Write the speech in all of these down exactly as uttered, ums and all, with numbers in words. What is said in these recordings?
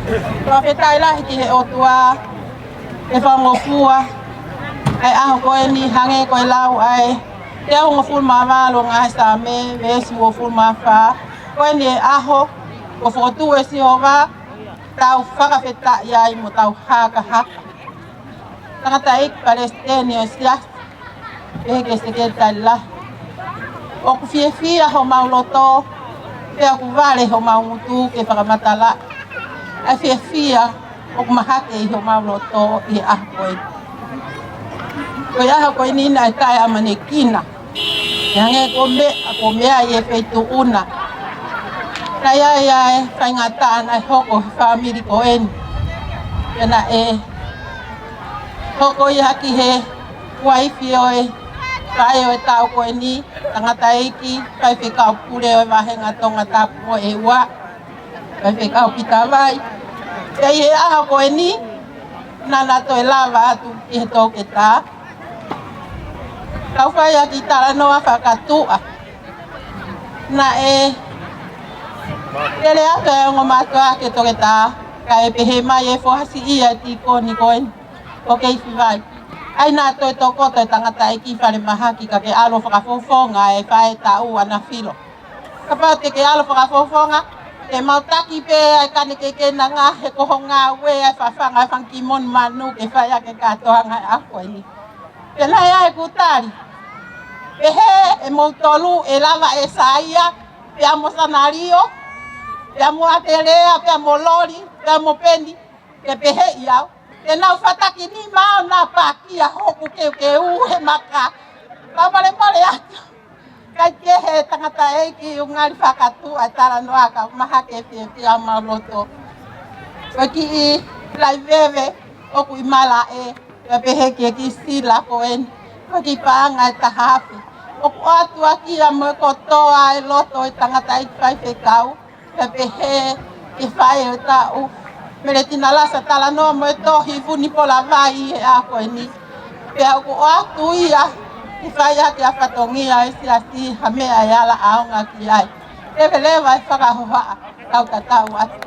Fakafetaʻi lahi ki he ʻOtua, ʻe fakangofua ʻa e ʻaho ko eni hangē ko e lau ʻa e teau hongofulu mā valu ʻo e ngaahi Saame, veesi uofulu mā fā. Ko eni ʻa e ʻaho kuo fokotuʻu ʻe Sihova, tau fakafetaʻi ai mo tau hakahaka. Tangataʻeiki Palesiteni ʻo e Siasi, pehē ki he Sekelitali Lahi, ʻoku fiefia homau loto, pea ʻoku vale homau ngutu ke fakamatalaʻi ʻa e fiefia ʻoku mahaki ʻi homau loto ʻi he ʻaho ko eni. Ko e ʻaho ko eni naʻe taʻeʻamanekina, ʻe hangē ko e meʻa, ko e meʻa ʻi he feituʻu na. Naʻe ʻi ai ʻa e faingataʻa naʻe hoko he fāmili ko eni. Pea naʻe hoko ia ki he uaifi ʻo e faʻē ʻo e taʻu ko eni, tangataʻeiki faifekau pule ʻo e vāhenga Tongatapu mo ʻEua, Faifekau Pita Vai. Pea ʻi he ʻaho ko eni, naʻa na toe lava atu ki he toketā. Kau fai ʻaki e talanoa fakatuʻa. Naʻe lele atu e ongo mātuʻa ki he toketā, kae pehē mai e foha siʻi ʻa e tīkoni ko eni, ko Keisi Vai, ʻai naʻa toe tokoto e tangataʻeiki falemahaki kae ke ʻalu ʻo fakafofonga e faʻē taʻu ʻa Nafilo. Kapau te ke ʻalu ʻo fakafofonga, ke mau taki pē ʻa e kane kekenanga he ko ho ngāue ʻa e fafanga e fanga kimoni manu ke fai ʻaki e kātoanga ʻo e ʻaho ko eni. Pea naʻe ʻi ai ʻeku tali. Pehē ʻe moutolu ʻe lava ʻe Saia, pea mo Sanalio, pea mo ʻAtelea, pea mo Loli, pea mo Peni, ke pehē ʻe au, te nau fataki nima au naʻa pakia hoku keukeu he maka. Kau falemahaki atu. Kae kehe tangataʻeiki, ʻoku ngali fakatuʻa e talanoa ka ʻoku mahaki e fiefia homau loto. Ko e kiʻi laiveve ʻoku ʻi malaʻe, pea pehē ki he kiʻi sila ko eni, ko e kiʻi paʻanga ʻe taha afe. ʻOku ʻoatu ʻaki ia mo e kotoa e loto e tangataʻeiki faifekau, pea pehē ki he faʻē ʻo e taʻu, Meletina Lasa Talanoa mo e tohi Vunipola Vai ʻi he ʻaho ko eni. Pea ʻoku ʻoatu ia ke fai ʻaki ʻa e fatongia ʻo e Siasi ha meʻa ʻe ala ʻaonga ki ai. Leveleva e fakahohaʻa, tau tatau atu.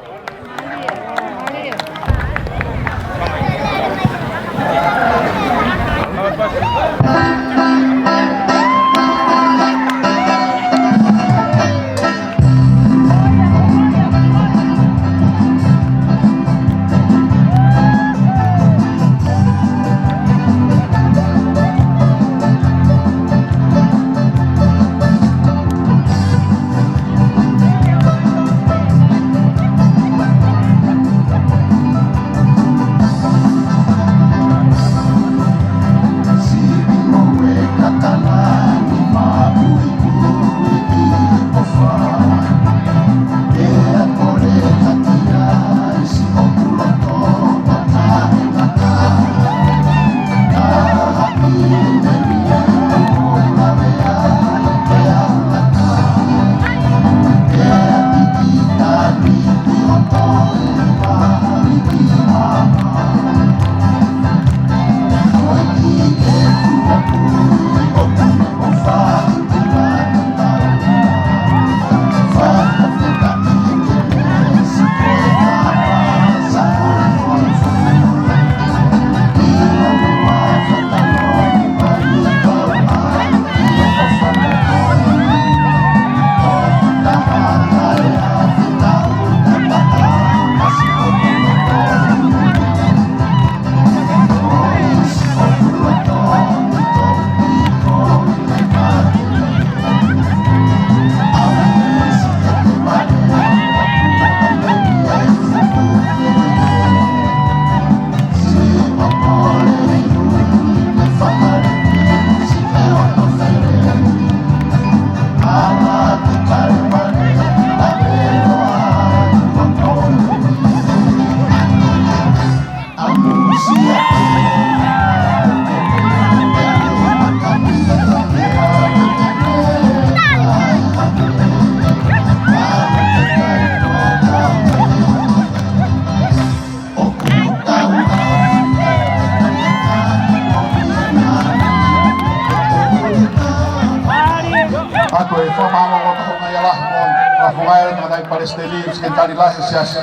Ako e fakamālō ʻo taha mai ala mo, ʻa Fongaia, tangataʻeiki palesiteni, sekelitali lahi Siasi.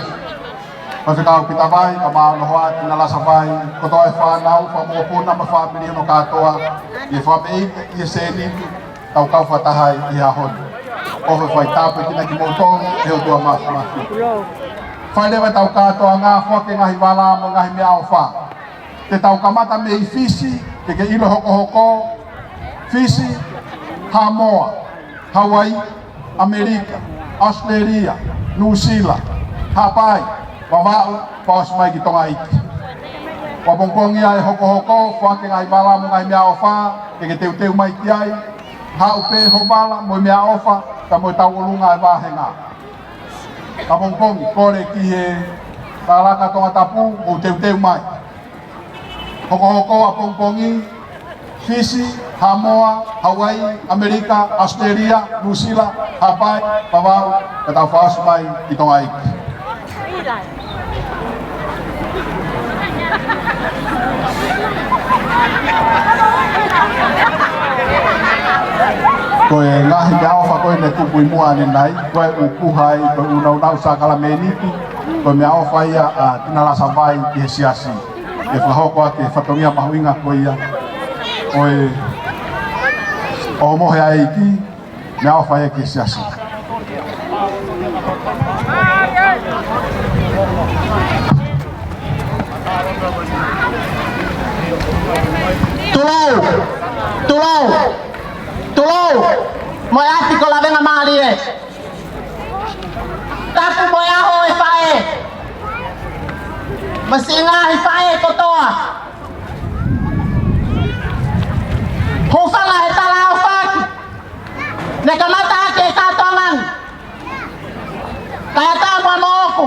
Faifekau Pita Vai, kae ʻumaʻā hono hoa Tina Lasa Vai, kotoa e fānau, fanga mokopuna mo e fāmili hono kātoa, ʻi he fakaʻapaʻapa ʻi he sēniti, tau kau fakataha ai ʻi he ʻaho ni. ʻOfa fai tāpuekina kimoutolu ʻe he ʻOtua Māfimafi. Fai leva ʻetau kātoanga, foaki e ngaahi vala mo e ngaahi meʻaʻofa. Te tau kamata mei Fisi, ke ke ʻilo hokohoko, Fisi, Haʻamoa, Hauaiʻi, ʻAmelika, ʻAositelēlia, Nuʻusila, Haʻapai, Vavaʻu, fakaʻosi mai ki Tonga ʻEiki. Ko e pongipongi ia ʻe hokohoko, foaki e ngaahi vala mo e ngaahi meʻaʻofa, ke ke teuteu mai ki ai, haʻu pē ho vala mo e meʻaʻofa, kae mo e tauʻolunga e vāhenga. Ka pongipongi, kole ki he kalaka Tongatapu, mou teuteu mai. Hokohoko ʻapongipongi, Fisi, Haʻamoa, Hauaiʻi, ʻAmelika, ʻAositelēlia, Nuʻusila, Haʻapai, Vavaʻu, kae tau fakaʻosi mai ki Tonga ʻEiki. Ko e ngaahi meʻaʻofa ko ē naʻe tupu ʻi muʻa ʻanenai, ko e ʻū puha ai, ko e ʻū nāunau sākalamēniti, ko e meʻaʻofa ia ʻa Tina Lasa Vai ki he siasi. ʻE fakahoko ʻaki e fatongia mahuʻinga ko ia ʻo e ʻohomohe ʻa e ʻEiki, meʻaʻofa ia ki he siasi. Tulou! Tulou! Tulou! Mo e ʻapi ko Lavengamālie. Tapu mo e ʻaho e faʻē. Mo siʻi ngaahi faʻē kotoa. Hūfanga he talaʻofa ʻaki. Ne kamata ʻaki e kātoanga ni. Kae ʻatā muʻa moʻoku.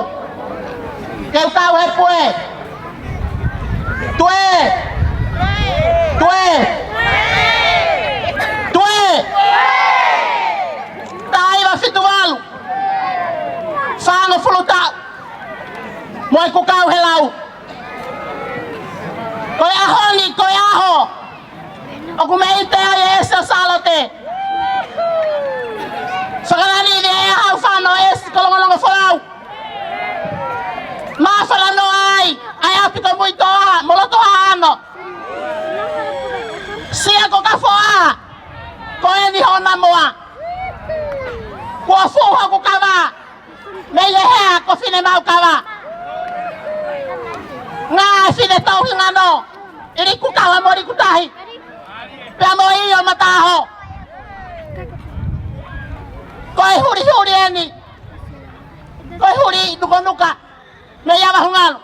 Ke u kau he pue. Tue. Tue. Tue. Taha hiva fitu valu. Fāngofulu taʻu. Mo ʻeku kau he lau. Ko e ʻaho ni, ko e ʻaho ʻoku mei ʻite ai e ʻEsi ʻo Sālote. Fakalani ni e ʻaho fano ʻEsi ko Longolongofolau. Māfana noa ai ʻa e ʻapi ko Muitoa mo Lotohaʻano. Sia ko Kafoa, ko eni hona moa. Kuo fuʻu hoku kava mei he hea ko Finemaukava. Ngaahi fine tauhi ngano ʻi Likukava mo Likutahi, pea mo ʻIo Mataho. Ko e hulihuli eni, ko e huli nukanuka mei ʻAvahungalu.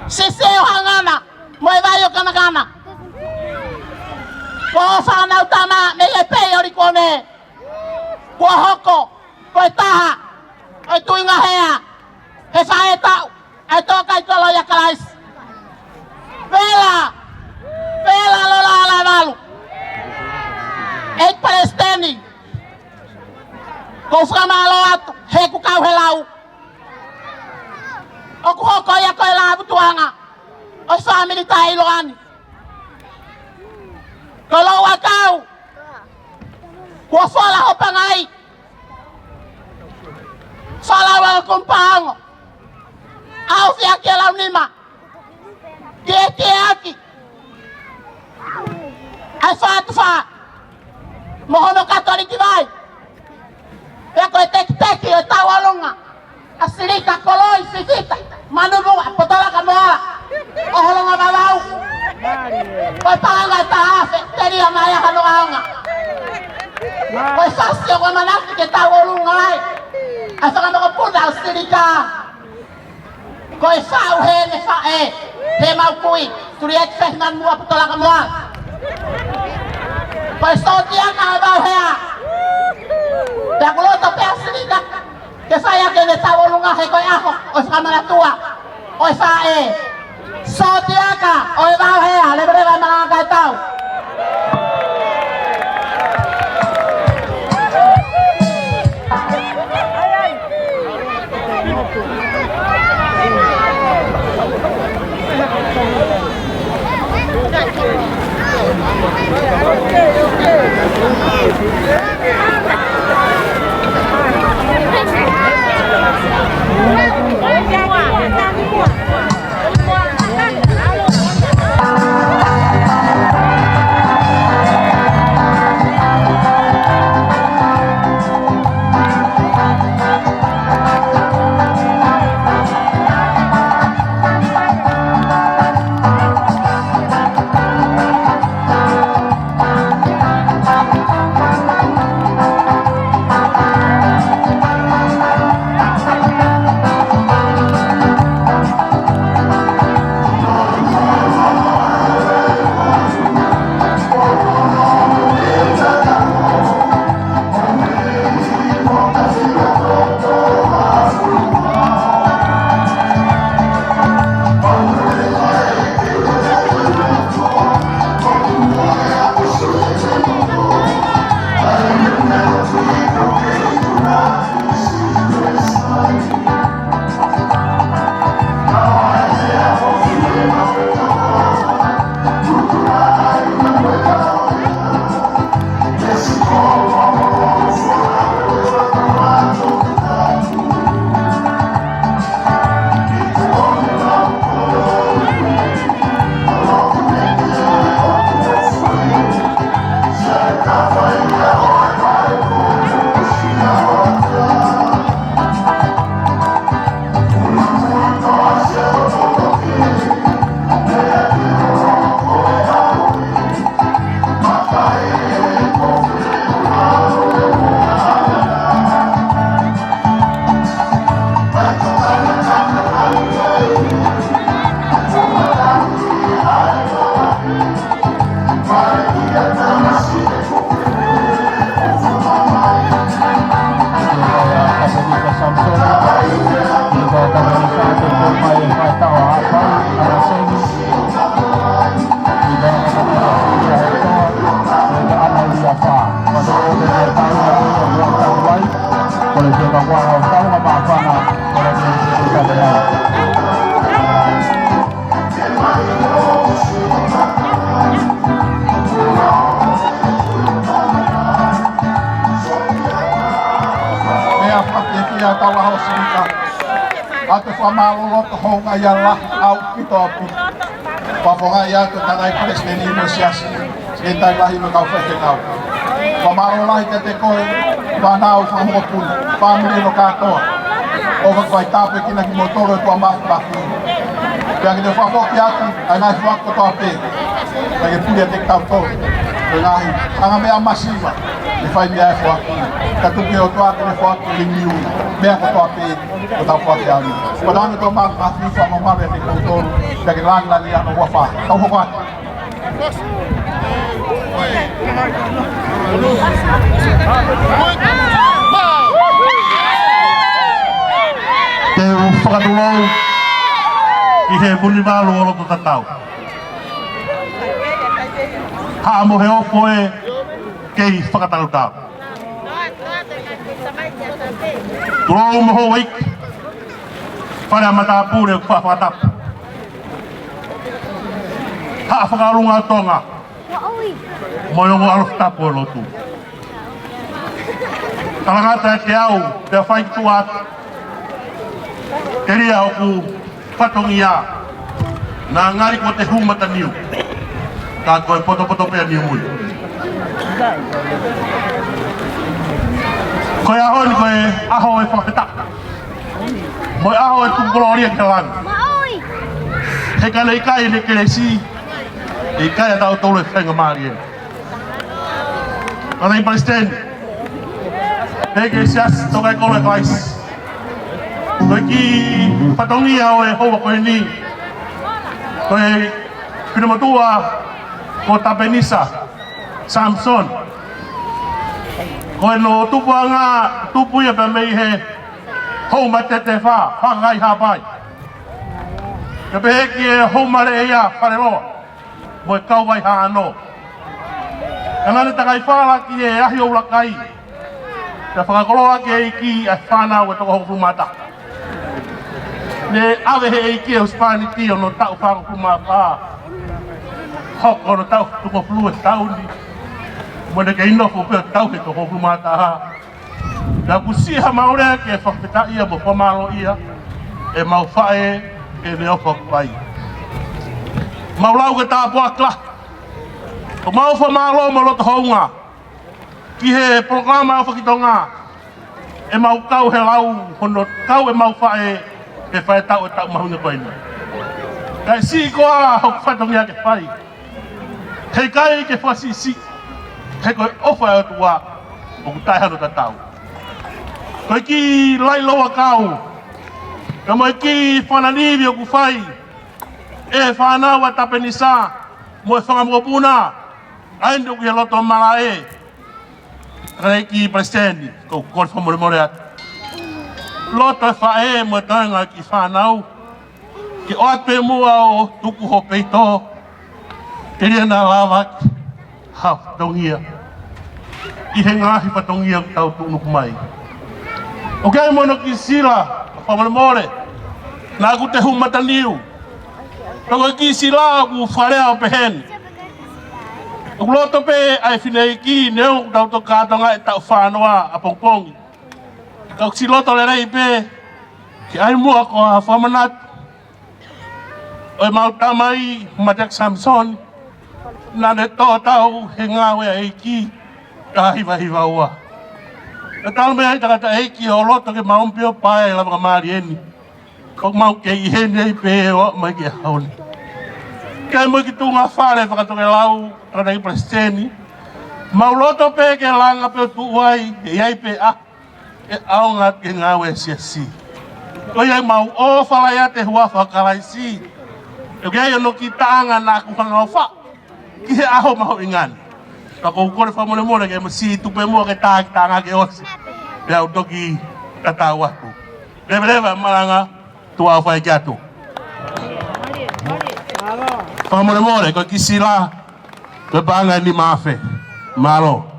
Sisi ʻo Hangana mo e Vai ʻo Kanakana. Ko e fānau tama mei he pei ʻo Likone. Kuo hoko ko e taha ʻo e tuʻunga hea he faʻē taʻu ʻa e Tōkaikolo ʻia Kalaisi. Vela, Vela Lolalaevalu. ʻEiki Palesiteni, ʻoku ou fakamālō atu heʻeku kau he lau. ʻOku hoko ia ko e lāvutuʻanga ʻo e fāmili taʻeʻiloa ni. Ko e louʻakau kuo fola ho pangai. Fola ua kumpaongo. ʻAufiʻaki e launima. Kiekie ʻaki ʻa e Fatu Fā mo hono Katoliki Vai. Pea ko e tekiteki ʻo e tauʻolunga ʻa Silika, Koloi, Fifita, Manuvuʻa, Potolaka mo Ala, ʻo Holonga Vavau. Ko e paʻanga ʻe taha afe, telia mai ʻa hono ʻaonga. Ko e fasi ʻoku ʻamanaki ke tauʻolunga ai ʻa e fanga mokopuna ʻo Silika. Ko e faʻu he ne faʻē, he mau kui, Tulieti Fehimanu Muʻa Potolaka mo Ala. Ko e sōtia ka e vau hea. Pea kuo loto pē ʻa Silika ke fai ʻaki ʻene tauʻolunga he ko e ʻaho ʻo e fakamanatua ʻo e faʻē. Sōtia ka ʻo e vau hea, leveleva e malanga kae tau. Meʻa fakekia tau aho sika. ʻOatu e fakamālō loto houngaʻia lahi ʻaupito ʻaupito. Fakafofongaʻi atu e tangataʻeiki palesiteni mo e siasi, sekelitali lahi mo e kau faifekau. Fakamālō lahi kiate koe, fānau, fanga mokopuna, fāmili hono kātoa. ʻOfa ke fai tāpuekina kimoutolu ʻe he ʻOtua Māfimafi. Pea ke ne fakafoki atu ʻa e ngaahi foaki kotoa pē, kae puli ʻiate kitautolu ʻa e ngaahi anga meʻa masiva ʻe fai mei ai e foaki. Kae tuku ki he ʻOtua ke ne foaki ki he niu meʻa kotoa pē ʻoku tau foaki ʻaki. Ko e langi ʻo e ʻOtua Māfimafi ʻoku fakamamalu ʻiate kitautolu, pea ke langilangiʻia hono huafa. Tau hoko atu. Te u fakatulou ʻi he Vunivalu ʻo Lototatau. Haʻamo he ofo ē kei fakatalutau. Tulou mo houʻeiki, Fale ʻa Matāpule ʻoku faʻa fakatapu. Haʻa Fakaʻolunga ʻo Tonga, mo e ongo ʻalofi tapu ʻo e lotu. Talangata ʻiate au, pea fai ki tuʻa atu, telia ʻoku fatongia, naʻa ngali ko e hū mataniu, ka ko e potopoto pē ʻa Niumui. Ko e ʻaho ni ko e ʻaho ʻo e fakafetaʻi mo e ʻaho ʻo e tuku kolōlia ki he langi. He ka ne ʻikai ʻene kelesi, ʻe ʻikai ʻa tautolu e faingamālie. Tangataʻeiki palesiteni, pehē ki he siasi Tokaikoloi Kalaisi, ko e kiʻi fatongia ʻo e houa ko eni, ko e finemotuʻa ko Tapenisa Samisoni. Ko hono tupuʻanga, tupu ia pea mei he Houmatete Fā, Fakahāpai. Pea pehē ki he Houmaleʻeia Faleloa mo e Kauvai Hāno. Ka naʻa ne takaifala ki he Ahi ʻo Ulakai, pea fakakoloa ki he ʻEiki ʻa e fānau ʻe toko hongofulu mā taha. Ne ʻave ʻe he ʻEiki e husepāniti ʻi hono taʻu fāngofulu mā fā, hoko hono taʻu fitungofulu he taʻu ni, mo ne kei nofo pē ʻo tauhi e toko hongofulu mā taha. Naʻa ku siʻi ha mau lea ke fakafetaʻia mo fakamālōʻia ʻemau faʻē ʻi heʻene ʻofa ʻoku fai. Mau lau ke tāpuaki lahi. ʻOku mau fakamālō mo loto hounga ki he polokalama ʻOfa ki Tonga, ʻemau kau he lau hono kau ʻemau faʻē he faʻahitaʻu ʻo e taʻu mahuʻinga ko eni. Kae siʻi koā hoku fatongia ke fai, heʻikai ke fakasiʻisiʻi, he ko e ʻofa ʻa e ʻOtua ʻoku taʻe hano tatau. Ko e kiʻi laʻi louʻakau, pea mo e kiʻi fana nivi ʻoku fai ʻe he fānau ʻa Tapenisa mo e fanga mokopuna, ʻa eni ʻoku ʻi he loto malaʻe. Tangataʻeiki palesiteni, ʻoku ou kole fakamolemole atu. Loto e faʻē mo e toenga ki he fānau, ke ʻoatu pē muʻa ʻo tuku ho peito, telia naʻa lava ke ha fatongia ʻi he ngaahi fatongia ʻoku tau tuʻunuku mai. ʻOku ʻi ai mo hono kiʻi sila, fakamolemole, naʻa ku te hū mataniu. Pea ko e kiʻi sila ʻoku fakalea ʻo pehē ni: ʻOku loto pē ʻa e fineʻeiki, neongo ʻoku tau toki kātoanga he taʻu fāngofulu ʻapongipongi, ka ʻoku siʻi loto lelei pē ke ʻai muʻa ko ha fakamanatu ʻo ʻemau tamai, Mateka Samisoni, naʻa ne tō tau he ngāue ʻa e ʻEiki taha hiva hiva ua. Ka talu mei ai, tangataʻeiki, ʻoku loto ke mau ʻomai pē ʻo pae e lava ka mālie ni, ʻoku mau kei ʻi heni ai pē ʻo aʻu mai ki he ʻaho ni. Kae mo e kiʻi tuʻunga fale fakatokelau, tangataʻeiki palesiteni, mau loto pē ke langa pē ʻo tuʻu ai, ʻe ʻi ai pē ʻa e ʻaonga ki he ngāue ʻa e siasi. Ko ia mau ʻofa lahi ʻiate he huafa ʻo Kalaisi. ʻOku ʻi ai hono kiʻi taʻanga naʻa ku hanga ʻo faʻu ki he ʻaho mahuʻinga ni. Ka ʻoku ou kole fakamolemole ke mo siʻi tupe muʻa ke tā ki taʻanga ke ʻosi, pea u toki tatau atu. Leveleva e malanga, tuʻa ʻofa ʻeiki atu. Fakamolemole, ko e kiʻi sila, ko e paʻanga ʻe nima afe. Mālō.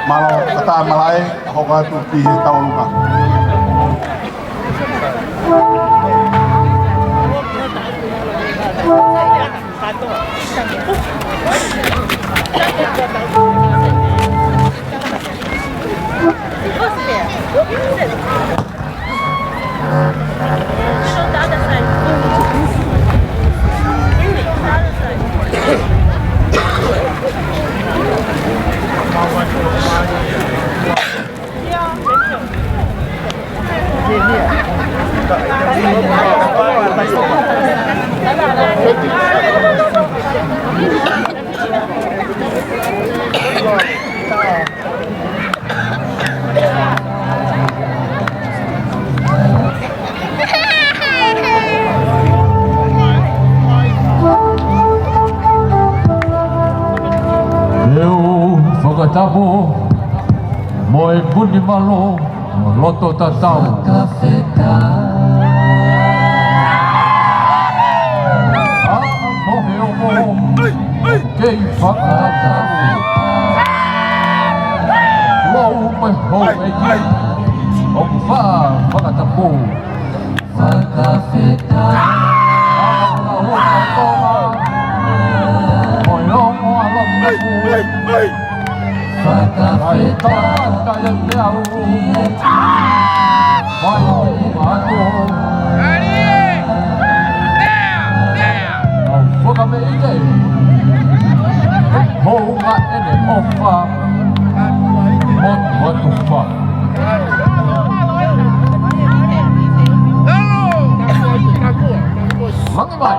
Mālō, kātaki malaʻe, hoko atu ki he tauʻolunga. ʻE u fakatapu mo e kuni mālō mo loto tatau. ʻA mo he ongo kei fakatapu. Lou mo e houʻeiki ʻoku fakatapu. Fakafetaʻi. ʻA mo e ongo ʻa loto tatau. Fakafetaʻi. Au fakameʻite. Hounga ʻene ʻofa. Motu atu fa. Langi mai.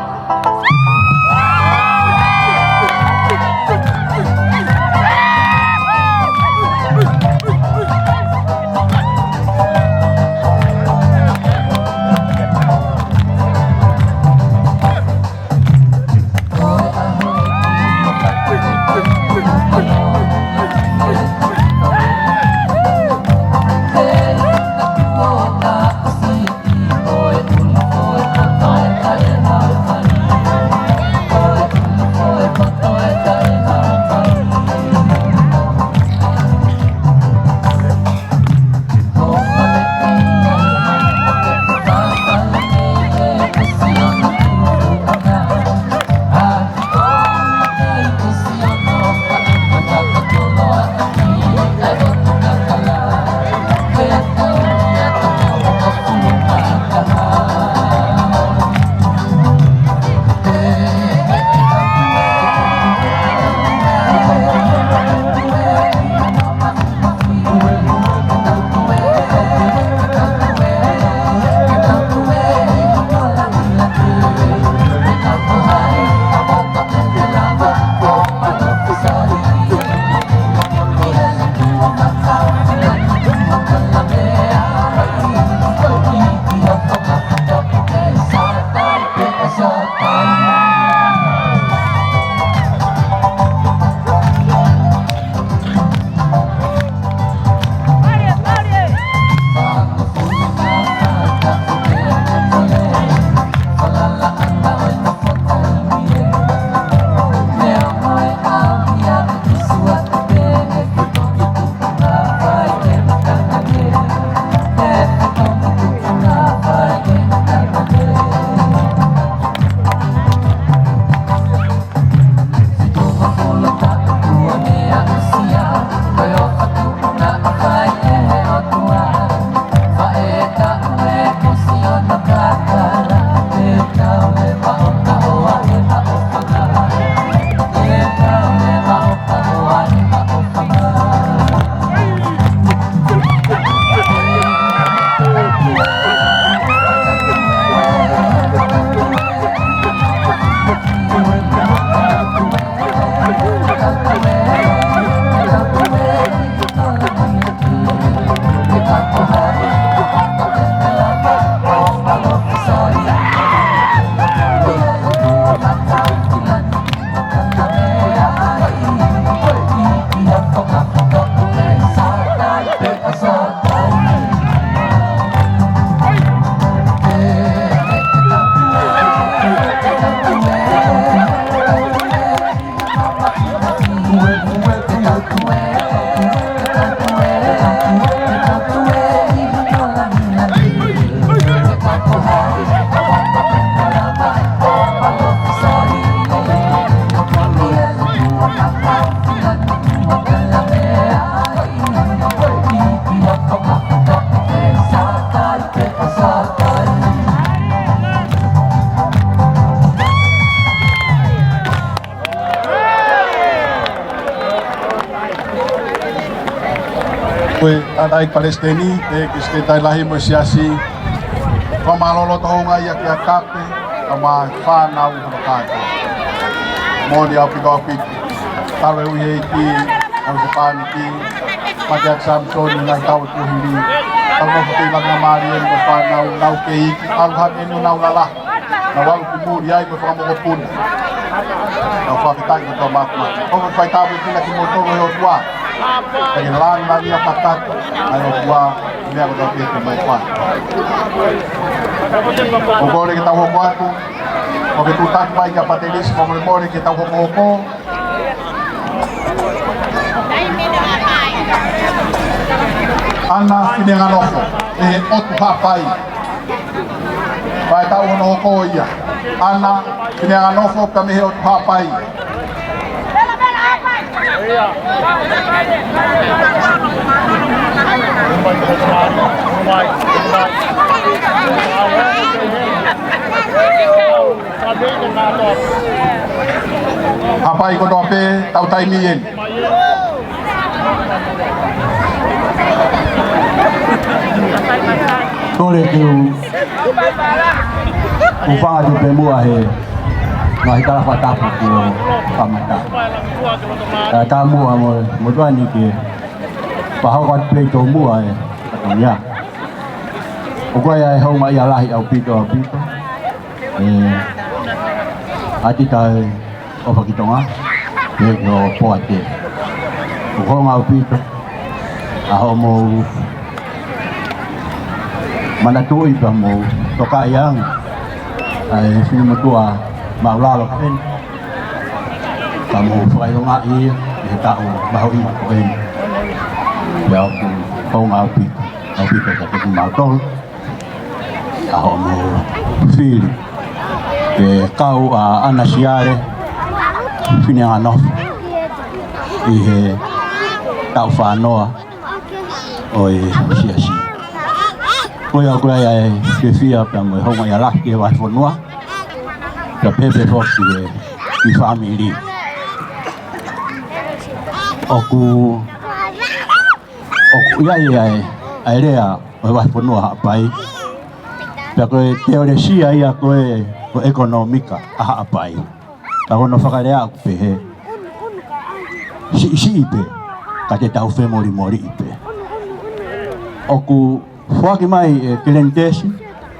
Ko e ʻanai Palesiteni, ʻEiki Sekelitali Lahi mo e Siasi, fakamālō loto houngaʻia kia Kape, kae ʻumaʻā e fānau hono kākā. Moʻoni ʻaupito ʻaupito. Talu e ʻEiki, ʻalu Sepaniki, Mate ʻaki Samisoni, ngaahi taʻu kuo hili. Tau nofo ki Langamālie mo e fānau, nau kei iiki, ʻalu hake ʻenau lalahi. Naʻa nau ʻalu ki muli ai mo e fanga mokopuna. Naʻa nau fakafetaʻi mo tau māfana. ʻOku fai tāpuekina kimoutolu ʻe he ʻOtua. Pea ke langilangiʻia fakataha ʻa e ʻOtua, meʻa kotoa pē ʻoku mau fai. ʻOku ou kole ke tau hoko atu. ʻOku ke tuʻutaki mai kia Patelisi, fakamolemole ke tau hokohoko. ʻAna Fineanganofo, mei he ʻOtu Haʻapai. Fai taʻu hono hoko ia. ʻAna Fineanganofo pea mei he ʻOtu Haʻapai. Haʻapai kotoa pē, tau taimi eni. Kole ke u, u fanga tu pē muʻa he ngaahi tala fakatapu kuo kamata. Ka tā muʻa mo, mo tuani ke pahoko atu pē ʻi tō muʻa e katonia. ʻOku ʻi ai e houngaʻia lahi ʻaupito, ʻaupito. ʻE, ʻa e tau ʻofa ki Tonga, pea ki ho poate. ʻOku hounga ʻaupito ʻa hoʻomou manatuʻi pea mo tokaʻi ange ʻa e finemotuʻa māʻulalo ko eni. Ka mou fakaʻilongaʻi ia ʻi he taʻu mahuʻinga ko eni. Pea ʻoku hounga ʻaupito, ʻaupito kiate kimautolu ʻa hoʻomou fili ke kau ʻa ʻAna Siale Fineanganofo ʻi he taʻu fānoa ʻo e siasi. Ko ia ʻoku ʻi ai e fiefia pea mo e houngaʻia lahi ki he vahefonua. Pea pehē pē foki ki he, ki he fāmili. ʻOku, ʻoku ʻi ai e, ʻa e lea ʻo e vahefonua Haʻapai. Pea ko e teolesia ia ko e, ko e ʻekonōmika ʻa Haʻapai. Ka ko hono fakalea ʻoku pehē, siʻisiʻi pē, ka te tau femolimoliʻi pē. ʻOku foaki mai ʻe Keleni Tesi,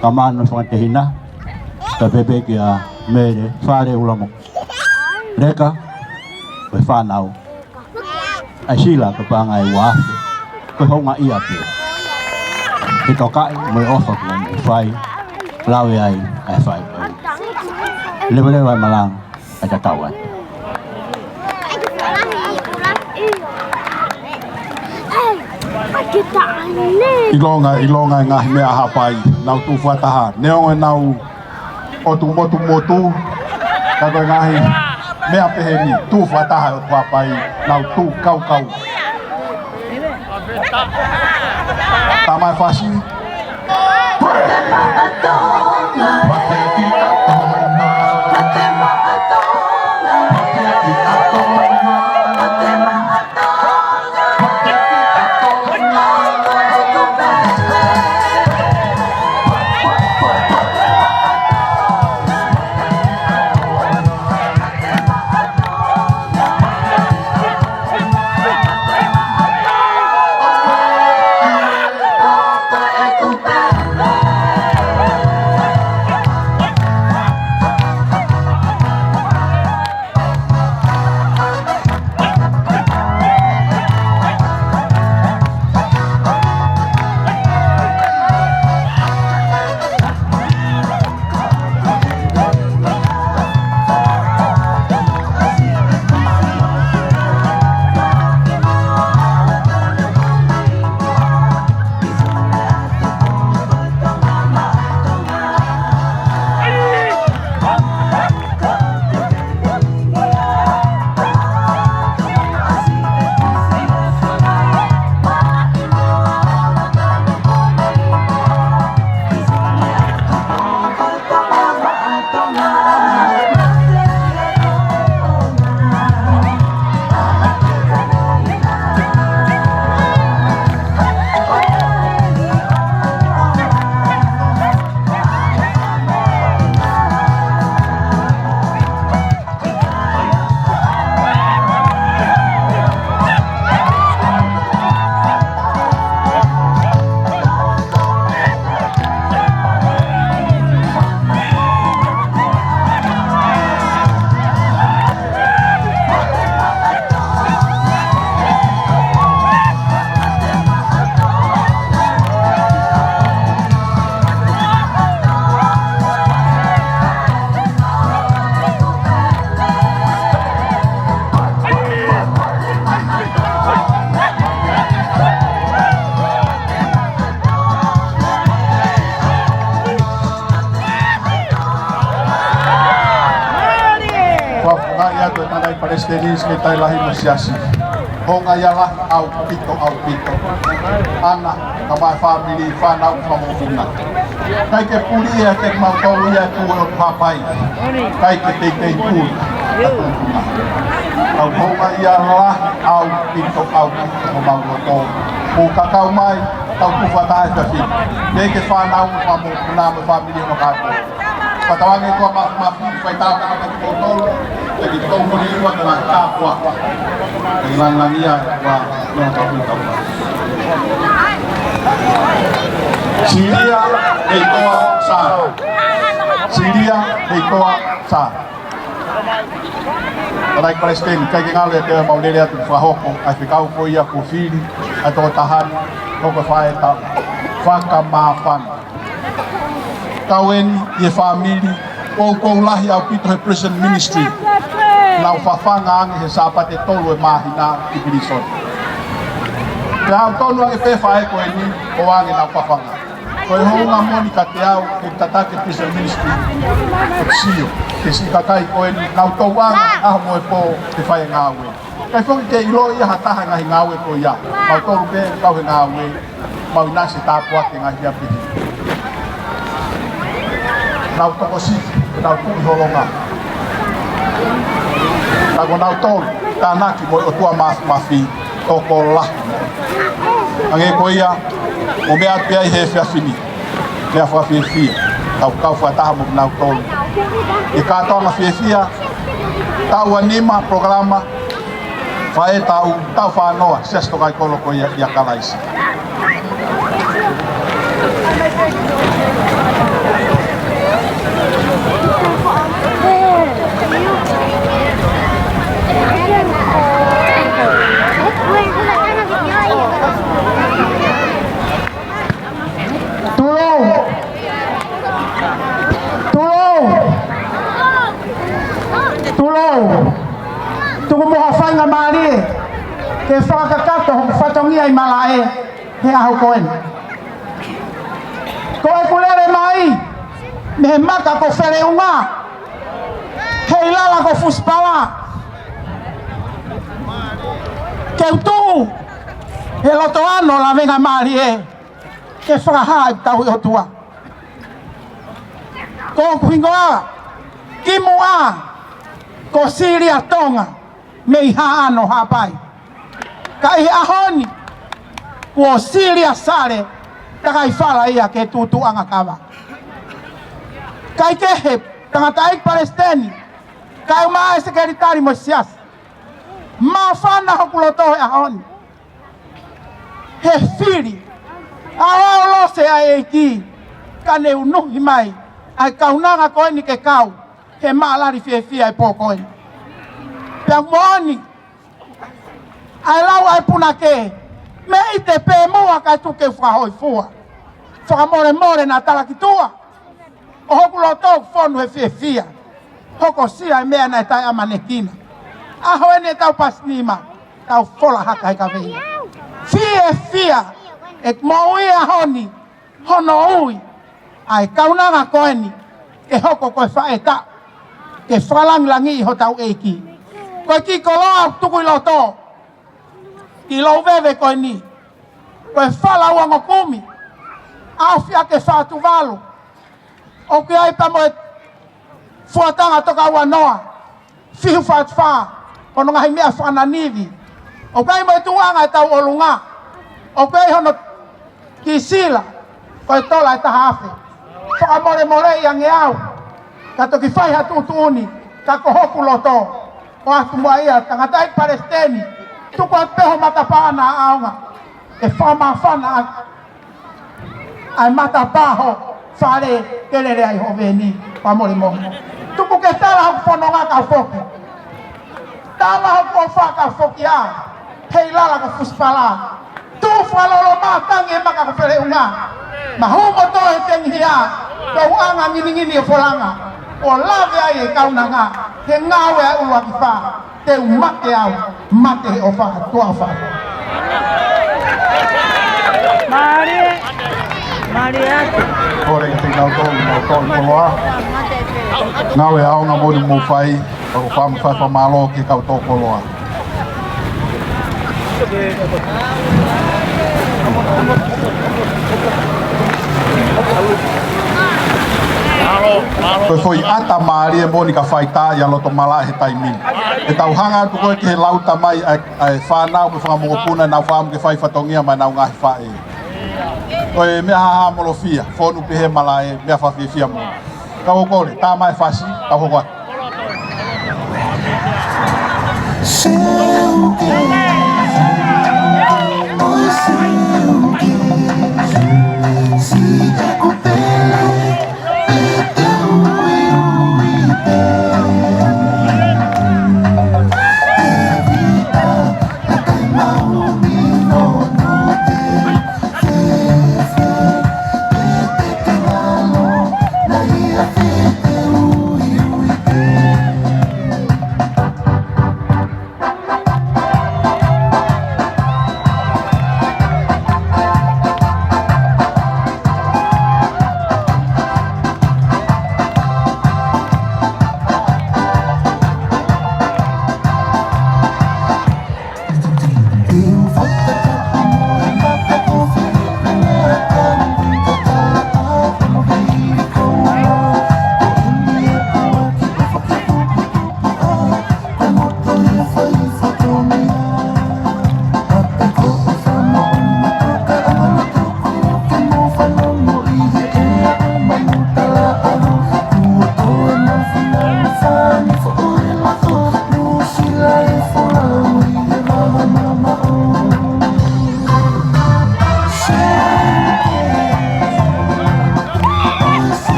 ka mano fakatehina, ka pepe kia Mele Fale Ulamoku. Leka, ko e fānau. ʻAi sila ka panga e ua afe, ko e houngaʻia pē. Ke tokaʻi mo e ʻofa kuo mou fai, lave ai ʻa e fai. Leveleva e malanga, ʻai tatau atu. ʻIlonga, ʻilonga e ngaahi meʻa Haʻapai, nau tuʻu fakataha, neongo ʻenau ʻotu motumotu, ka ko e ngaahi meʻa pehē ni, tuʻu fakataha ʻo Haʻapai, nau tuʻu kaukau. Tama e fasi. Sekelitali Lahi mo e Siasi. Hounga ia lahi ʻaupito, ʻaupito. ʻAna, kae ʻumaʻā e fāmili, fānau, mo e mokopuna. ʻIkai ke puli ia kiate kimautolu ia ʻa e tuʻu ʻo e ʻOtu Haʻapai. ʻIkai ke teitei puli ʻa e mokopuna. ʻOku hounga ia lahi ʻaupito, ʻaupito homau loto. Mou kakau mai, tau tuʻu fakataha he efiafi ni. Pea ki he fānau, mo e mokopuna, mo e fāmili hono kātoa. Fakatauange ʻe he ʻOtua Māfimafi, fai tāpuaki kiate kimoutolu, pea ke tau muli ua tana tāpuaki. Ke langilangiʻia ʻa e ʻOtua, mo e tau tau. Silia, ʻEiki Toa, Sā. Silia, ʻEiki Toa, Sā. Tangataʻeiki Palesiteni, ʻikai ke ngalo ia te mau lele atu ke fakahoko ʻa e fekau ko ia kuo fili ʻa e tokotaha ni, hoko faʻē taʻu. Fakamāfana. Kau eni ʻi he fāmili, ʻoku ou lahi ʻaupito he prison ministry. Nau fafanga ange he Sāpate tolu ʻi māhina ʻi pilīsone. Pea ʻoku tonu ange pē faʻē ko eni, ʻoange nau fafanga. Ko e hounga moʻoni kiate au, ke tataki e prison ministry, ʻo sio ki he siʻi kakai ko eni, nau touʻanga, ʻaho mo e pō, ke fai e ngāue. ʻIkai foki ke ʻilo ia ha taha e ngaahi ngāue ko ia. Mautolu pē, kau he ngāue, mau ʻinasi tāpuaki e ngaahi ʻapi. Nau tokosiʻi, nau tuʻi holonga. Ka ko nautolu, tānaki mo e ʻOtua Māfimafi, tokolahi. Hangē ko ia, ʻoku meʻa atu ai he efiafi ni. Meʻa fakafiefia, tau kau fakataha mo nautolu. ʻI he kātoanga fiefia, taʻu ʻe nima, polokalama, faʻē taʻu, taʻu fā noa, Siasi Tokaikolo ko ia ʻia Kalaisi. Tulou! Tulou! Tulou! Tuku muʻa ha faingamālie ke fakakakato hoku fatongia ʻi malaʻe he ʻaho ko eni. Ko ʻeku lele mai mei he maka ko Feleʻunga, hei lala ko Fusipala, ke u tuʻu he loto ano lavengamālie ke fakahā ʻeku tauhi ʻOtua. Ko hoku hingoa kimuʻa ko Silia Tonga mei Haʻano Haʻapai. Ka ʻi he ʻaho ni, kuo Silia Sale Takaifala ia ki he tuʻutuʻuʻanga kava. Kae kehe, tangataʻeiki palesiteni, kae ʻumaʻā e sekelitali mo e siasi. Māfana hoku loto he ʻaho ni. He fili ʻa e ʻOtua ʻa e ʻEiki, ka ne unuhi mai ʻa e kaunanga ko eni ke kau he mālali fiefia e pō ko eni. Pea moʻoni ʻa e lau ʻa e punake, meʻa ʻi te pē muʻa kae tuku ke u fakahōifua. Fakamolemole naʻa tala ki tuʻa. ʻO hoku loto ʻoku fonu he fiefia. Hokosia e meʻa naʻe taʻeʻamanekina. ʻAho eni ʻetau pasi nima, tau fola haka he kaveinga. Fiefia, ʻeku moʻui ʻaho ni, hono ui ʻa e kaunanga ko eni, ke hoko ko e faʻē taʻu, ke fakalangilangiʻi hotau ʻEiki. Ko e kiʻi koloa ʻoku tuku ʻi loto, ki Louveve ko eni, ko e fala ua ngokumi, ʻaofi ʻa e fā Tuvalu, ʻoku ʻi ai pea mo e fuatanga toka ua noa, fihu fā fā, hono ngaahi meʻa fakananivi. ʻOku ʻi ai mo e tuʻuʻanga ʻetau ʻolunga, ʻoku ʻi ai hono kiʻi sila, ko e tola ʻe taha afe. Fakamolemoleʻi ange au, ka toki fai ha tuʻutuʻuni, ka ko hoku loto, ʻoatu muʻa ia, tangataʻeiki palesiteni, tuku atu pē ho matapā naʻa ʻaonga, ʻe fakamāfana ʻaki ʻa e matapā ho fale ke lele ai ho veni, fakamolemole. Tuku ke tala hoku fononga kau foki. Tala hoku ʻofa kau foki ā, hei lala ko Fusipala. Tuʻu fakalolo matangi e maka ko Feleʻunga. Mahu mo tō e tengi hia, kau anga nginingini e folanga. ʻO lave ai e kaunanga, he ngāue ʻa e ʻuluaki fā. Te u mate au, mate he ʻofa, tuʻa ʻofa. Mālie, mālie atu. Kole ke te nau tō, nau tō i koloa. Ngāue ʻaonga moʻoni mou fai. Pea ʻoku ou fakamolemole fakamālō ki he kau tō koloa. Ko e foʻi ʻata mālie moʻoni ka fai tā ia loto malaʻe he taimi ni. ʻE tau hanga atu ko ē ki he lauta mai ʻa e, ʻa e fānau mo e fanga mokopuna ʻenau fāmili ke fai fatongia maʻa ʻenau ngaahi faʻē. Ko e meʻa hahamolofia, fonu pehē malaʻe, meʻa fakafiefia moʻoni. Kau kole, tā mai e fasi, tau hoko atu.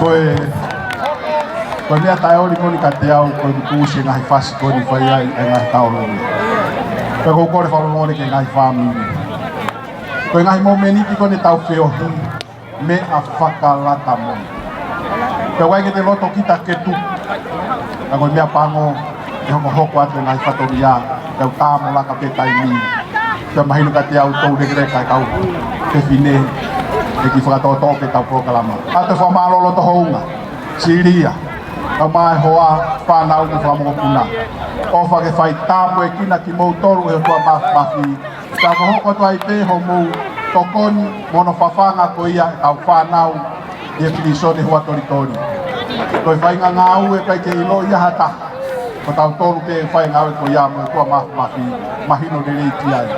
Ko e, ko e meʻa taʻeoli ko eni kiate au, ko e kupusi e ngaahi fasi ko eni fai ai e ngaahi tau lolo. Pea ʻoku ou kole fakamolemole ki he ngaahi fāmili. Ko e ngaahi momeniti ko eni tau feohi, meʻa fakalata moʻoni. Pea ʻoku ʻikai ke te loto kita ke tuku. Ka ko e meʻa pango, ʻe hokohoko atu e ngaahi fatongia, ʻe tau tā mo laka pē taimi. Pea mahino kiate au ʻoku tau lekeleka e kau fefine, ʻe kiʻi fakatoʻotoʻo pē ʻetau polokalama. ʻOatu e fakamālō loto hounga, silia, kae ʻumaʻā e hoa, fānau mo e fanga mokopuna. ʻOfa ke fai tāpuekina kimoutolu ʻe he ʻOtua Māfimafi, ka ko e hoko atu ai pē hoʻomou tokoni mo hono fafanga ko ia e kau fānau ʻi he pilīsone Huʻatolitoli. Ko e faʻahinga ngāue ʻoku ʻikai ke ʻiloʻi ia ʻe ha taha. Ko tautolu pē fai ngāue ko ia mo e ʻOtua Māfimafi, mahino lelei ki ai.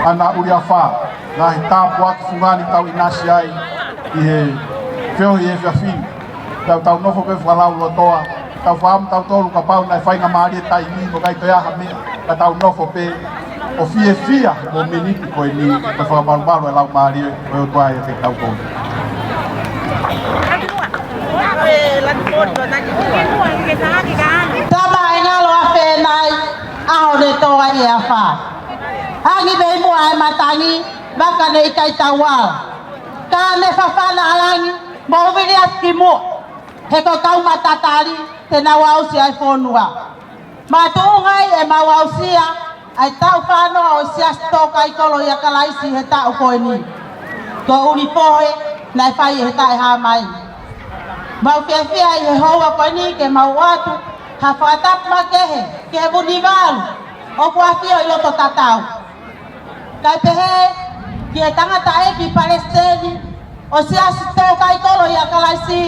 ʻAna ʻuli afā, ngaahi tāpuaki fungani tau ʻinasi ai ʻi he feohi he efiafi ni. Tau, tau nofo pē fakalaulotoa, tau fakaʻamu tautolu kapau naʻe faingamālie taimi mo ʻikai toe ʻi ai ha meʻa, ka tau nofo pē ʻo fiefia he momeniti ko eni, ko e fakamalumalu e laumālie ʻo e ʻOtua ʻiate kitautolu. Tama e ngalo a fenai, ʻaho ne tō ai e afā. Hangi mei muʻa e matangi, vaka ne ʻikai tau ala. Ka ne fafana ʻa langi, mo Viliasi ki muʻa. He ko e kau matatali, te nau aʻusia e fonua. Makatuʻunga ai ʻemau aʻusia ʻa e taʻu fā noa ʻo e Siasi Tō Kai Kolo ʻia Kalaisi he taʻu ko eni. Ko e ʻuli fohe, naʻe fai ʻe he taʻehāmai. Mau fiefia ʻi he houa ko eni ke mau ʻoatu ha fakatapu makehe ki he Vunivalu ʻoku ʻafio ʻi loto tatau. Kae pehē ki he tangataʻeiki palesiteni ʻo e Siasi Tō Kai Kolo ʻia Kalaisi,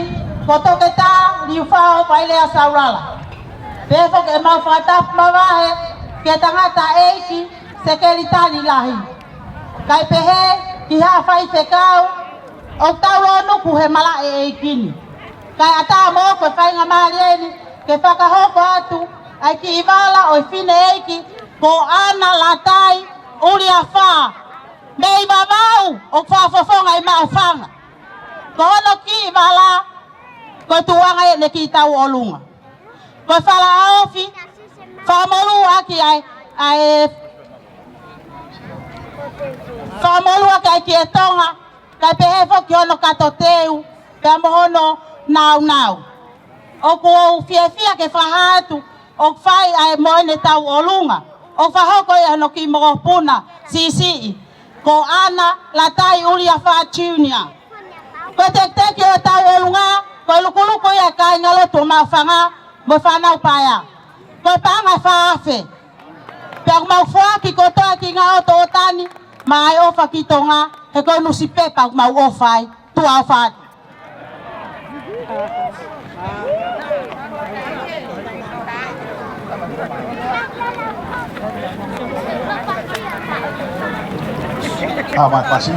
ko Toketā Liufao Vailea Saulala. Pehē foki ʻemau fakatapu mavahe ki he tangataʻeiki sekelitali lahi. Kae pehē ki ha faifekau ʻoku tau lōnuku he malaʻe ʻeiki ni. Kae ʻatā moʻoku e faingamālie ni ke fakahoko atu ʻa e kiʻi vala ʻo e fineʻeiki ko ʻAna Latai ʻUliafā mei Vavaʻu ʻoku fakafofonga ʻi Maʻufanga. Ko hono kiʻi vala ko e tuʻunga ʻene kiʻi tauʻolunga. Ko e fala ofi, fakamolū ʻaki ʻa e, ʻa e, fakamolū ʻaki ʻa e kiʻi Tonga, kae pehē foki hono kato teu, pea mo hono nāunau. ʻOku ou fiefia ke fakahā atu ʻoku fai ʻa e moʻoni tauʻolunga ʻoku fakahoko ʻe hono kiʻi mokopuna siʻisiʻi ko ʻAna Latai ʻUliafā Junior. Ko e tekiteki ʻo e tauʻolunga, ko e lukuluku ia ʻa e kāingalotu ʻo Maʻufanga mo e fānau paea. Ko e paʻanga ʻe fā afe. Pea ʻoku mau foaki kotoa ki he ngaahi ʻotu ʻo Tani, maʻa e ʻofa ki Tonga, he ko e nusipepa ʻoku mau ʻofa ai, tuʻa ʻofa atu. Ah, vai, vai, sim.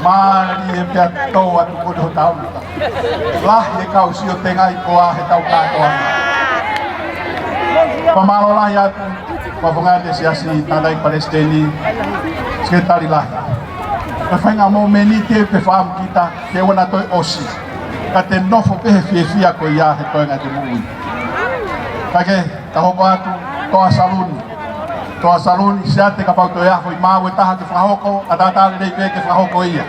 Mālie pea tō atu ko e tau. Lahi e kau sio tengaʻi koā he tau kātoa. Fakamālō lahi atu, Maʻufanga ʻEne Siasi, Tangataʻeiki Palesiteni, Sekelitali Lahi. Ko e faʻahinga mōmeniti pē fakaʻamu kita, ke ʻoua naʻa toe ʻosi. Ka te nofo pē he fiefia ko ia he toenga ʻete moʻui. Kae kehe, ka hoko atu, Toa Saluni. Toa Saluni, Siate, kapau toe ʻi ai ha foʻi maau ʻe taha ke fakahoko, ʻatā lelei pē ke fakahoko ia.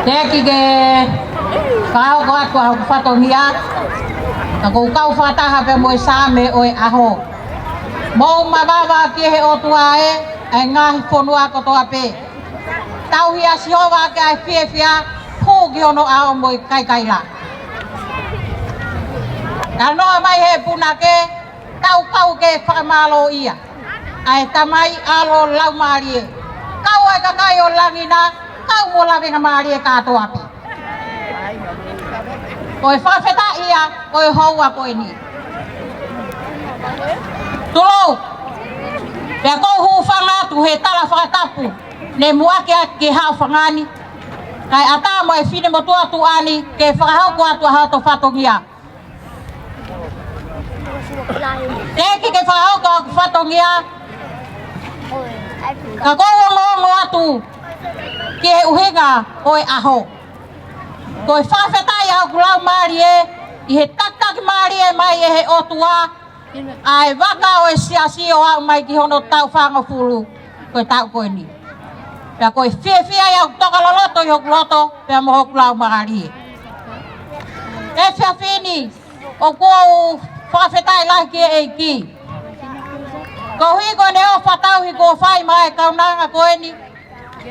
Teʻeki ke fakahoko atu ʻa hoku fatongia, ka ʻoku ou kau fakataha pē mo e Saame ʻo e ʻaho. Mou mavava ki he ʻOtua ē, ʻa e ngaahi fonua kotoa pē. Tauhi ʻa Sihova ke ʻai fiefia, hū ki hono ʻao mo e kaikaila. Talanoa mai he punake, tau kau ke fakamālōʻia ʻa e Tamai, ʻAlo, Laumālie. Kau ʻa e kakai ʻo langi na, kau mo lavengamālie kātoa pē. Ko e fakafetaʻi ia ʻo e houa ko eni. Tulou, pea ʻoku ou hūfanga atu he tala fakatapu ne muʻaki ʻaki ke haʻu fanga ni, kae ʻatā mo e finemotuʻa tuʻa ni ke fakahoko atu ʻa hoto fatongia. Teʻeki ke fakahoko ʻa hoku fatongia, ka ʻoku ou ongoongo atu ki he ʻuhinga ʻo e ʻaho. Ko e fakafetaʻi ʻa hoku laumālie ʻi he takitaki mālie mai ʻe he ʻOtua ʻa e vaka ʻo e Siasi ʻo aʻu mai ki hono taʻu fāngofulu ko e taʻu ko eni. Pea ko e fiefia ia ʻoku toka loloto ʻi hoku loto pea mo hoku laumālie. ʻE fiefia ni, ʻoku ou fakafetaʻi lahi ki he ʻEiki. Koeʻuhi ko ʻene ʻofa tauhi kuo fai maʻa e kaunanga ko eni,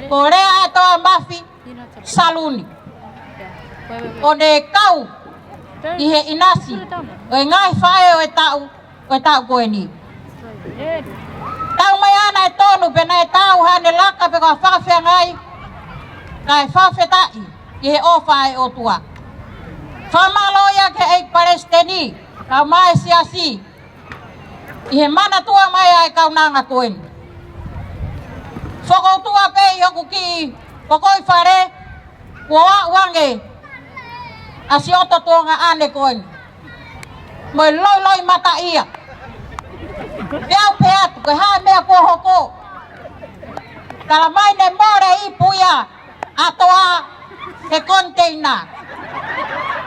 ko Lea ʻa e Toa Mafi Saluni, ʻo ne kau ʻi he ʻinasi ʻo e ngaahi faʻē ʻo e taʻu, ʻo e taʻu ko eni. Tau mai ʻana e tonu pē naʻe tau haʻane laka pe ko ha fakafeangai, kae fakafetaʻi ʻi he ʻofa ʻa e ʻOtua. Fakamālō ia ki he ʻEiki Palesiteni, kae ʻumaʻā e Siasi, ʻi he manatua mai ʻa e kaunanga ko eni. Fokoutua pē ʻi hoku kiʻi pokoʻi fale, kuo aʻu ange ʻa siʻoto tuongaʻane ko eni mo e loiloimataʻia. Pea u pehē atu, ko e hā e meʻa kuo hoko? Tala mai ne mole ipu ia ʻa Toa he koniteina.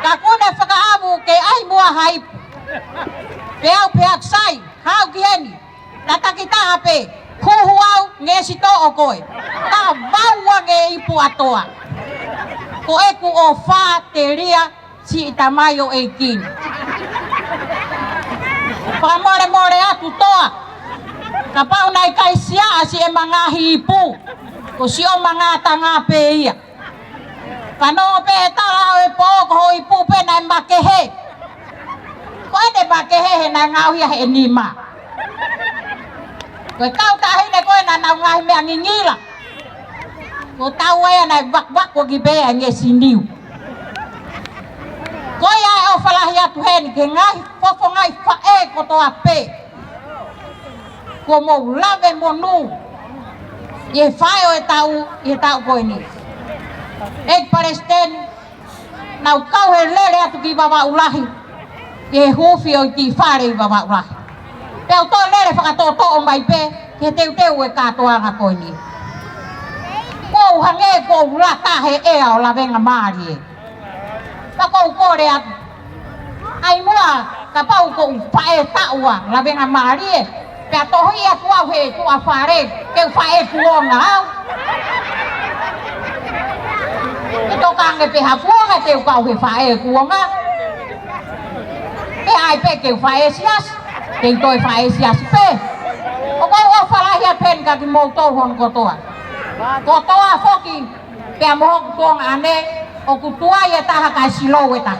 Ka kuo ne fakaʻamu ke ʻai muʻa ha ipu. Pea u pehē atu, sai, haʻu ki heni, tataki taha pē, huhu au, ngeʻesi toʻo koe. Ka vau ange ipu ʻa Toa. Ko ʻeku ʻofa telia siʻi tamaioʻeiki ni. Fakamolemole atu Toa, kapau naʻe ʻikai siʻa siʻema ngaahi ipu, ko siʻoma ngaahi tanga pē ia. Fanongo pē he tala ʻo e pō ko hoʻo ipu pē naʻe makehe. Ko ʻene makehe he naʻe ngaohi ia he nima. Ko e kau taʻahine ko ē naʻa nau ngaahi meʻa ngingila. Ko tau ʻa ia naʻe vakuvaku ki pē ʻa e ngeʻesi niu. Ko ia e ʻofa lahi atu heni ki he ngaahi fofonga ʻi faʻē kotoa pē. Kuo mou lave monū ʻi he faʻē ʻo e taʻu, ʻi he taʻu ko eni. ʻEiki Palesiteni, naʻa ku kau he lele atu ki Vavaʻu Lahi, ʻi he huufi ʻo e kiʻi fale ʻi Vavaʻu Lahi. Pea u toe lele fakatoʻotoʻo mai pē ki he teuteu ʻo e kātoanga ko eni. Kuo u hangē kuo u lata he ʻea ʻo lavengamālie. Pea ʻoku ou kole atu, ʻai muʻa, kapau ʻoku ou faʻē taʻu ʻa lavengamālie, pea tohi atu au he tuʻa fale, ke u faʻē kuonga au. ʻE tokange pē ha kuonga te u kau he faʻē kuonga. Pea ʻai pē ke u faʻē siasi, ke u toe faʻē siasi pē. ʻOku ou ʻofa lahi atu heni kia kimoutolu hono kotoa. Kotoa foki, pea mo hoku tuongaʻane, ʻoku tuai e taha kae silou e taha.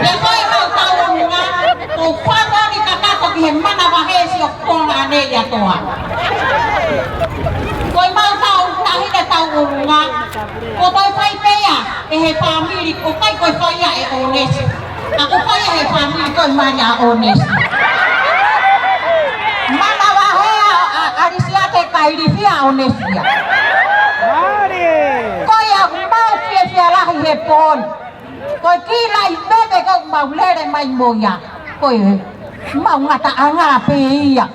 Pea ko e mau tau ʻolunga, ʻoku ou fakamolemole kakato ki he manavahē siʻoku tuongaʻane ʻia Toa. Ko e mau tau taʻahine tau ʻolunga, kuo toe fai pē ia ʻe he fāmili, ʻoku ʻikai ko e fai ia ʻe ʻOnesi. Ka ko e fai he fāmili ko e mali ʻa ʻOnesi. Mana vahe ʻa, ʻa, ʻAlisia ke kailifia ʻOnesi ia. Ko ia ʻoku mau fiefia lahi he pō ni. Ko e kiʻi laʻi veve ʻoku mau lele mai mo ia. Ko e mau ngataʻanga pē ia.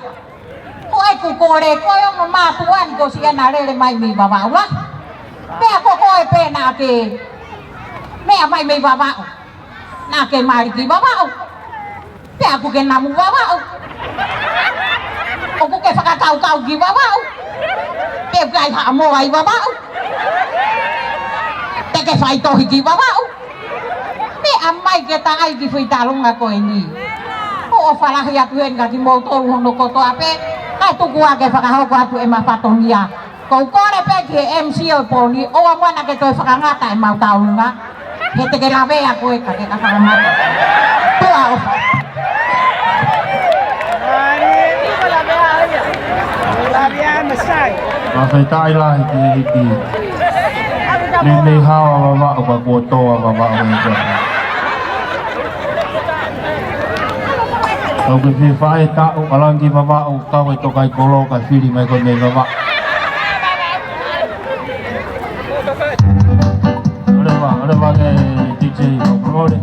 Ko ʻeku kole, ko e ongo mātuʻa ni ko siʻena lele mai mei Vavaʻu. Pea ko koe pē naʻa ke meʻa mai mei Vavaʻu. Naʻa ke mali ki Vavaʻu. Pea ʻoku ke namu Vavaʻu. ʻOku ke fakakaukau ki Vavaʻu. Pea ʻoku ʻi ai Haʻamoa ʻi Vavaʻu. Te ke faitohi ki Vavaʻu. Meʻa mai ke ta ʻai ki Fuitalunga ko eni. ʻOfa lahi atu heni kia kimoutolu hono kotoa pē. Kae tuku ā ke fakahoko atu ʻema fatongia. Ko u kole pē ki he M C ʻo e pō ni, ʻoua muʻa naʻa ke toe fakangata ʻemau taulunga. He te ke lavea koe ka ke ka fakangata. Tuʻa ʻofa. Fakafetaʻi lahi ki he ʻEiki. Meimei hao ʻa Vavaʻu ka kuo tō ʻa Vavaʻu ʻi he. Tau ke fie faʻē taʻu ʻalu ange ki Vavaʻu, kau e tokaikolo kae fili mai koe mei Vavaʻu. ʻOleva, ʻoleva ke D J Mokolole.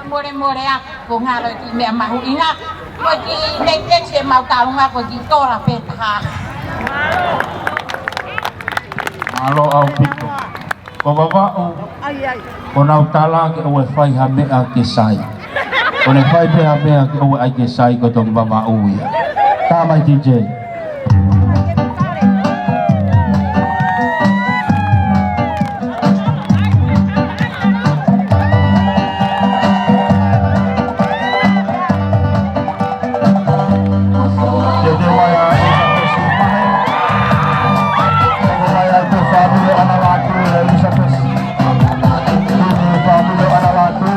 Molemole ā, ko ngalo ki meʻa mahuʻinga. Ko ki nei teksi ʻemau taulunga ko ki tola pē taha. Mālō ʻaupito. Ko Vavaʻu, ko nau tala ke ʻoua ʻe fai ha meʻa ke sai. Ko ne fai pē ha meʻa ke ʻoua ʻe ʻai ke sai ko e toki Vavaʻu ia. Tā mai D J. Ke te mai ʻa Elizabeth Mahe. Ke te mai ʻa e fāmili ʻo ʻAna Lātū, Elizabeth. Fāmili ʻo ʻAna Lātū.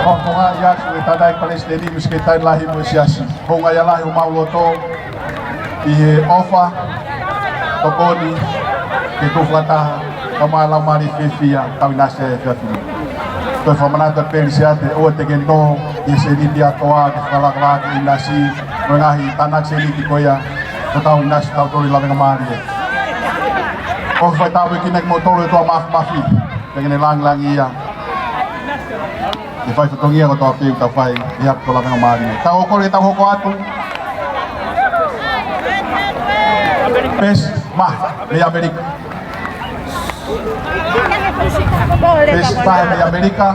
ʻOku ngaahi atu e tana e palesiteni mo e sekelitali lahi mo e siasi. Hounga ia lahi homau loto ʻi he ʻofa, tokoni, ke tuʻu fakataha, ka mai lau mali fiefia, tau ʻinasi he efiafi ni. Ko e fakamanatu atu pē Lisiate, ʻoua te ke nō ʻi he sēniti ʻa e toa ke fakalakalaka ke ʻinasi, mo e ngaahi tānaki sēniti ko ia, ko tau ʻinasi tautolu ʻi he lavengamālie. ʻOfa fai tāpuekina kimoutolu ʻe he ʻOtua Māfimafi, te ke ne langilangiʻia. ʻE fai fatongia ko tau pē ʻoku tau fai, ʻi he ʻapi ko e lavengamālie. Tau hoko, tau hoko atu, Peesi mahe mei ʻAmelika. Peesi mahe mei ʻAmelika.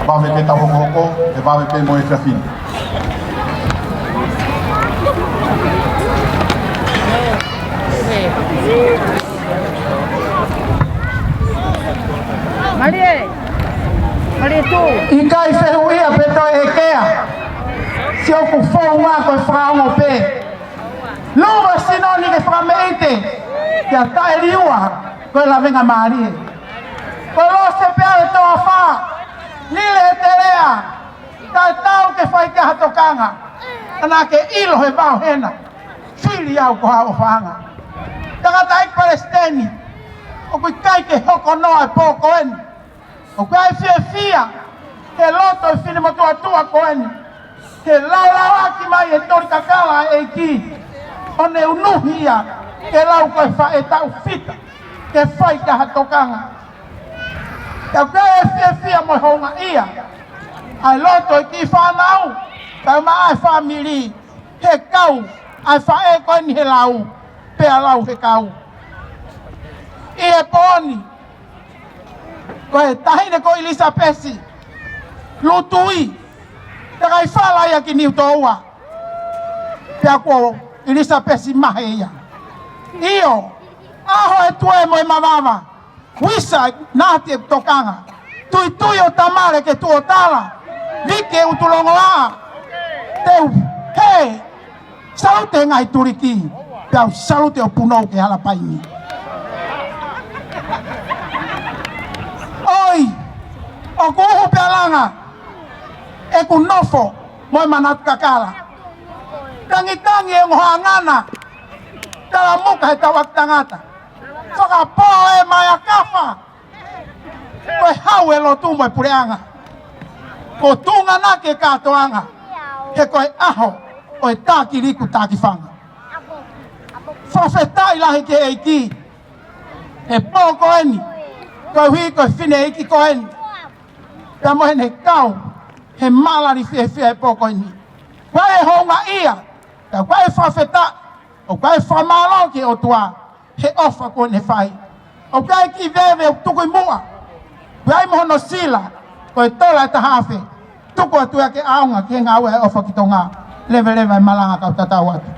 Vave pē ʻetau hokohoko, ʻe vave pē mo e efiafi ni. Mālie, mālie tū. ʻIkai fehuʻia pe toe ʻekea. Siʻoku founga ko e fakaongo pē. Luva sino ni ke fakameʻite, ke taʻeliua ko e lavengamālie. Ko Lose pē ʻa e toafa, Lile e telea, taʻetau ke fai ki ai ha tokanga. Ka naʻa ke ʻilo he vao hena, fili au ko haʻo ʻofaʻanga. Tangataʻeiki Palesiteni, ʻoku ʻikai ke hoko noa e pō ko eni. ʻOku ʻi ai e fiefia he loto e finemotuʻa tuʻa ko eni, ke laulauʻaki mai e toli kakala ʻa e ʻEiki, ʻo ne unuhi ia ke lau ko e faʻē taʻu fita, ke fai ki ai ha tokanga. Ka ʻoku ʻi ai e fiefia mo e houngaʻia ʻa e loto e kiʻi fānau, kae ʻumaʻā e fāmili, he kau ʻa e faʻē ko eni he lau, pea lau he kau. ʻI he pō ni, ko e taʻahine ko ʻIlisapesi Lutui, pea kai fala ia ki Niutōua. Pea ko ʻIlisapesi mahe ia. ʻIo, ʻaho e tuē mo e mavava, uisa naʻa te tokanga. Tuitui ʻo tamale ke tuʻo tala, vike ʻutu longoaʻa. Te u hē, salute ngaahi tuliki, pea u salute ʻo punou ki he hala paini. ʻOi, ʻoku uhu pea langa ʻeku nofo mo e manatu kakala. Tangitangi e ongo hangana, talamuka he tauʻaki tangata. Fakapō e maea kafa, ko e hau e lotu mo e puleʻanga. Ko tunga na ke kātoanga, he ko e ʻaho ʻo e taki liku taki fanga. Fakafetaʻi lahi ki he ʻEiki, he pō ko eni, koeʻuhi ko e fineʻeiki ko eni, pea mo ʻene kau he malali fiefia he pō ko eni. Ko e houngaʻia, ka ko e fakafetaʻi, ʻoku ʻi ai e fakamālō ki he ʻOtua he ʻofa kuo ne fai. ʻOku ʻi ai e kiʻi veve ʻoku tuku ʻi muʻa, ʻoku ʻi ai mo hono sila, ko e tola ʻe taha afe. Tuku atu ia ke ʻaonga ki he ngāue ʻa e ʻofa ki Tonga. Leveleva e malanga kau tatau atu.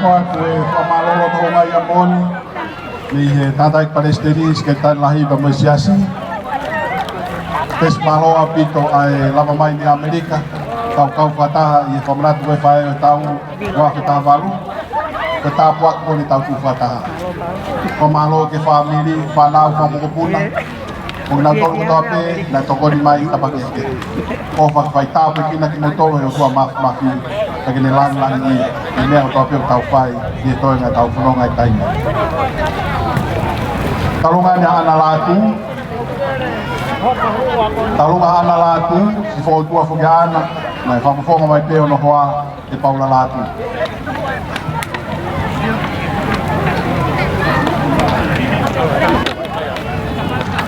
Ko e fakamālō loto houngaʻia moʻoni mei he tangataʻeiki palesiteni, sekelitali lahi pea mo e siasi. Pea fakamālō ʻaupito ʻa e lava mai mei ʻAmelika, tau kau fakataha ʻi he fakamanatu ko e fai ʻo e taʻu ua afe taha valu. Ko e tāpuaki moʻoni ʻetau tuʻu fakataha. Fakamālō ki he fāmili, fānau, fanga mokopuna, ʻo kinautolu kotoa pē naʻe tokoni mai, tāpuaki kehekehe. ʻOfa ke fai tāpuekina kimoutolu ʻe he ʻOtua Māfimafi, pea ke ne langilangiʻia ʻi he meʻa kotoa pē ʻoku tau fai ʻi he toenga ʻetau fononga ʻi he taimi. Talu ange ʻa ʻAna Lātū. Talu ange ʻa ʻAna Lātū, siʻi foʻi ʻotua foki ʻa ʻAna, naʻe fakafofonga mai pē hono hoa ʻe Paula Lātū.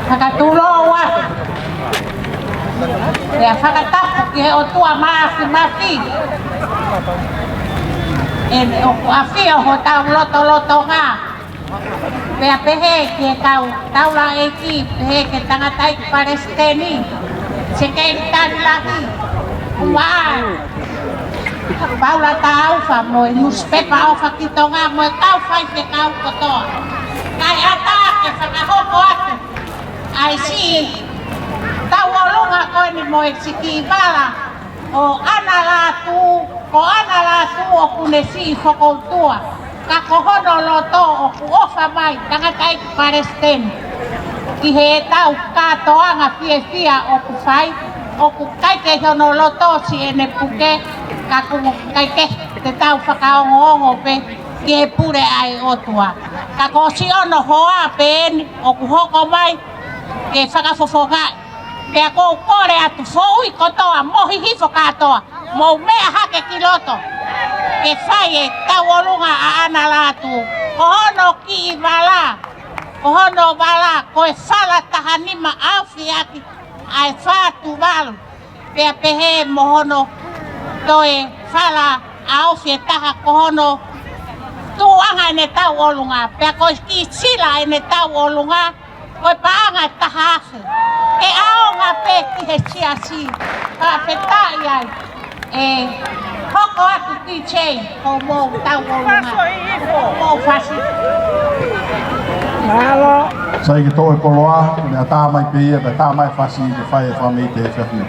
Fakatulou atu. Pea fakatapu ki he ʻOtua Māfimafi, ʻa ʻene ʻoku ʻafio ʻi hotau lotolotonga. Pea pehē ki he kau taulaʻeiki, pehē ki he tangataʻeiki palesiteni, sekelitali lahi, ʻumaʻā ʻa Paula Taufa mo e nusipepa ʻOfa ki Tonga mo e kau faifekau kotoa. Kae ʻatā ke fakahoko atu ʻa e siʻi tauʻolunga ko eni mo e siʻi kiʻi vala ʻo ʻAna Lātū, ko ʻAna Lātū ʻoku ne siʻi fokoutua, ka ko hono loto ʻoku ʻofa mai tangataʻeiki palesiteni ki heʻetau kātoanga fiefia ʻoku fai, ʻoku ʻikai ke ʻi hono loto siʻene puke, ka ʻoku ʻikai ke te tau fakaongoongo pē ki he pule ʻa e ʻOtua. Ka ko siʻono hoa pē eni ʻoku hoko mai ke fakafofongaʻi. Pea ʻoku ou kole atu foʻui kotoa mo hihifo kātoa, mou meʻa hake ki loto ke fai e tauʻolunga ʻa ʻAna Lātū. Ko hono kiʻi vala, ko hono vala ko e fala taha nima ʻaofi ʻaki ʻa e fā Tuvalu. Pea pehē mo hono toe fala ʻaofi ʻe taha ko hono tuʻuʻanga ʻene tauʻolunga. Pea ko e kiʻi sila ʻene tauʻolunga, ko e paʻanga ʻe taha afe. Ke ʻaonga pē ki he siasi. Fakafetaʻi ai. ʻE hoko atu D J, ko hoʻomou tauʻolunga, hoʻomou fasi. Sai ke toʻo e koloa, ne ʻatā mai pē ia, pea tā mai fasi ke fai e fakameʻite he efiafi ni.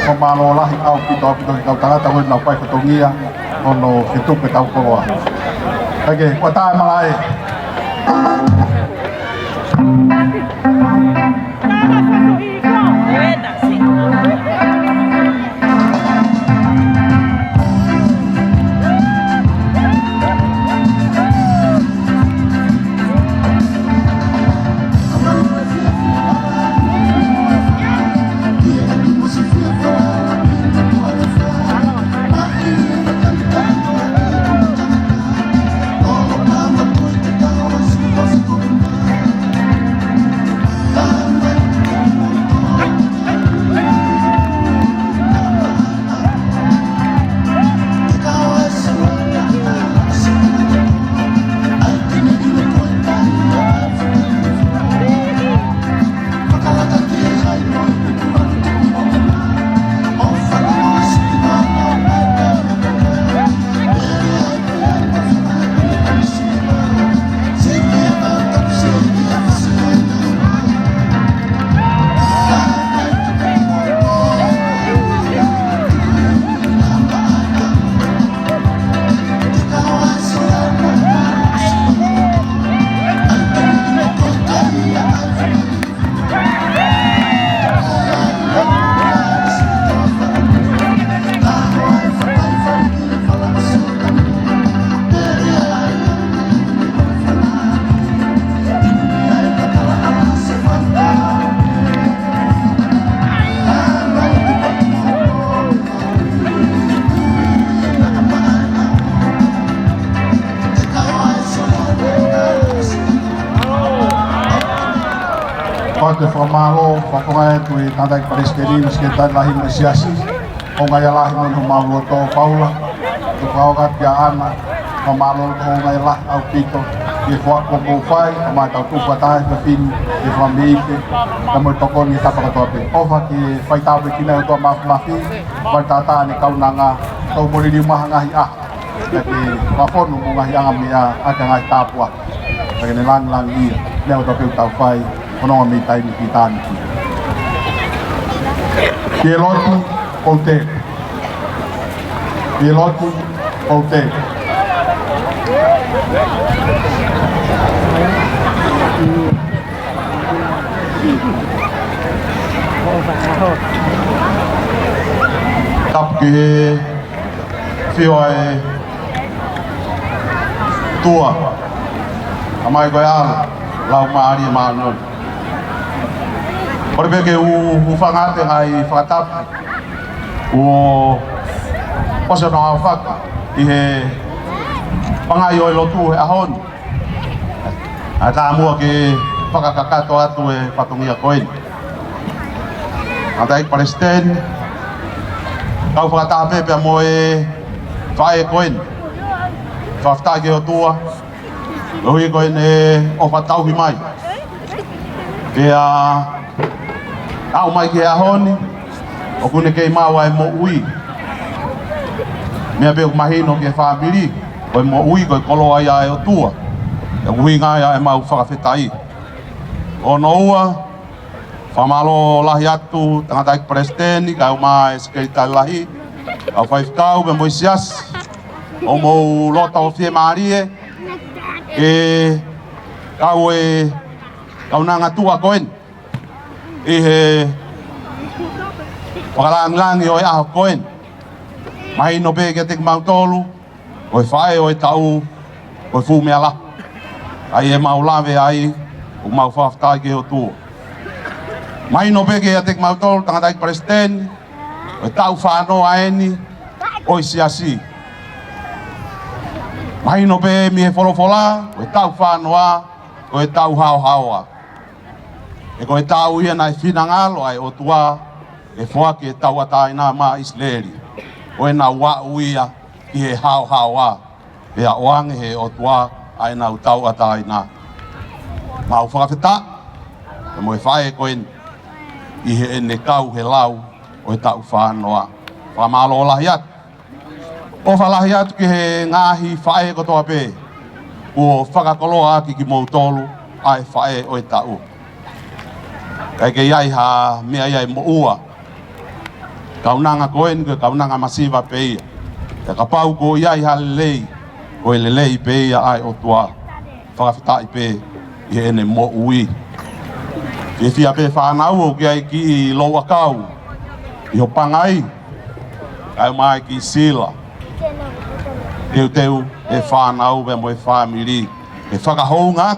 Fakamālō lahi ʻaupito, ʻaupito ki he kau tangata ko ē naʻa nau fai fatongia hono fetuku ʻetau koloa. Kae kehe, kuo tā e malaʻe. Pea te fakamālō, fakafofongaʻi atu e tangataʻeiki palesiteni, mo e sekelitali lahi mo e siasi. Houngaʻia lahi mo hono maʻu loto Paula. Te u fakaongo atu kia ʻAna, fakamālō loto, houngaʻia lahi ʻaupito. Ke foaki hoʻomou fai, ʻa e maʻu tau tuʻu fakataha he fefine, ke fakameike, ka mo e tokoni he tapa kotoa pē. ʻOfa ke fai tāpuekina ʻe he ʻOtua Māfimafi, fai tātā ʻene kaunanga, tau moli liu maha ngaahi ʻaho. Ka ke fakafonu mo ngaahi anga meʻa, ʻaki ngaahi tāpuaki. Ka ke ne langilangiʻia, meʻa kotoa pē ʻoku tau fai, ʻo nonga mei taimi ki ʻitāniti. Ke lotu, ʻoua te. Ke lotu, ʻoua te. Tapu ki he ʻafio ʻa e ʻOtua, ʻa e Tamai ko e ʻAlo, Laumālie Māʻoniʻoni. Kole pē ke u, u hūfanga atu he ngaahi fakatapu kuo ʻosi hono aofaki ʻi he pangai ʻo e lotu he ʻaho ni. ʻA e taumuʻa ke fakakakato atu e fatongia ko eni. Tangataʻeiki Palesiteni, kau fakataha pē pea mo e faʻē ko eni. Fakafetaʻi ki he ʻOtua, koeʻuhi ko ʻene ʻofa tauhi mai. Pea aʻu mai ki he ʻaho ni, ʻoku ne kei maʻu ʻa e moʻui. Meʻa pē ʻoku mahino ki he fāmili, ko e moʻui, ko e koloa ia ʻa e ʻOtua. ʻOku ʻuhinga ia ʻemau fakafetaʻi. Hono ua, fakamālō lahi atu, Tangataʻeiki Palesiteni, kae ʻumaʻā e Sekelitali Lahi, kau faifekau, pea mo e siasi, hoʻomou loto fiemālie, ke kau e kaunanga tuʻa ko eni ʻi he fakalangilangi ʻo e ʻaho ko eni. Mahino pē kiate kimautolu, ko e faʻē ʻo e taʻu, ko e fuʻu meʻa lahi. ʻA ia ʻemau lave ai, ʻoku mau fakafetaʻi ki he ʻOtua. Mahino pē kiate kimautolu, Tangataʻeiki Palesiteni, ko e taʻu fā noa eni ʻo e siasi. Mahino pē mei he folofola, ko e taʻu fā noa, ko e taʻu haohaoa. He ko e taʻu ia naʻe finangalo ai e ʻOtua ke foaki e tauʻatāina maʻa ʻIsileli. Ko ʻenau aʻu ia ki he haohaoa, pea ʻoange ʻe he ʻOtua ʻa ʻenau tauʻatāina. Mau fakafetaʻi, pea mo e faʻē ko eni, ʻi heʻene kau he lau ʻo e taʻu fā noa. Fakamālō lahi atu. ʻOfa lahi atu ki he ngaahi faʻē kotoa pē, kuo fakakoloa ʻaki kimoutolu ʻa e faʻē ʻo e taʻu. ʻIkai ke ʻi ai ha meʻa ia ʻe moʻua. Kaunanga ko eni ko e kaunanga masiva pē ia. Pea kapau kuo ʻi ai ha lelei, ko e lelei pē ia ʻa e ʻOtua. Fakafetaʻi pē ʻi heʻene moʻui. Fiefia pē fānau ʻoku ʻi ai kiʻi louʻakau ʻi ho pangai, kae ʻumaʻā e kiʻi sila. Teuteu e fānau pea mo e fāmili ke fakahounga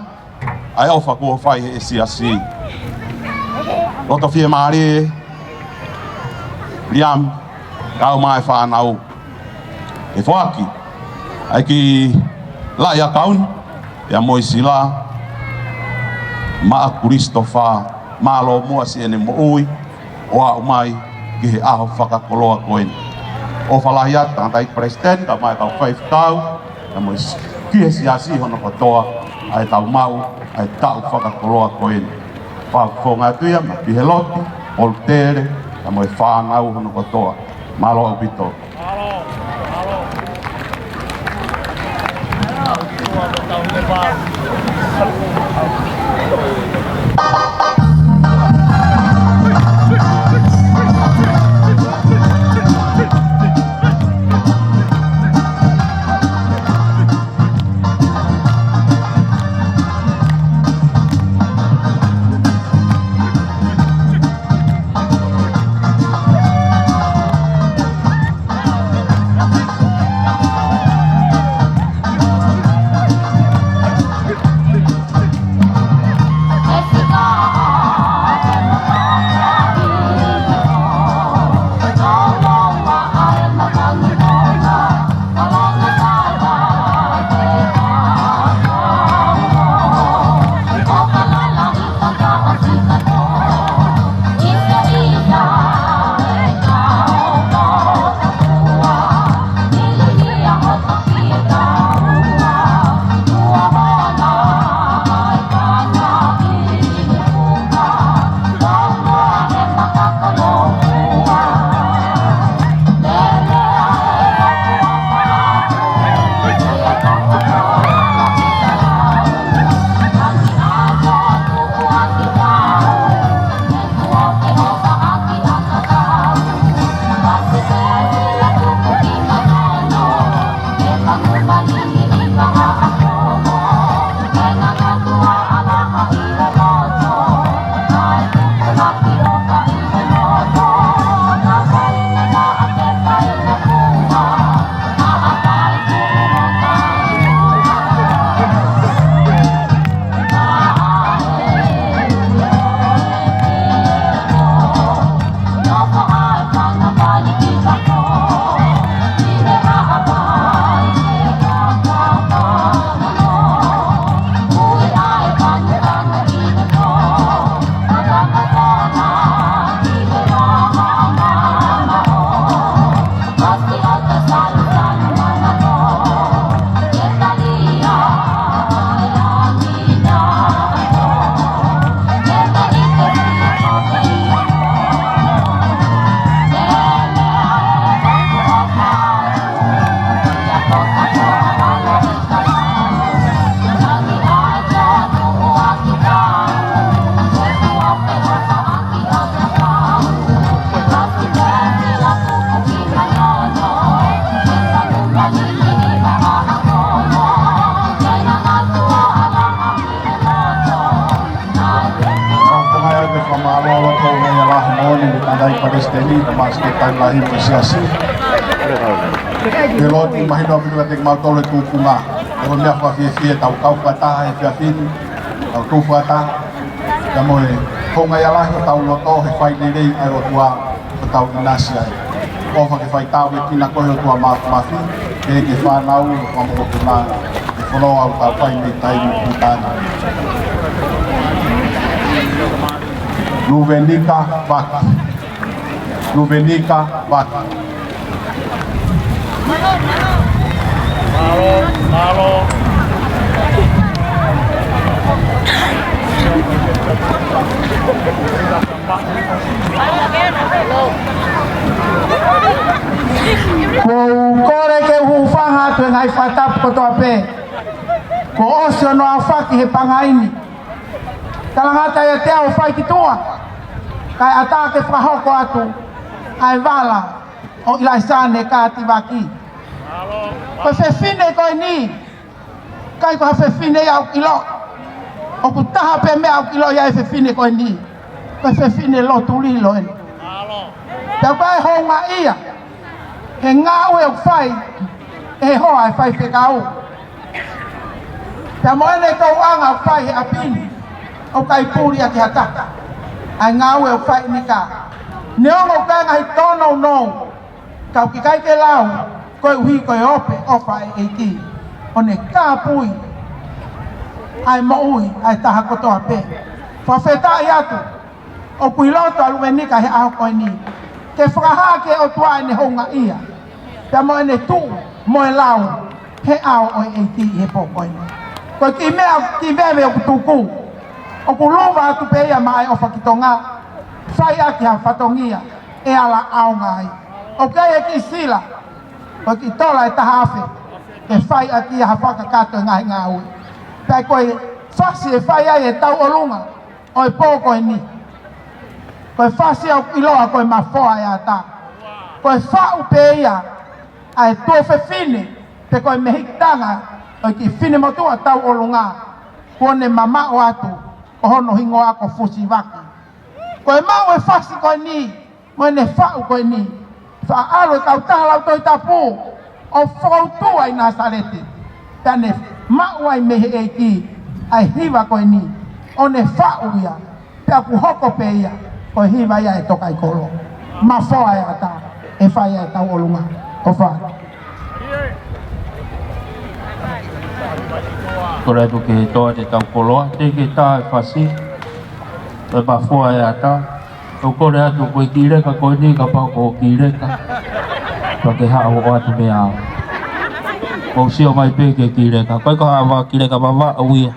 ʻa e ʻofa kuo fai ʻe he siasi. Loto fiemālie, Liam, kae ʻumaʻā e fānau. ʻE foaki ʻa e kiʻi laʻi ʻakau ni, pea mo e sila, maʻa Kulisitofā, mālō muʻa siʻene moʻui ʻo aʻu mai ki he ʻaho fakakoloa ko eni. ʻOfa lahi atu, Tangataʻeiki Palesiteni, kae ʻumaʻā e kau faifekau, pea mo e s-, ki he siasi hono kotoa, ʻa e tau maʻu ʻa e taʻu fakakoloa ko eni. Fakafofonga atu ia, maʻa Piheloti, Polutele, pea mo e fānau hono kotoa. Mālō ʻaupito. Tangataʻeiki Palesiteni, kae ʻumaʻā Sekelitali Lahi ʻo e Siasi. Ke lotu mahino ʻaupito kiate kimautolu e tūkunga. Ko e meʻa fakafiefia ʻetau kau fakataha he efiafi ni, tau tū fakataha. Kae ʻumaʻā e houngaʻia lahi ʻo hotau loto he fai lelei ʻa e ʻOtua ʻoku tau ʻinasi ai. ʻOfa ke fai tāpuekina koe ʻe he ʻOtua Māfimafi, ʻa e fānau, ʻa e mokopuna, ʻa e fonua ʻoku tau fai mei ai he taimi ni. Luvenika Vaki. Luvenika Vaki. Mālō, mālō. Kuo u kole ke u hūfanga atu he ngaahi fakatapu kotoa pē. Kuo ʻosi hono aofaki he pangai ni. Talangata ʻiate au ʻo fai ki tuʻa, kae ʻatā ke fakahoko atu ʻa e vala ʻo ʻIlaisane Kātivaki. Ko e fefine ko eni, ʻikai ko ha fefine ia ʻoku ʻilo. ʻOku taha pē meʻa ʻoku ʻilo ia ʻe he fefine ko eni. Ko e fefine lotu lilo eni. Pea ʻoku ʻi ai e houngaʻia he ngāue ʻoku fai ʻe he hoa ʻo e faifekau. Pea mo ʻene tauʻanga ʻoku fai he ʻapi ni, ʻoku ʻikai puli ʻaki ha taha ʻa e ngāue ʻoku fai ʻe Nika. Neongo ʻoku ʻi ai e ngaahi tōnounou, ka ʻoku ʻikai ke lau, koeʻuhi ko e ope ʻofa ʻa e ʻEiki ʻo ne kāpui ʻa e moʻui ʻa e taha kotoa pē. Fakafetaʻi atu, ʻoku ʻi loto ʻa Luvenika he ʻaho ko eni ke fakahā ki he ʻOtua ʻene houngaʻia, pea mo ʻene tuʻu mo e lau he ʻao ʻo e ʻEiki he pō ko eni. Ko e kiʻi meʻa, kiʻi veve ʻoku tuku, ʻoku luva atu pē ia maʻa e ʻOfa ki Tonga, fai ʻaki ha fatongia ʻe ala ʻaonga ai. ʻOku ʻi ai e kiʻi sila, ko e kiʻi tola ʻe taha afe, ke fai ʻaki ia ha fakakakato e ngaahi ngāue. Pea ko e fasi ʻe fai ai e tauʻolunga ʻo e pō ko eni. Ko e fasi ʻoku ʻiloa ko e Mafoa ʻa e Ata. Ko e faʻu pē ia ʻa e tuofefine, pe ko e mehikitanga ʻo e kiʻi finemotuʻa tauʻolunga, kuo ne mamaʻo atu, ko hono hingoa ko Fusivaki. Ko e maʻu e fasi ko eni, mo ʻene faʻu ko eni, faʻa ʻalu e kautaha lau Tohi Tapu ʻo fakautua ʻi Nāsaleti, pea ne maʻu ai mei he ʻEiki ʻa e hiva ko eni, ʻo ne faʻu ia, pea kuo hoko pē ia ko e hiva ia ʻa e tokaikolo. Mafoa ʻa e Ata, ʻe fai ʻa e tauʻolunga. ʻOfa. Kole atu ke toʻa ʻetau koloa, teʻeki ke tā e fasi, ʻe Mafoa ʻa e Ata. ʻOku kole atu ko e kiʻi leka ko eni kapau ko e kiʻi leka, pea ke haʻu ʻo ʻoatu meʻa. Mou sio mai pē ki he kiʻi leka. ʻIkai ko ha kiʻi leka vavaʻu ia.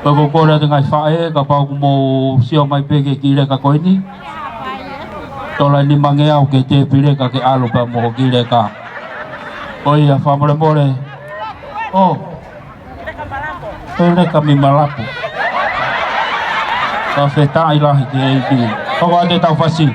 Pea ʻoku kole atu ngaahi faʻē kapau ʻoku mou sio mai pē ki he kiʻi leka ko eni. Tola ʻe nimangeau ki he tēpile ka ke ʻalu pē mo e kiʻi leka. Ko ia fakamolemole. ʻŌ. Ko e leka mei Malapo. Fakafetaʻi lahi ki he ʻEiki. Hoko atu ʻetau fasi.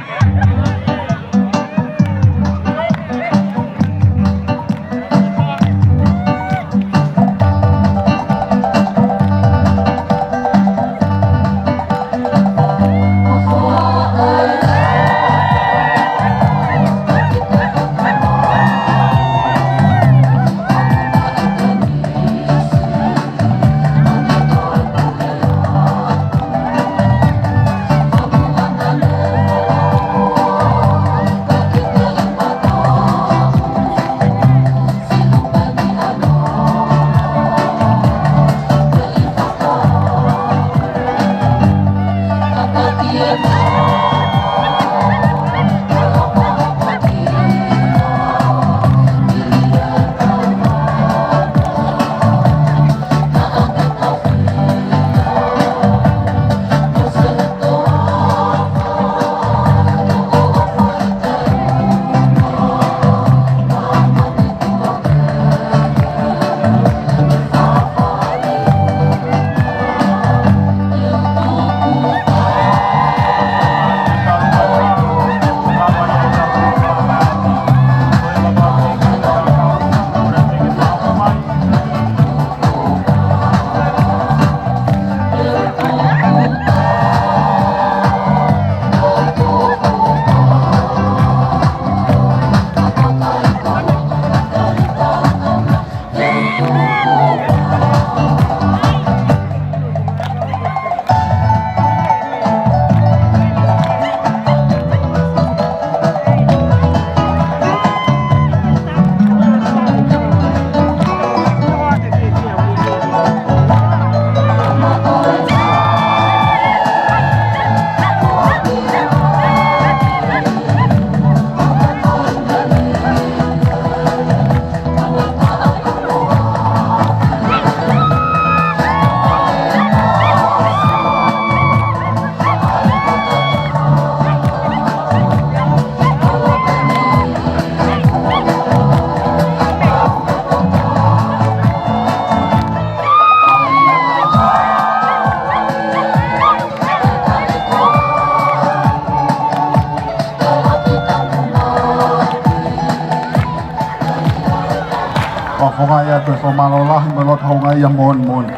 Ko e fakamālō lahi mo e loto houngaʻia moʻoni moʻoni.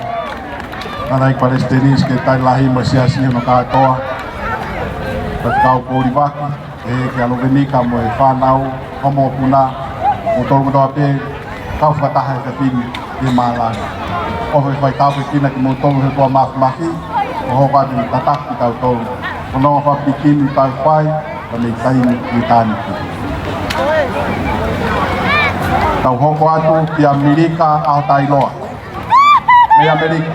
Tangataʻeiki Palesiteni, Sekelitali Lahi mo e siasi hono kātoa. Faifekau Poulivaki, ʻe Kia Lovenika mo e fānau, homo puna, mo tolu kotoa pē, kau fakataha he efiafi ni, ʻi mālani. ʻOfa ke fai tāpuekina kimoutolu he ʻOtua Māfimafi, ʻo hoko atu ʻi he tataki kitautolu. Ko hono fakapikini tau fai, ka mei taimi ki taimi. Tau hoko atu ki ʻAmelika ʻAhotailoa. Mei ʻAmelika.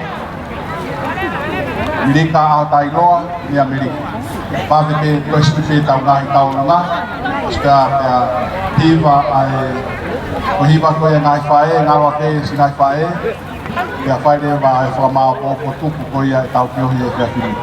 ʻAmelika ʻAhotailoa, mei ʻAmelika. Pea pehē pē, ko e siʻi pē ʻetau ngaahi taulanga. Sika, pea hiva ai, ko e hiva ko ia e ngaahi faʻē, ngalo ake siʻi ngaahi faʻē. Pea fai leva e fakamāʻopoʻopo tupu ko ia ʻetau feohi he efiafi ni.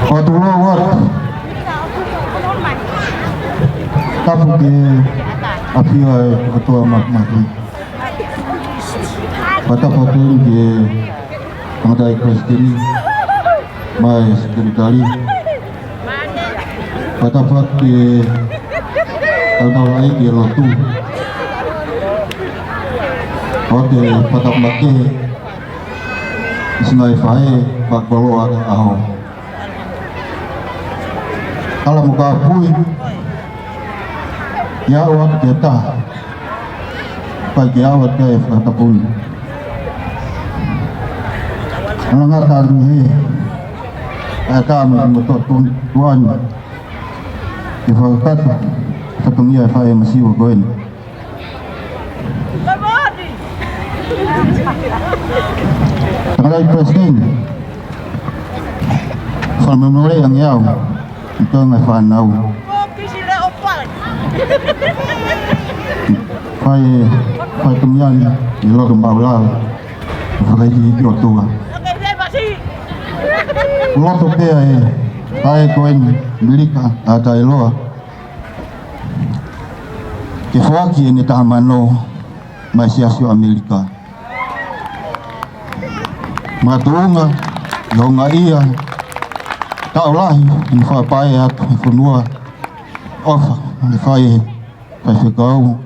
Fakatulou atu. Tapu ki he ʻafio ʻa e ʻOtua Māfimafi. Fakatapu atu ki he Tangataʻeiki Palesiteni mo e Sekelitali. Fakatapu atu ki he Tangataʻeiki Lotu. ʻOatu e fakatapu makehe ki he siʻi ngaahi faʻē, fakakoloa ʻa e ʻaho. Tala mo kāpui, ʻi he ʻaho atu ki he taha, ʻikai ke ʻalu atu ki ai e fakatapu ni. Ana ngata atu he, ʻa e ka mo mo to tun tuan, ke fakakakato fatongia e faʻē masiva ko eni. Tangataʻeiki Palesiteni, fakamolemole ange au, ʻi he toenga e fānau. Fai, fai tumiani, ʻi loto maʻulalo. Fakaʻikiʻiki ʻOtua. Loto pē ʻa e, ʻa e ko eni, ʻAmelika ʻAhotailoa. Ke foaki ʻene taha mano, maʻa e Siasi ʻo ʻAmelika. Makatuʻunga, ʻi he houngaʻia, taʻu lahi, ʻene fakapaʻanga atu, he fonua, ʻofa, ʻene fai, faifekau,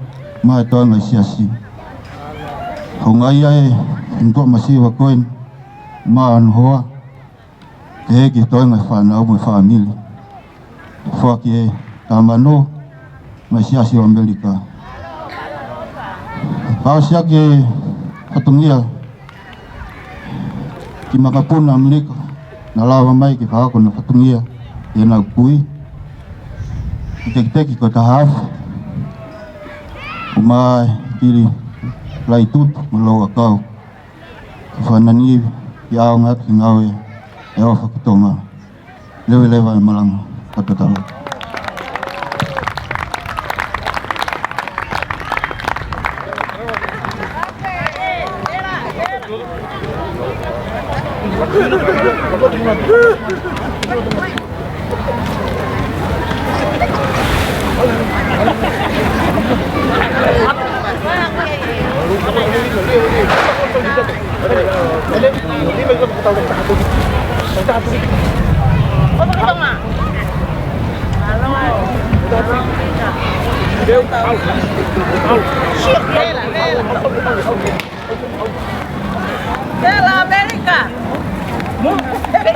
mo e toenga e siasi. Houngaʻia e, ʻene toʻa masiva ko eni, mo hono hoa, ke hiki toenga e fānau mo e fāmili. Foaki e taha mano, maʻa e Siasi ʻo ʻAmelika. Pea ʻosi ʻaki e fatongia ki he makapuna ʻAmelika, naʻa lava mai ke fakahoko ʻena fatongia ʻi heʻenau kui. ʻI he tekiteki ko e taha afe, ʻo mai pili lai tutu mo lau ʻakau. Ke fanani ia ʻo ngāueʻaki e ngāue ʻa e ʻofa ki Tonga. Leveleva e malanga. Fakatau. Vela, Amerika.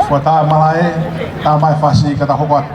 Ko e tā malaʻe, tā mai fasi ka ta hoko atu.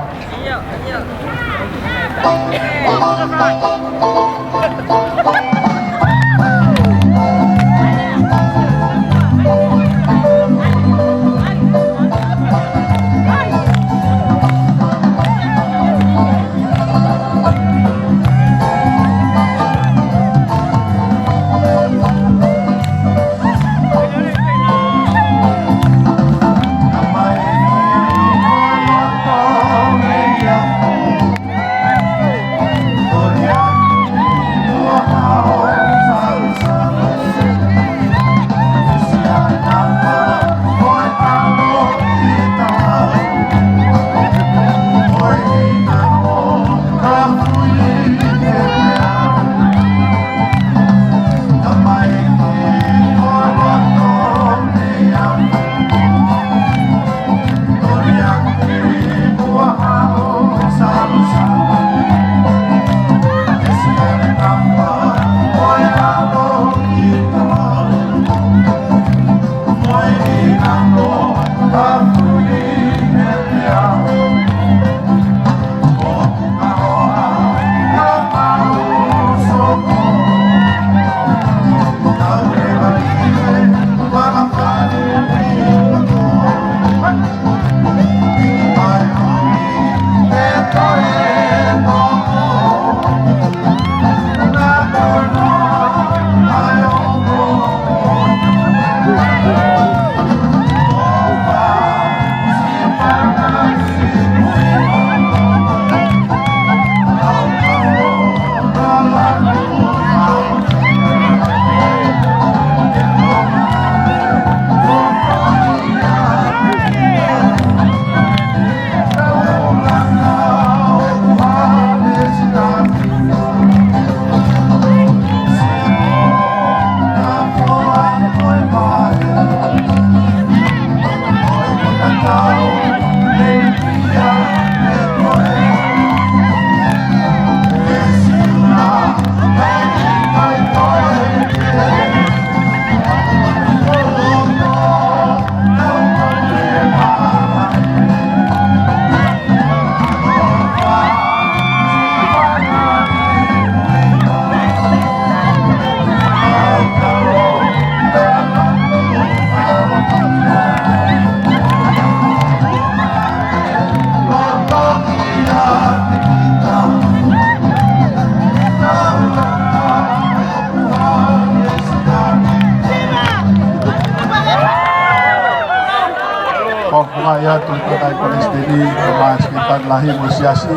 ʻA ia atu ki he Palesiteni, kae ʻumaʻā e Sekelitali Lahi mo e Siasi,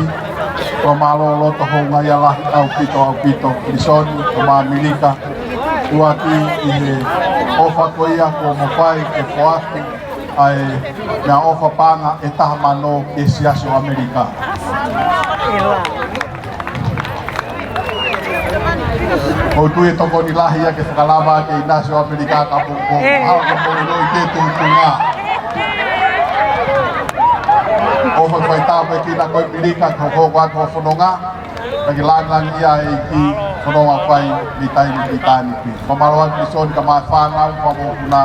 fakamālō loto houngaʻia lahi ʻaupito, ʻaupito, Pilisoni, kae ʻumaʻā ʻAmelika, ʻoku ʻi he ʻofa ko ia kuo mou fai ke foaki ʻa e meʻaʻofa paʻanga ʻe taha mano ki he Siasi ʻo ʻAmelika. ʻOku ou tui ʻe tokoni lahi ia ke fakalava ki he ʻinasi ʻo ʻAmelika ka po po. ʻAi ke mou ʻilo ʻi he tuʻunga. ʻOfa fai tāpuekina ko ʻAmelika, ko ko ko atu fononga. Ka ke langilangiʻia ʻEiki, fononga fai mei taimi ki taimi pē. Fakamālō atu Pilisoni kae ʻumaʻā e fānau, fakamokopuna,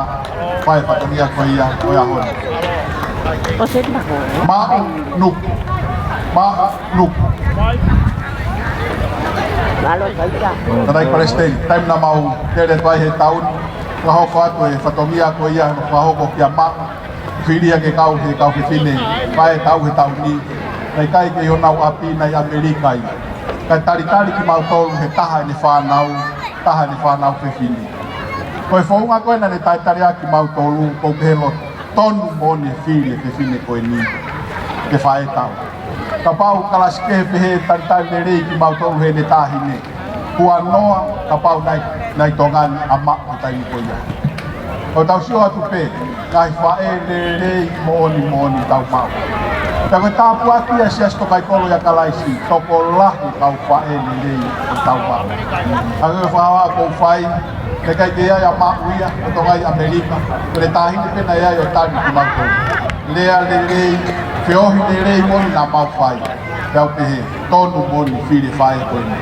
fai fatongia ko ia, ko ia hona. Maʻu nuku. Maʻu nuku. Tangataʻeiki Palesiteni, taimi naʻa mau tele atu ai he taʻu ni, fakahoko atu e fatongia ko ia, fakahoko kia Maʻu, fili ia ke kau he kau fefine, fai e taʻu he taʻu ni, naʻe ʻikai ke ʻi honau ʻapi, naʻe ʻi ʻAmelika ia. Kae talitali kimautolu he taha ʻene fānau, taha ʻene fānau fefine. Ko e founga ko ē naʻa ne talitali ai kimautolu, ʻoku ou pehē loto, tonu moʻoni e fili e fefine ko eni ke faʻē tau. Kapau kalasi kehe pehē talitali lelei kimautolu heʻene taʻahine. Kuo noa kapau naʻe, naʻe ʻi Tonga ni ʻa Maʻu he taimi ko ia. ʻOku tau sio atu pē, ngaahi faʻē lelei moʻoni moʻoni ʻoku tau maʻu. Pea ko e tāpuaki ia ʻa e Siasi Tokaikoló ʻia Kalaisi, tokolahi kau faʻē lelei ʻoku tau maʻu. ʻA e fakahā ʻoku ou fai, naʻe ʻikai ke ʻi ai ʻa Maʻu ia, ʻo Tonga ʻi ʻAmelika, ko ʻene taʻahine pē naʻe ʻi ai ʻo tali kimautolu. Lea lelei, feohi lelei moʻoni naʻa mau fai. Pea u pehē, tonu moʻoni fili e faʻē ko eni.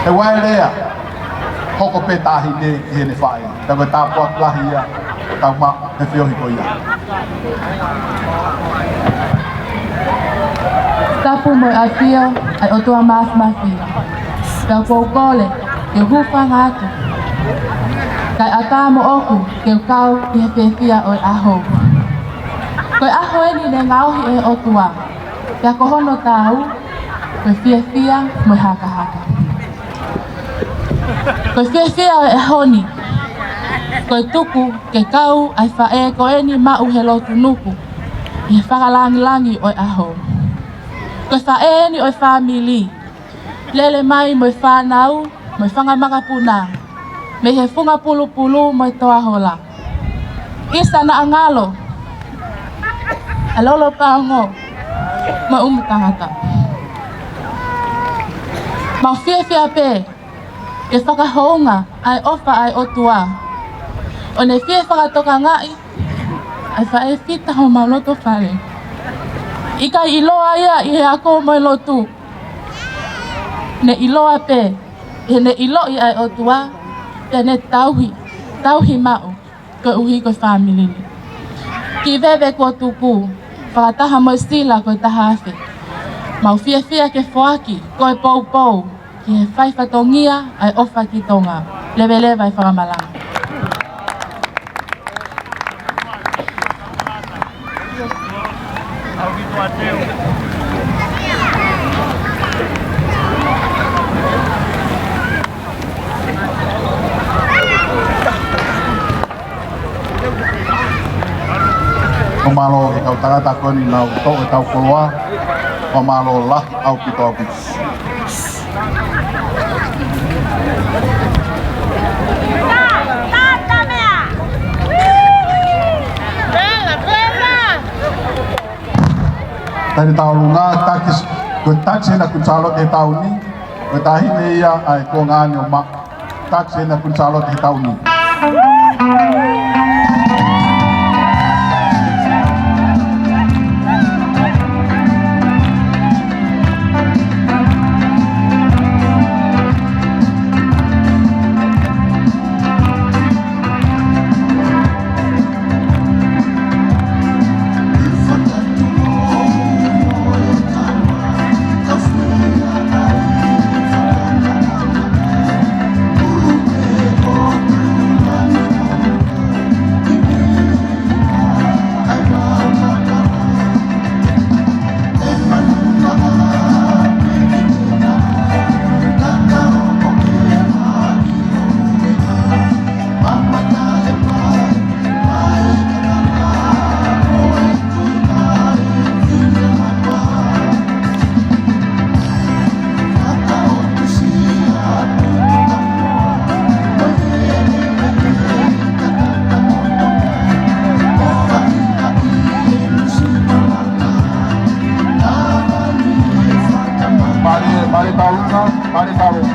He ʻoku ʻi ai e lea, hoko pē taʻahine ki heʻene faʻē. Pea ko e tāpuaki lahi ia ʻoku tau maʻu he feohi ko ia. Tapu mo e ʻafio ʻa e ʻOtua Māfimafi. Pea ʻoku ou kole ke u hūfanga atu kae ʻatā moʻoku ke u kau ʻi he fiefia ʻo e ʻaho. Ko e ʻaho eni ne ngaohi ʻe he ʻOtua, pea ko hono taau, ko e fiefia mo e hakahaka. Ko e fiefia ʻo e ʻaho ni, ko e tuku ke kau ʻa e faʻē ko eni Maʻu he lotu nuku ʻi he fakalāngilangi ʻo e ʻaho. Ko e faʻē eni ʻo e fāmili, lele mai mo e fānau, mo e fanga makapuna, mei he Funga Pulupulu mo e Toahola, ʻIsa Naʻangalo, ʻAlolo Paongo, mo e ʻUmutangata. Mau fiefia pē ke fakahounga ʻa e ʻofa ʻa e ʻOtua, ʻo ne fie fakatokangaʻi ʻa e faʻē fita homau loto fale. ʻIkai ʻiloa ia ʻi he ako mo e lotu. Ne ʻiloa pē, he ne ʻiloʻi ʻa e ʻOtua, pea ne tauhi, tauhi maʻu, koeʻuhi ko e fāmili ni. Kiʻi veve kuo tuku, fakataha mo e sila ko e taha afe. Mau fiefia ke foaki ko e poupou ki he fai fatongia ʻa e ʻofa ki Tonga. Leveleva e fakamalanga. Fakamālō ki he kau tangata ko eni naʻa nau toʻo ʻetau koloa. Fakamālō lahi ʻaupito ʻaupito. Taimi tau lunga, takis, ko e takis ena Kuini Sālote he taʻu ni, ko e taʻahine ia ʻa e konga ni ʻo Maʻu. Takis ena Kuini Sālote he taʻu ni. Mālō e taulunga, mālō e taulunga.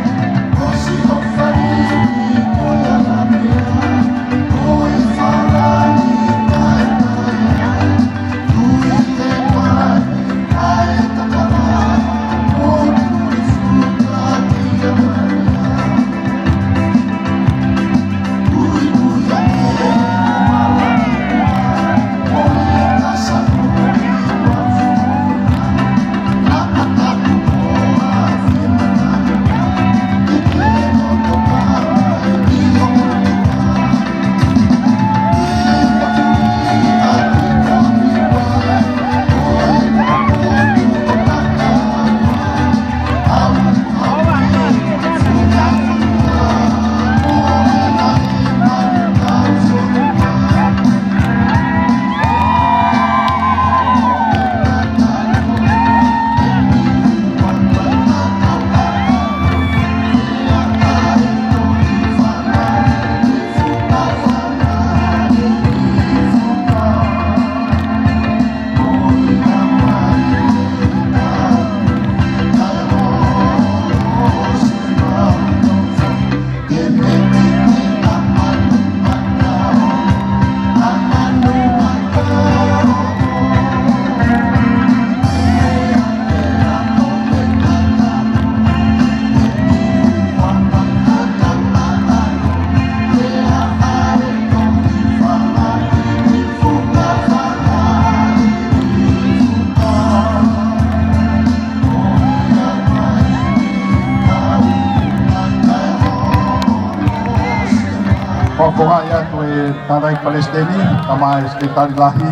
Fakafofongaʻi atu e tangataʻeiki palesiteni, kae ʻumaʻā e sekelitali lahi,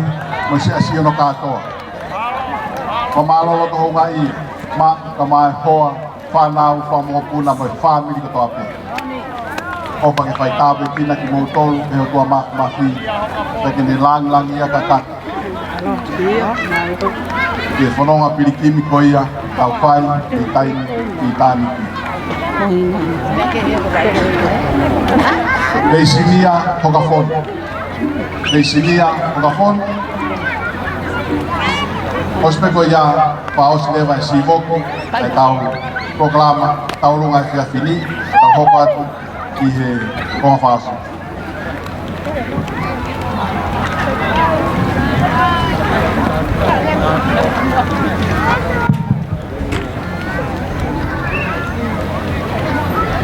mo e siasi hono kātoa. Fakamālō loto houngaʻia, maʻa, kae ʻumaʻā e hoa, fānau, fanga mokopuna mo e fāmili kotoa pē. ʻOfa ke fai tāpuekina kimoutolu ʻe he ʻOtua Māfimafi, pea ke ne langilangiʻia kakato ki he fononga pilikimi ko ia ʻoku tau fai ʻi he taimi, ʻi ʻitāniti. Veisinia Hokafonu. Veisinia Hokafonu. ʻOsi pē ko ia, fakaʻosi leva e sīvoki ʻetau polokalama taulunga efiafi ni, tau hoko atu ki he konga fakaʻosi.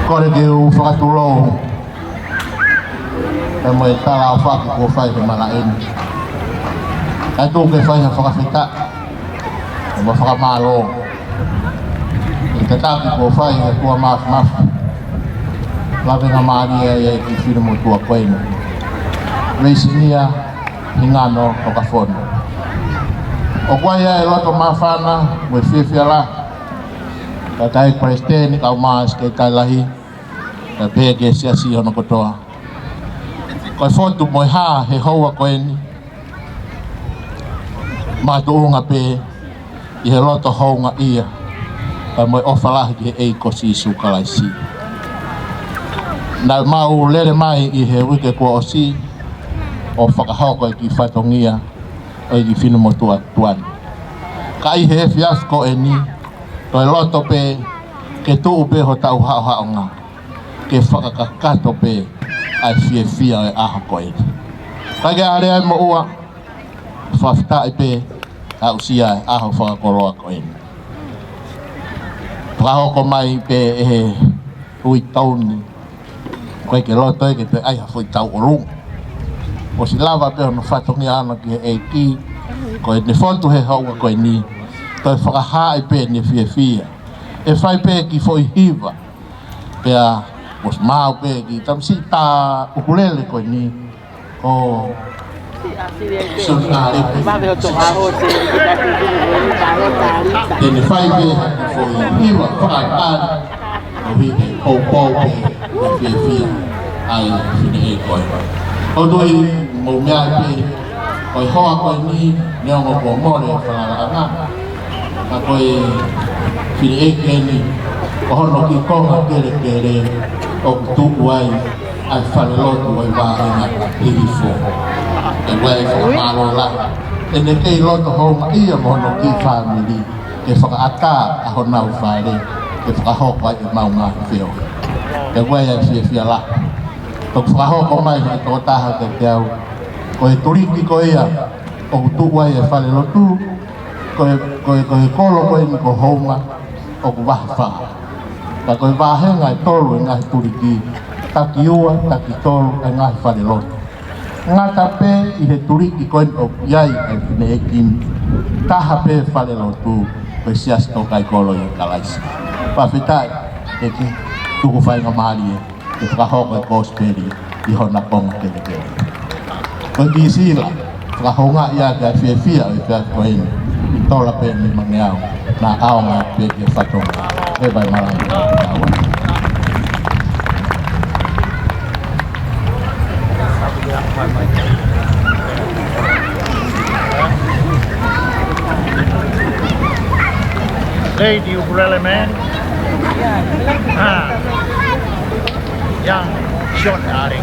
Kole ke u fakatulou pea mo e tala ʻofa kuo fai he malaʻe ni. Kae tuku ke fai ha fakafetaʻi mo e fakamālō ʻi he tataki kuo fai ʻe he ʻOtua Māfimafi. Lavengamālie ʻa e kiʻi finemotuʻa ko eni, Veisinia Hingano Hokafonu. ʻOku ʻi ai e loto māfana mo e fiefia lahi ʻa e tangataʻeiki palesiteni kae ʻumaʻā e sekelitali lahi, kae pehē ki he siasi hono kotoa. Ko e fotu mo e hā he houa ko eni, makatuʻunga pē ʻi he loto houngaʻia kae mo e ʻofa lahi ki he ʻEiki ko Sīsū Kalaisi. Naʻa mau lele mai ʻi he uike kuo ʻosi ʻo fakahoko e kiʻi fatongia ʻo e kiʻi finemotuʻa tuʻa ni. Ka ʻi he efiafi ko eni, toe loto pē ke tuʻu pē hotau haʻohaʻonga ke fakakakato pē ʻa e fiefia ʻo e ʻaho ko eni. Kae ke ʻalu ai mo ua, fakafetaʻi pē, aʻusia e ʻaho fakakoloa ko eni. Fakahoko mai pē ʻe he uitou ni, ʻoku ʻikai ke loto ia ke toe ʻai ha foʻi tauʻolunga. ʻOsi lava pē hono fatongia ʻana ki he ʻEiki, ko ʻene fotu he houa ko eni, toe fakahaaʻi pē ʻene fiefia. ʻE fai pē kiʻi foʻi hiva, pea ʻosi maʻu pē kiʻi tamasiʻi tā ʻukulele ko eni, ko Sione Alepe. Te ne fai pē ha kiʻi foʻi hiva fakaʻaliʻali, ʻo hiki poupou pē ʻa e fiefia ʻa e fineʻeiki ko ē. ʻOku ou tui mou meaʻi pē, ko e hoa ko eni, neongo kuo mole e falalaʻanga, ka ko e fineʻeiki eni, ko hono kiʻi konga kelekele ʻoku tuʻu ai ʻa e falelotu ʻo e vaʻinga Hilifou. ʻE ʻoua ʻe fakamālō lahi ʻene kei loto houngaʻia mo hono kiʻi fāmili. ke fakaʻatā ʻa honau fale, ke fakahoko ai ʻemau ngaahi feohi. Pea ʻoku ʻi ai ʻa e fiefia lahi. Toki fakahoko mai ʻe he tokotaha kiate au, ko e tuliki ko ia ʻoku tuʻu ai e falelotu, ko e, ko e, ko e kolo ko eni ko Houma, ʻoku vahe fā. Ka ko e vāhenga ʻe tolu e ngaahi tuliki, taki ua, taki tolu e ngaahi falelotu. Ngata pē ʻi he tuliki ko eni ʻoku ʻi ai ʻa e fineʻeiki ni, taha pē falelotu, ko e Siasi Tōkaikolo ʻia Kalaisi. Fakafetaʻi, ʻEiki, tuku faingamālie ke fakahoko e kosipeli ʻi hona konga kelekele. Ko e kiʻi sila fakahoungaʻi ʻaki ʻa e fiefia ʻo e efiafi ko eni, ʻi tola pē ni mangeau, naʻa ʻaonga pē ki he fatongia. Ke vai malanga. Lady Ukulele Man. Ah. Young John Alec.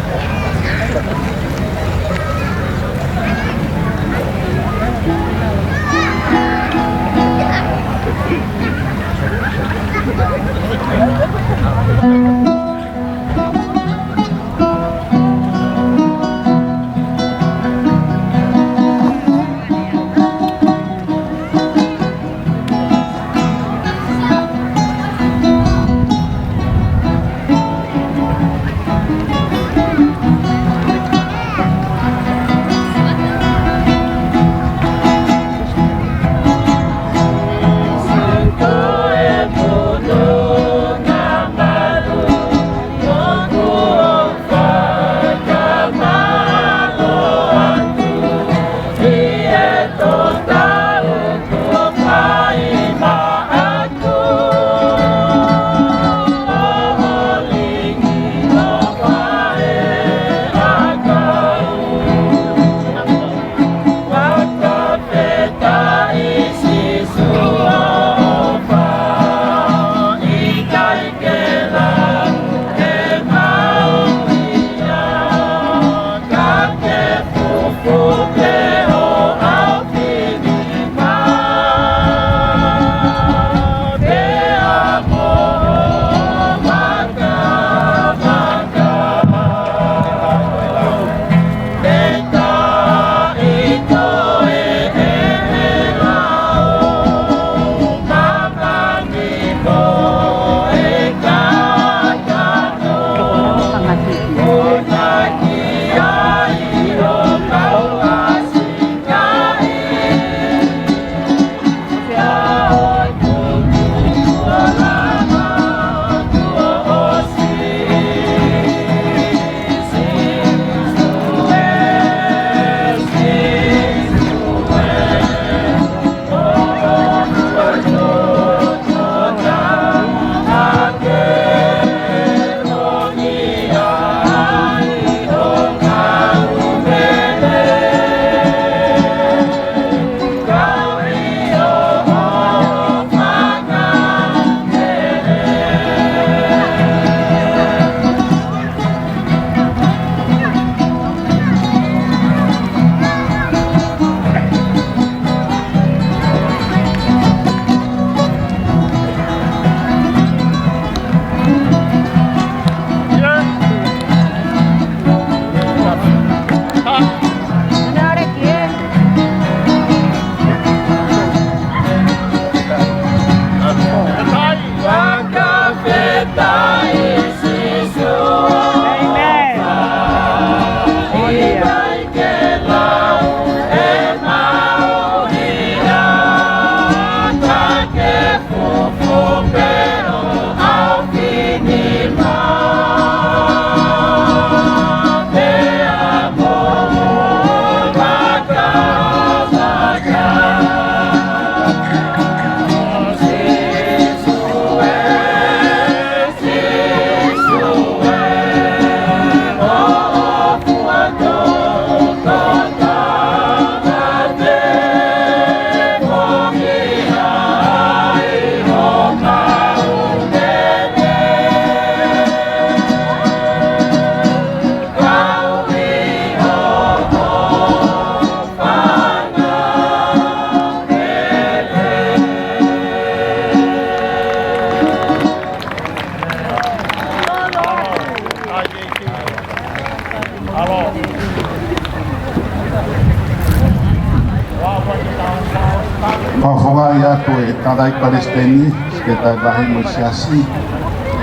Ko e tangataʻeiki palesiteni, sekelitali lahi mo e siasi.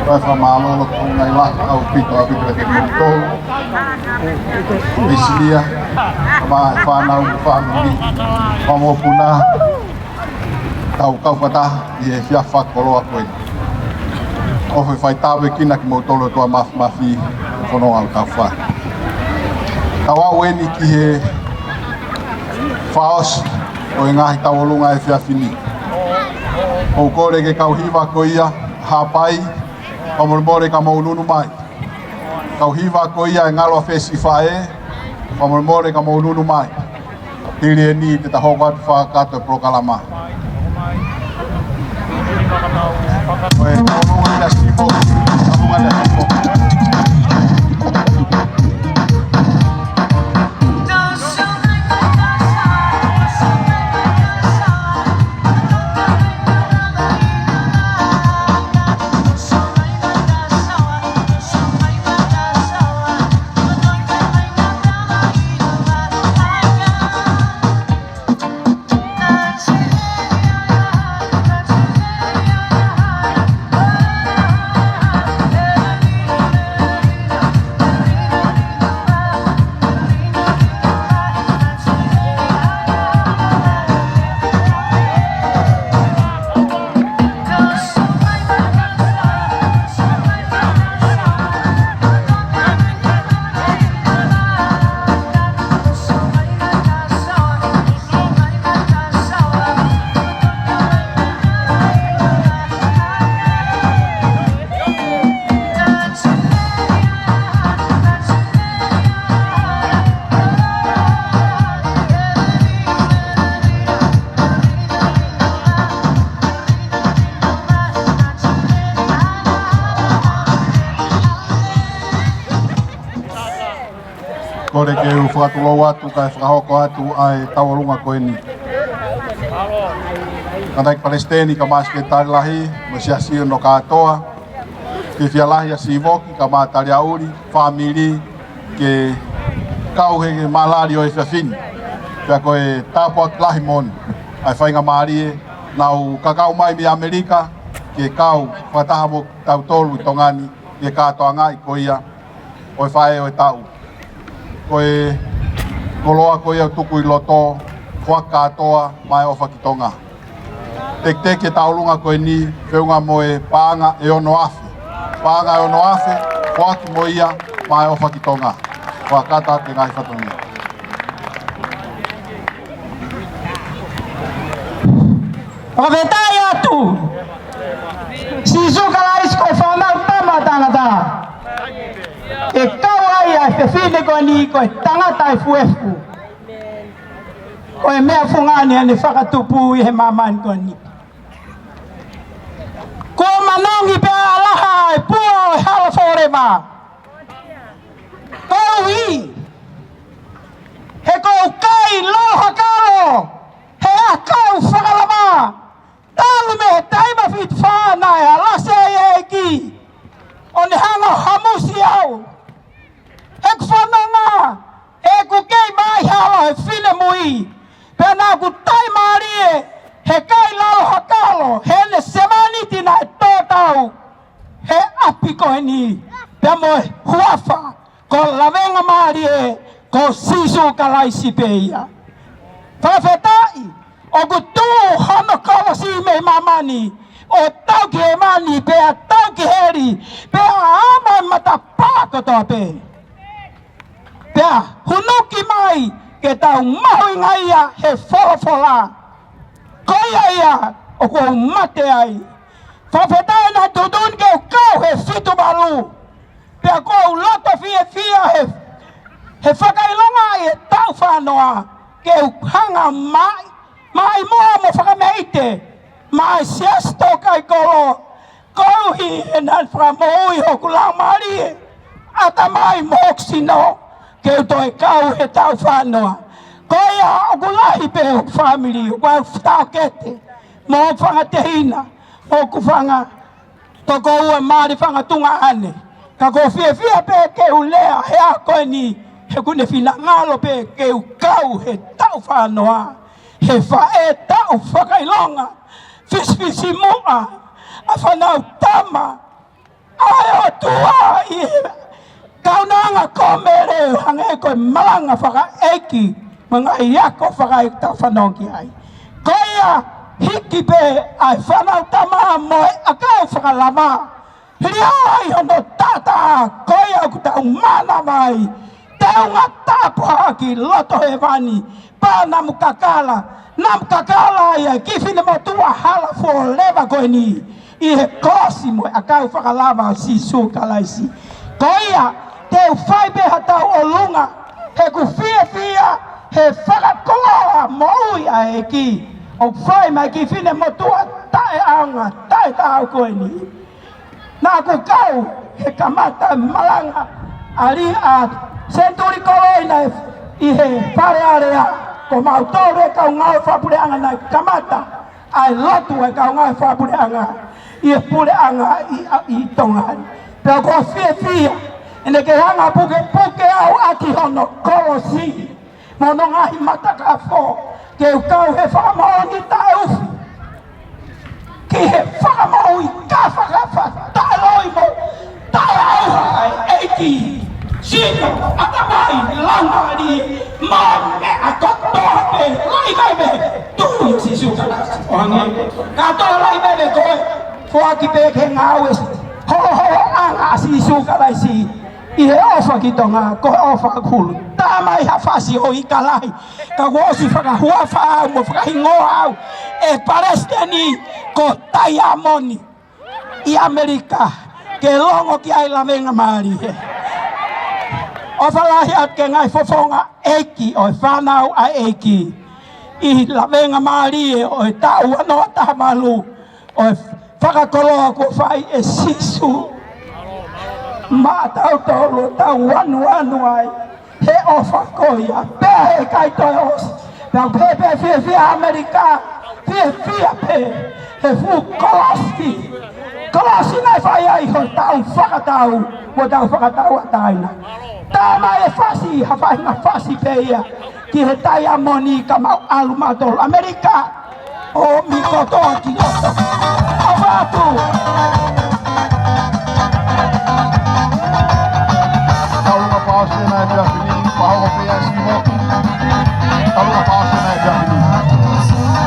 Ko e fakamālō ʻoku ngai lahi ʻaupito ʻaupito kiate kimoutolu. Misilia, kae ʻumaʻā e fānau, fāmili, mo e mokopuna, tau kau fakataha ʻi he efiafi fakakoloa ko eni. ʻOfa ke fai tāpuekina kimoutolu ʻe he ʻOtua Māfimafi he fononga ʻoku tau fai. Tau aʻu eni ki he fakaʻosi ʻo e ngaahi tauʻolunga efiafi ni. ʻOku ou kole ki he kau hiva ko ia, Haʻapai, fakamolemole ka mou nunu mai. Kau hiva ko ia ʻa e Ngalo ʻa Fesifaʻē, fakamolemole ka mou nunu mai. Hili eni te ta hoko atu fakakakato e polokalama. Ko e tauʻolunga ia Sivo, tauʻolunga ia Sivo. Kole ke u fakatulou atu kae fakahoko atu ʻa e tauʻolunga ko eni. Tangataʻeiki palesiteni kae ʻumaʻā e sekelitali lahi mo e siasi hono kātoa. Fiefia lahi ʻa Sivoki kae ʻumaʻā Taliauli, fāmili, ke kau he malali ʻo e efiafi ni. Pea ko e tāpuaki lahi moʻoni ʻa e faingamālie naʻa nau kakau mai mei ʻAmelika ke kau fakataha mo kitautolu ʻi Tonga ni he kātoangaʻi ko ia ʻo e faʻē ʻo e taʻu. Ko e koloa ko ia ʻoku tuku ʻi loto, foaki kātoa maʻá e ʻOfa ki Tonga. Tekiteki e tauʻolunga ko eni, feʻunga mo e paʻanga ʻe ono afe. Paʻanga ʻe ono afe, foaki mo ia maʻá e ʻOfa ki Tonga. Fakakata atu e ngaahi fatongia. Fakafetaʻi atu. Sīsū Kalaisi ko e Fānau Tama ʻa Tangata. ʻE kau ai ʻa e fefine ko eni ko e tangata efuefu. Ko e meʻa fungani ʻene fakatupu ʻi he māmani ko eni. Kuo manongi pē ʻa Laha ʻa e pua ʻo e hala Fōleva. Koeʻuhi he ʻoku ou kai lalo ha kalo he ʻakau fakalama. Talu mei he taimi ʻe fitu fā naʻe alasi ai e ʻEiki ʻo ne hanga ʻo hamusi au. He ʻoku fanonga, he ʻoku kei maʻu hala he finemui. Pea naʻa ku taimālie he kai lalo ha kalo heʻene sevāniti naʻe tō tau he ʻapi ko eni, pea mo e huafa ko e lavengamālie ko Sīsū Kalaisi pē ia. Fakafetaʻi, ʻoku tuʻu hono kolosi mei māmani ʻo tau ki hēvani, pea tau ki heli, pea ʻamu e matapā kotoa pē. Pea hunuki mai ke tau mahuʻingaʻia he folofola. Ko ia ia ʻoku ou mate ai. Fakafetaʻi naʻe tuʻutuʻuni ke u kau he fitu valu. Pea ʻoku ou loto fiefia he, he fakaʻilonga ʻi he taʻu fā noa ke u hanga mai, mai mo mo fakameʻite maʻa e siasi tō kai kolo. Koeʻuhi he naʻe fakamoʻui hoku laumālie, ʻatamai mo hoku sino ke u toe kau he taʻu fā noa. Ko ia ʻoku lahi pē hoku fāmili, ʻoku ʻi ai hoku taʻokete mo hoku fanga tehina, mo hoku fanga tokoua mali fanga tuongaʻane. Ane, ka ʻoku ou fiefia pē ke u lea he ʻaho ko eni, he ʻoku ne finangalo pē ke u kau he taʻu fā noa he faʻē taʻu fakaʻilonga. fisifisimuʻa ʻa e Fānautama ʻa e ʻOtua ʻi he kaunanga ko Mele, hangē ko e malanga fakaʻeiki mo e ngaahi ako fakaʻeiki ʻoku tau fanongo ki ai. Ko ia, hiki pē ʻa e Fānautama mo e ʻakau fakalava. Hili ai hono taʻataʻa, ko ia ʻoku tau mānava ai. Teunga tāpuaki loto hēvani, pea namu kakala, namu kakala ia ki he finemotuʻa hala forever ko eni, ʻi he kolosi mo e ʻakau fakalava ʻo Sīsū Kalaisi. Ko ia, te u fai pē ha tauʻolunga, he ʻoku fiefia he fakakoloa moʻui ʻa e ʻEiki ʻoku fai mai ki he finemotuʻa taʻeʻaonga, taʻetaau ko eni. Naʻa ku kau he kamata malanga ʻa e ʻa Senituli Koloina ʻi he Fale Alea, ko mautolu e kau ngāue fakapuleʻanga naʻe kamata ʻa e lotu ʻa e kau ngāue fakapuleʻanga ʻi he puleʻanga ʻi, ʻi Tonga ni. Pea ʻoku ou fiefia, ʻene ke hanga pukepuke au ʻaki hono kolosi mo hono ngaahi matakafo, ke u kau he fakamoʻoni taʻeufi ki he fakamoʻui kafakafa taʻeloi mo taʻeʻauha ʻa e ʻEiki. Sino, ʻatamai, laumālie, mo e meʻa kotoa pē, lahi mai mei he tuʻi ʻo Sīsū Kalaisi. ʻO hangē kātoa, lahi mai mei he ko e foaki pē ke ngāue holoholoʻanga ʻa Sīsū Kalaisi ʻi he ʻofa ki Tonga, ko e ʻofa kulu. Tā mai ha fasi ʻo ʻIkalahi, ka kuo ʻosi fakahuafa au mo fakahingoa au ʻe he palesiteni ko Taiamoni ʻi ʻAmelika, ke longo ki ai lavengamālie. ʻOfa lahi atu ki he ngaahi fofonga ʻeiki ʻo e fānau ʻa e ʻEiki ʻi he lavengamālie ʻo e taʻu ua noa taha valu, ʻo e fakakoloa kuo fai ʻe Sīsū maʻatautolu ʻo tau anuanu ai he ʻofa ko ia, pea heʻikai toe ʻosi. Pea pehē pē fiefia ʻAmelika, fiefia pē he fuʻu kolosi, kolosi naʻe fai ai hotau fakatau, mo hotau fakatauʻatāina. Tā mai e fasi, ha faʻahinga fasi pē ia ki he Taiamoni ka mau ʻalu mautolu ʻAmelika ʻo ʻomi kotoa ki loto. ʻOfa atu. Taulunga paose na e piafini, paho ko pea simo. Taulunga paose na e piafini.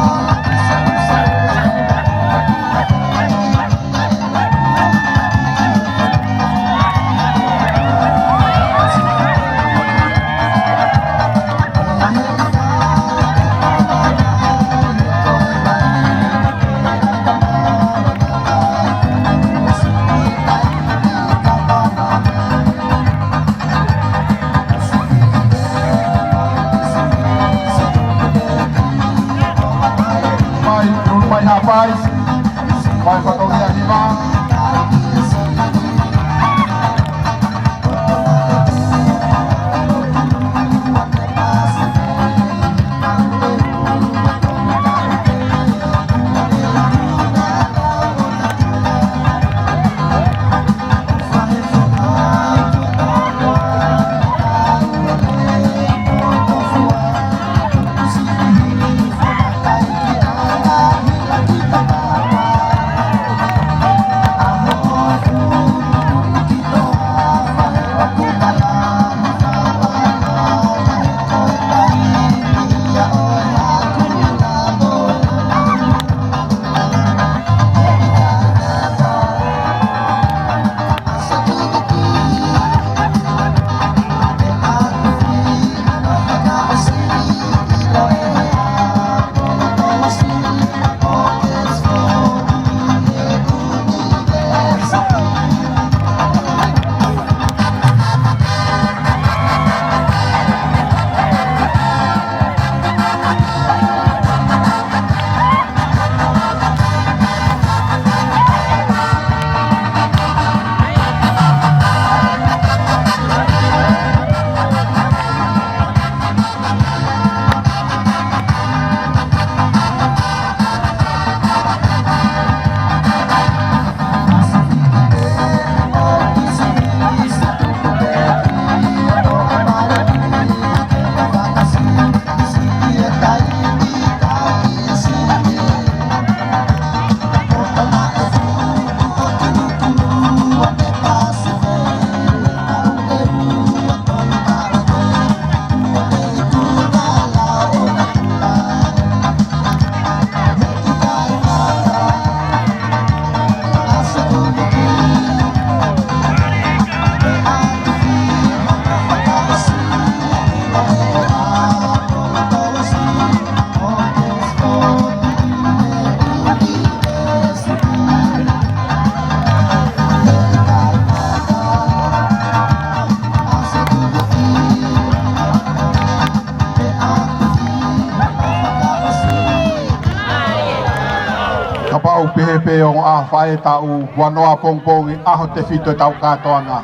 Pē ʻo e ʻaho faʻē taʻu ua noa pongipongi, ʻaho tefito ʻetau kātoanga.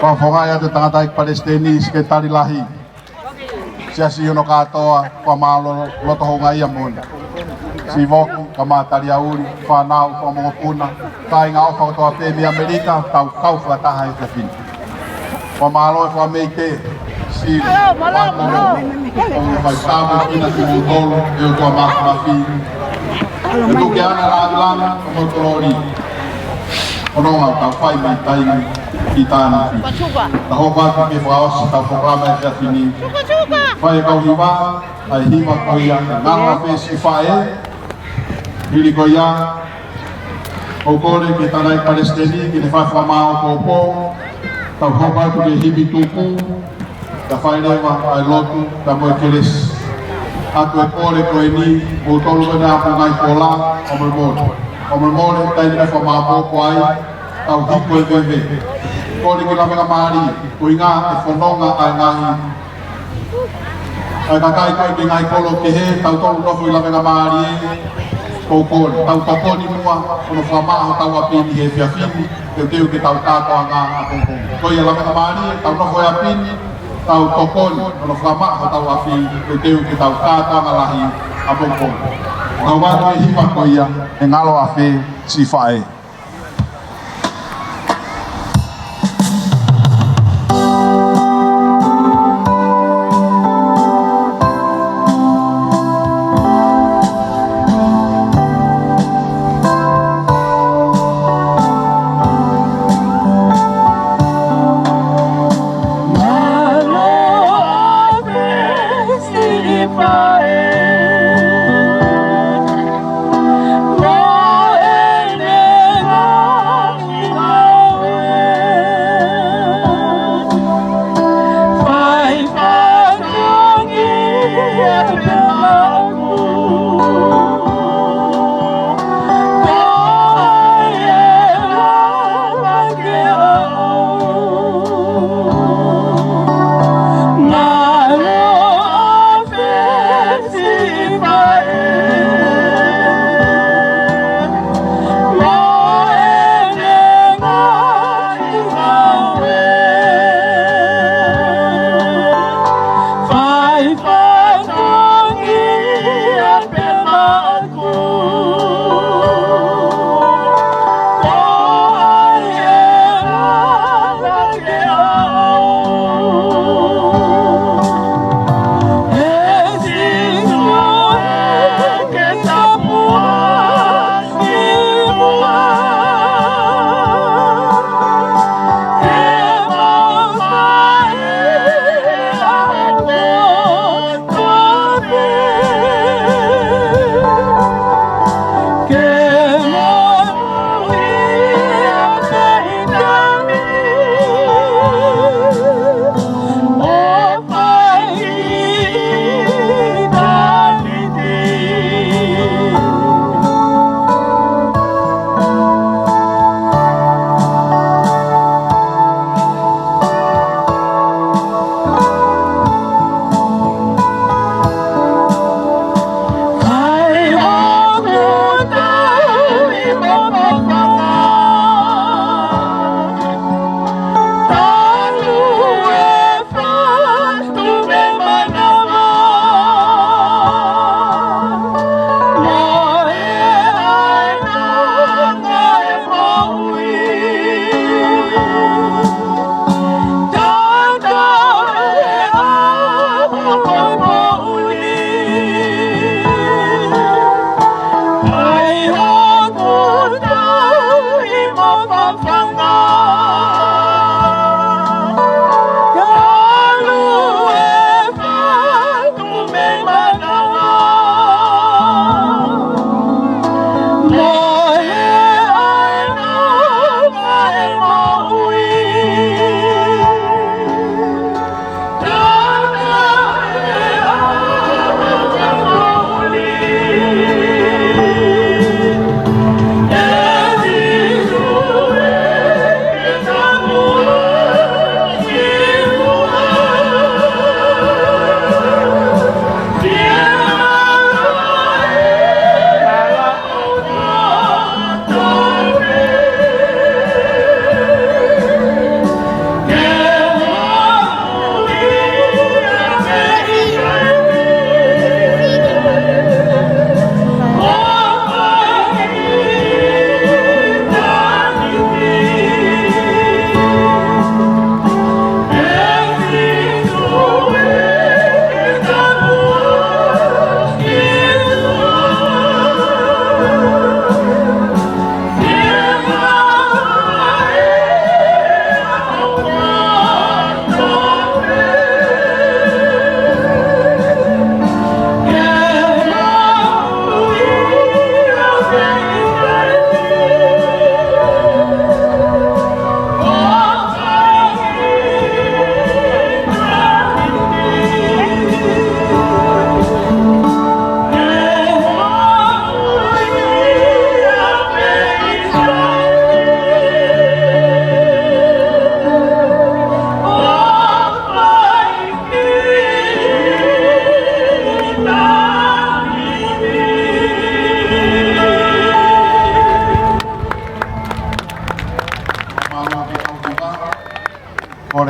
Fakafofongaʻi atu e tangataʻeiki palesiteni, sekelitali lahi, siasi hono kātoa, fakamālō loto houngaʻia moʻoni. Siʻi Voki, kae ʻumaʻā Taliauli, fānau, fakamokopuna, kāinga ʻofa kotoa pē mei ʻAmelika, tau kau fakataha he efiafi ni. Fakamālō e fakameʻite, siʻi Mālō, mālō, mālō. Faitau e kina ki mutolu, e ʻOtua Māfimafi. E tuku ke ana e langilangi mo e kolōlia. Ko hono ʻuhinga ʻoku tau fai mai taimi ki taimi. Tau hoko atu ke fakaʻosi ʻetau polokalama he efiafi ni. Fai e kau hiva, ʻa e hiva ko ia, Ngalo Afe Siʻi Faʻē. Hili ko ia, ʻoku ou kole ki he tangataʻeiki palesiteni ke ne fai e fakamāʻopoʻopo, tau hoko atu ki he himi tuku, kae fai leva ʻa e lotu, kae mo e kelesi. ʻA ia ko e kole ko eni, mou tolu ko ena ʻa e ngaahi kola, ʻoua ʻe mole. ʻOua ʻe mole, taimi ʻe fakamāʻopoʻopo ai, tau hiko e veve. Kole ki he lavengamālie, ko e ʻuhinga e fononga ʻa e ngaahi ʻa e kakai ko ē mei he ngaahi kolo kehe, tautolu nofo ʻi lavengamālie, ʻoku ou kole, tau tokoni muʻa, hono fakamaʻa hotau ʻapi ni he efiafi ni, teuteu ke tau kātoanga ʻapongipongi. Ko ia lavengamālie, tau nofo he ʻapi ni, tau tokoni, hono fakamaʻa hotau ʻapi, teuteu ke tau kātoanga lahi ʻapongipongi. Ngalo atu e hiva ko ia, e Ngalo Afe Siʻi Faʻē.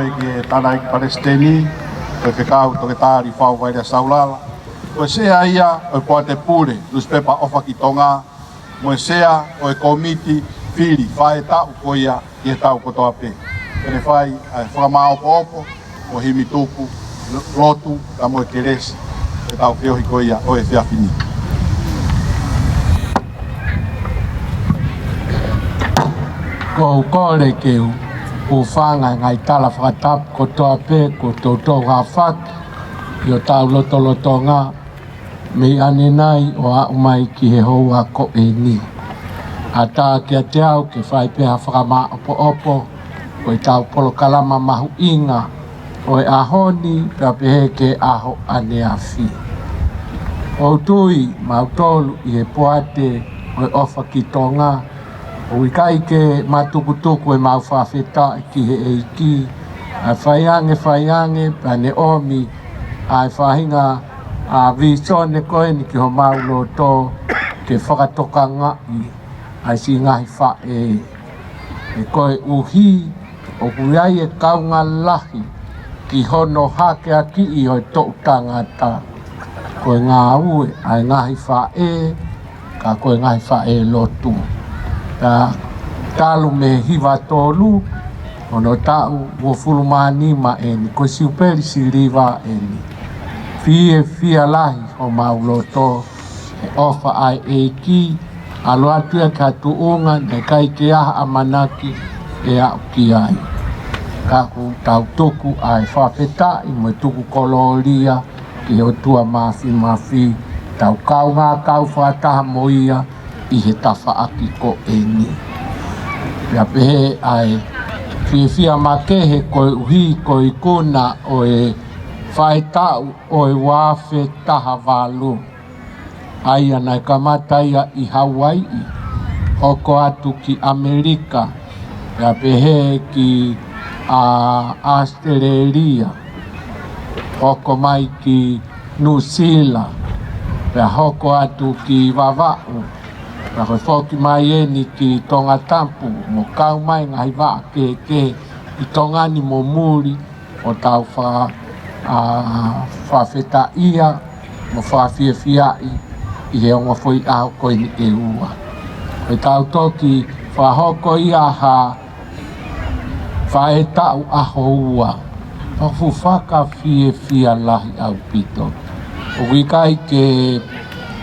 Ki he tangataʻeiki palesiteni, ko e fekau Toketā Lifau Vailea Saulala, ko e sea ia ʻo e poate pule nusipepa ʻOfa ki Tonga, mo e sea ʻo e kōmiti fili faʻahitaʻu ko ia ʻi he taʻu kotoa pē. Ke ne fai ʻa e fakamāʻopoʻopo mo e himi tuku, lotu, ka mo e kelesi, ʻetau feohi ko ia ʻo e efiafi ni. Ko u kole ke u hūfanga he ngaahi tala fakatapu kotoa pē kuo toutou hafaki ʻi hotau lotolotonga mei ʻanenai ʻo aʻu mai ki he houa ko eni. ʻAtā kiate au ke fai pē ha fakamāʻopoʻopo ʻo ʻetau polokalama mahuʻinga ʻo e ʻaho ni, pea pehē ki he ʻaho ʻaneafi. ʻOku ou tui mautolu ʻi he poate ʻo e ʻOfa ki Tonga, ʻoku ʻikai ke matukutuku ʻemau fakafetaʻi ki he ʻEiki, ʻa e faiange, faiange, pea ne ʻomi ʻa e faʻahinga ʻa e vīsone ko eni ki homau loto ke fakatokangaʻi ʻa e siʻi ngaahi faʻē. He koeʻuhi ʻoku ʻi ai e kaunga lahi ki hono hakeakiʻi ʻo e toʻu tangata, ko e ngāue ʻa e ngaahi faʻē, ka ko e ngaahi faʻē lotu. Pea talu mei he hiva tolu ʻo hono taʻu uofulu mā nima eni, ko e siupeli siliva eni. Fiefia lahi homau loto he ʻofa ʻa e ʻEiki, ʻalu atu ia ki ha tuʻunga naʻe ʻikai ke ʻi ai ha ʻamanaki ʻe aʻu ki ai. Ka ʻoku tau tuku ʻa e fakafetaʻi mo e tuku kolōlia ki he ʻOtua Māfimafi, tau kaungā kau fakataha mo ia ʻi he tafaʻaki ko eni. Pea pehē ʻa e fiefia makehe koeʻuhi ko e ikuna ʻo e faʻahitaʻu ʻo e ua afe taha valu, ʻa ia naʻe kamata ia ʻi Hauaiʻi, hoko atu ki ʻAmelika, pea pehē ki ʻAositelēlia, hoko mai ki Nuʻusila, pea hoko atu ki Vavaʻu, pea ko e foki mai eni ki Tongatapu, mo kau mai ngaahi vaʻa kehekehe ʻi Tonga ni mo muli, ʻo tau fa-, ʻa, fakafetaʻia mo fakafiefiaʻi ʻi he ongo foʻi ʻaho ko eni ʻe ua. Ko ʻetau toki fakahoko ia ha faʻahitaʻu ʻaho ua, ʻoku fuʻu fakafiefia lahi ʻaupito. ʻOku ʻikai ke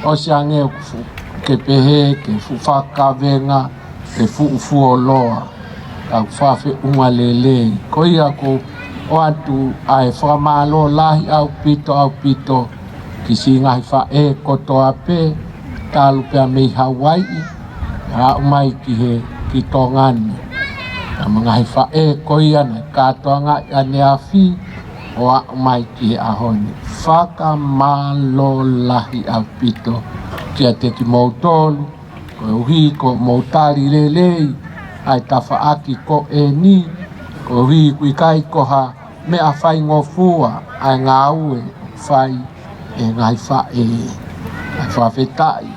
ʻosi ange ʻoku fuʻu, ke pehē, ke fuʻu fakakavenga, ke fuʻu fuoloa, ka ʻoku fakafeʻunga lelei. Ko ia ʻoku ou ʻoatu ʻa e fakamālō lahi ʻaupito, ʻaupito ki he siʻi ngaahi faʻē kotoa pē, talu pea mei Hauaiʻi, aʻu mai ki he, ki Tonga ni. Pea mo e ngaahi faʻē ko ia naʻe kātoangaʻi ʻaneafi ʻo aʻu mai ki he ʻaho ni. Fakamālō lahi ʻaupito kiate kimoutolu, koeʻuhi ko hoʻomou tali lelei ʻa e tafaʻaki ko eni, koeʻuhi ʻoku ʻikai ko ha meʻa faingofua ʻa e ngāue ʻoku fai ʻe he ngaahi faʻē. ʻA e fakafetaʻi,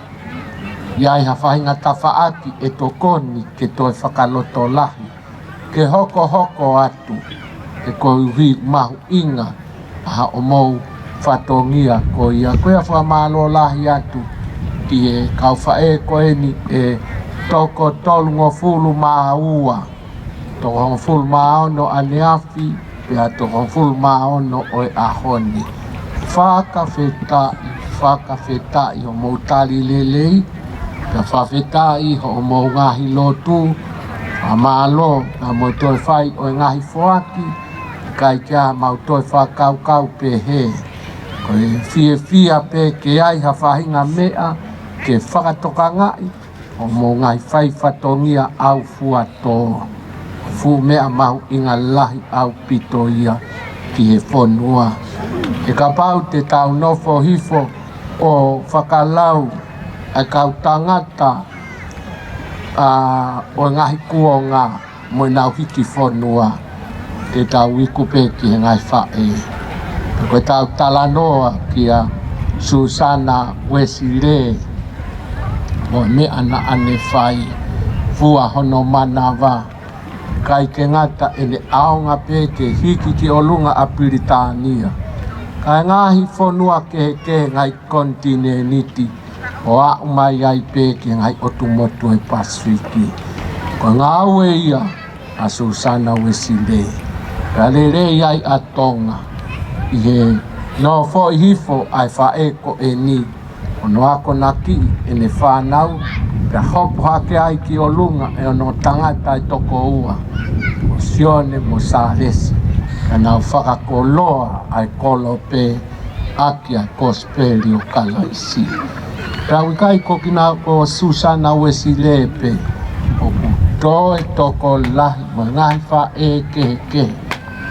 ʻi ai ha faʻahinga tafaʻaki ʻe tokoni ke toe fakalotolahi, ke hokohoko atu, he koeʻuhi mahuʻinga ʻa hoʻomou fatongia ko ia. Ko ia fakamālō lahi atu ki he kau faʻē ko eni ʻe toko tolungofulu mā ua, toko hongofulu mā ono ʻaneafi, pea toko hongofulu mā ono ʻo e ʻaho ni. Fakafetaʻi, fakafetaʻi hoʻomou tali lelei, pea fakafetaʻi hoʻomou ngaahi lotu, fakamālō, pea mo e toe fai ʻo e ngaahi foaki, kae ʻikai ke ʻi ai haʻamau toe fakakaukau pehē. Ko e fiefia pē ke ʻi ai ha faʻahinga meʻa ke fakatokangaʻi, hoʻomou ngaahi fai fatongia ʻaufuatō. Fuʻu meʻa mahuʻinga lahi ʻaupito ia ki he fonua. He kapau te tau nofo hifo ʻo fakalau ʻa e kau tangata, ʻa, ʻo e ngaahi kuonga mo ʻenau hiki fonua, te tau iku pē ki he ngaahi faʻē. Ko ʻetau talanoa kia Susana Uesilē, mo e meʻa naʻa ne fai, fua hono manava, ʻIkai ke ngata ʻene ʻaonga pē ke hiki ki ʻolunga ʻa Pilitānia, kae ngaahi fonua kehekehe, ngaahi konitinēniti, ʻo aʻu mai ai pē ki he ngaahi ʻotu motu ʻo e Pasifiki. Ko e ngāue ia ʻa Susana Uesilē. Pea lelei ai ʻa Tonga ʻi he nofoʻi hifo ʻa e faʻē ko eni, ʻo ne akonakiʻi ʻene fānau, pea hopo hake ai ki ʻolunga ʻa hono tangata ʻe toko ua, ko Sione mo Sālesi, ka nau fakakoloa ʻa e kolope ʻaki ʻa e kosipeli ʻo Kalaisi. Pea ʻoku ʻikai ko kinaua ko Susana Uesilē pē, ʻoku toe tokolahi mo e ngaahi faʻē kehekehe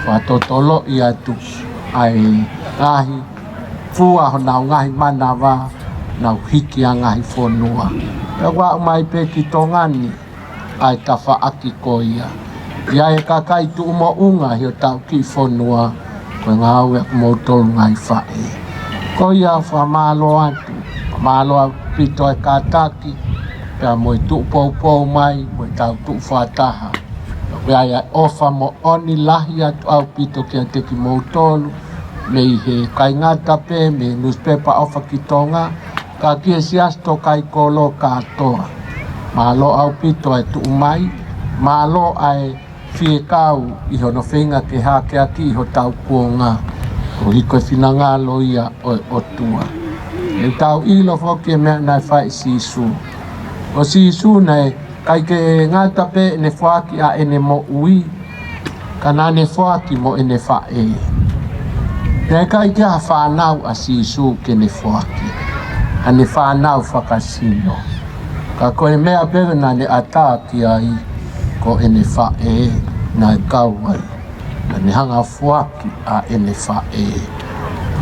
fakatotoloʻi atu ʻa e ngaahi fua honau ngaahi manava, nau hiki ʻa e ngaahi fonua. Pea ʻoku aʻu mai pē ki Tonga ni ʻa e tafaʻaki ko ia. ʻI ai e kakai tuʻu moʻunga ʻi hotau kiʻi fonua, ko e ngāue ʻa kimoutolu ngaahi faʻē. Ko ia fakamālō atu, fakamālō ʻaupito e kātaki, pea mo e tuʻu poupou mai, mo e tau tuʻu fakataha. Ko ia ʻa e ʻofa moʻoni lahi atu ʻaupito kiate kimoutolu, mei he ʻikai ngata pē mei he nusipepa ʻOfa ki Tonga, ka ki he Siasi Tōkaikolo kātoa. Mālō ʻaupito e tuʻu mai, mālō ʻa e fie kau ʻi hono feinga ke hakeakiʻi hotau kuonga, koeʻuhi ko e finangalo ia ʻo e ʻOtua. ʻE tau ʻilo foki e meʻa naʻe fai ʻe Sīsū. Ko Sīsū naʻe ʻikai ke ngata pē ʻene foaki ʻa ʻene moʻui, ka naʻa ne foaki mo ʻene faʻē. Naʻe ʻikai ke ʻi ai ha fānau ʻa Sīsū ke ne foaki, ʻa ʻene fānau fakasino. Ka ko e meʻa pē naʻa ne ʻatā ki ai, ko ʻene faʻē naʻe kau ai. Naʻa ne hanga ʻo foaki ʻa ʻene faʻē.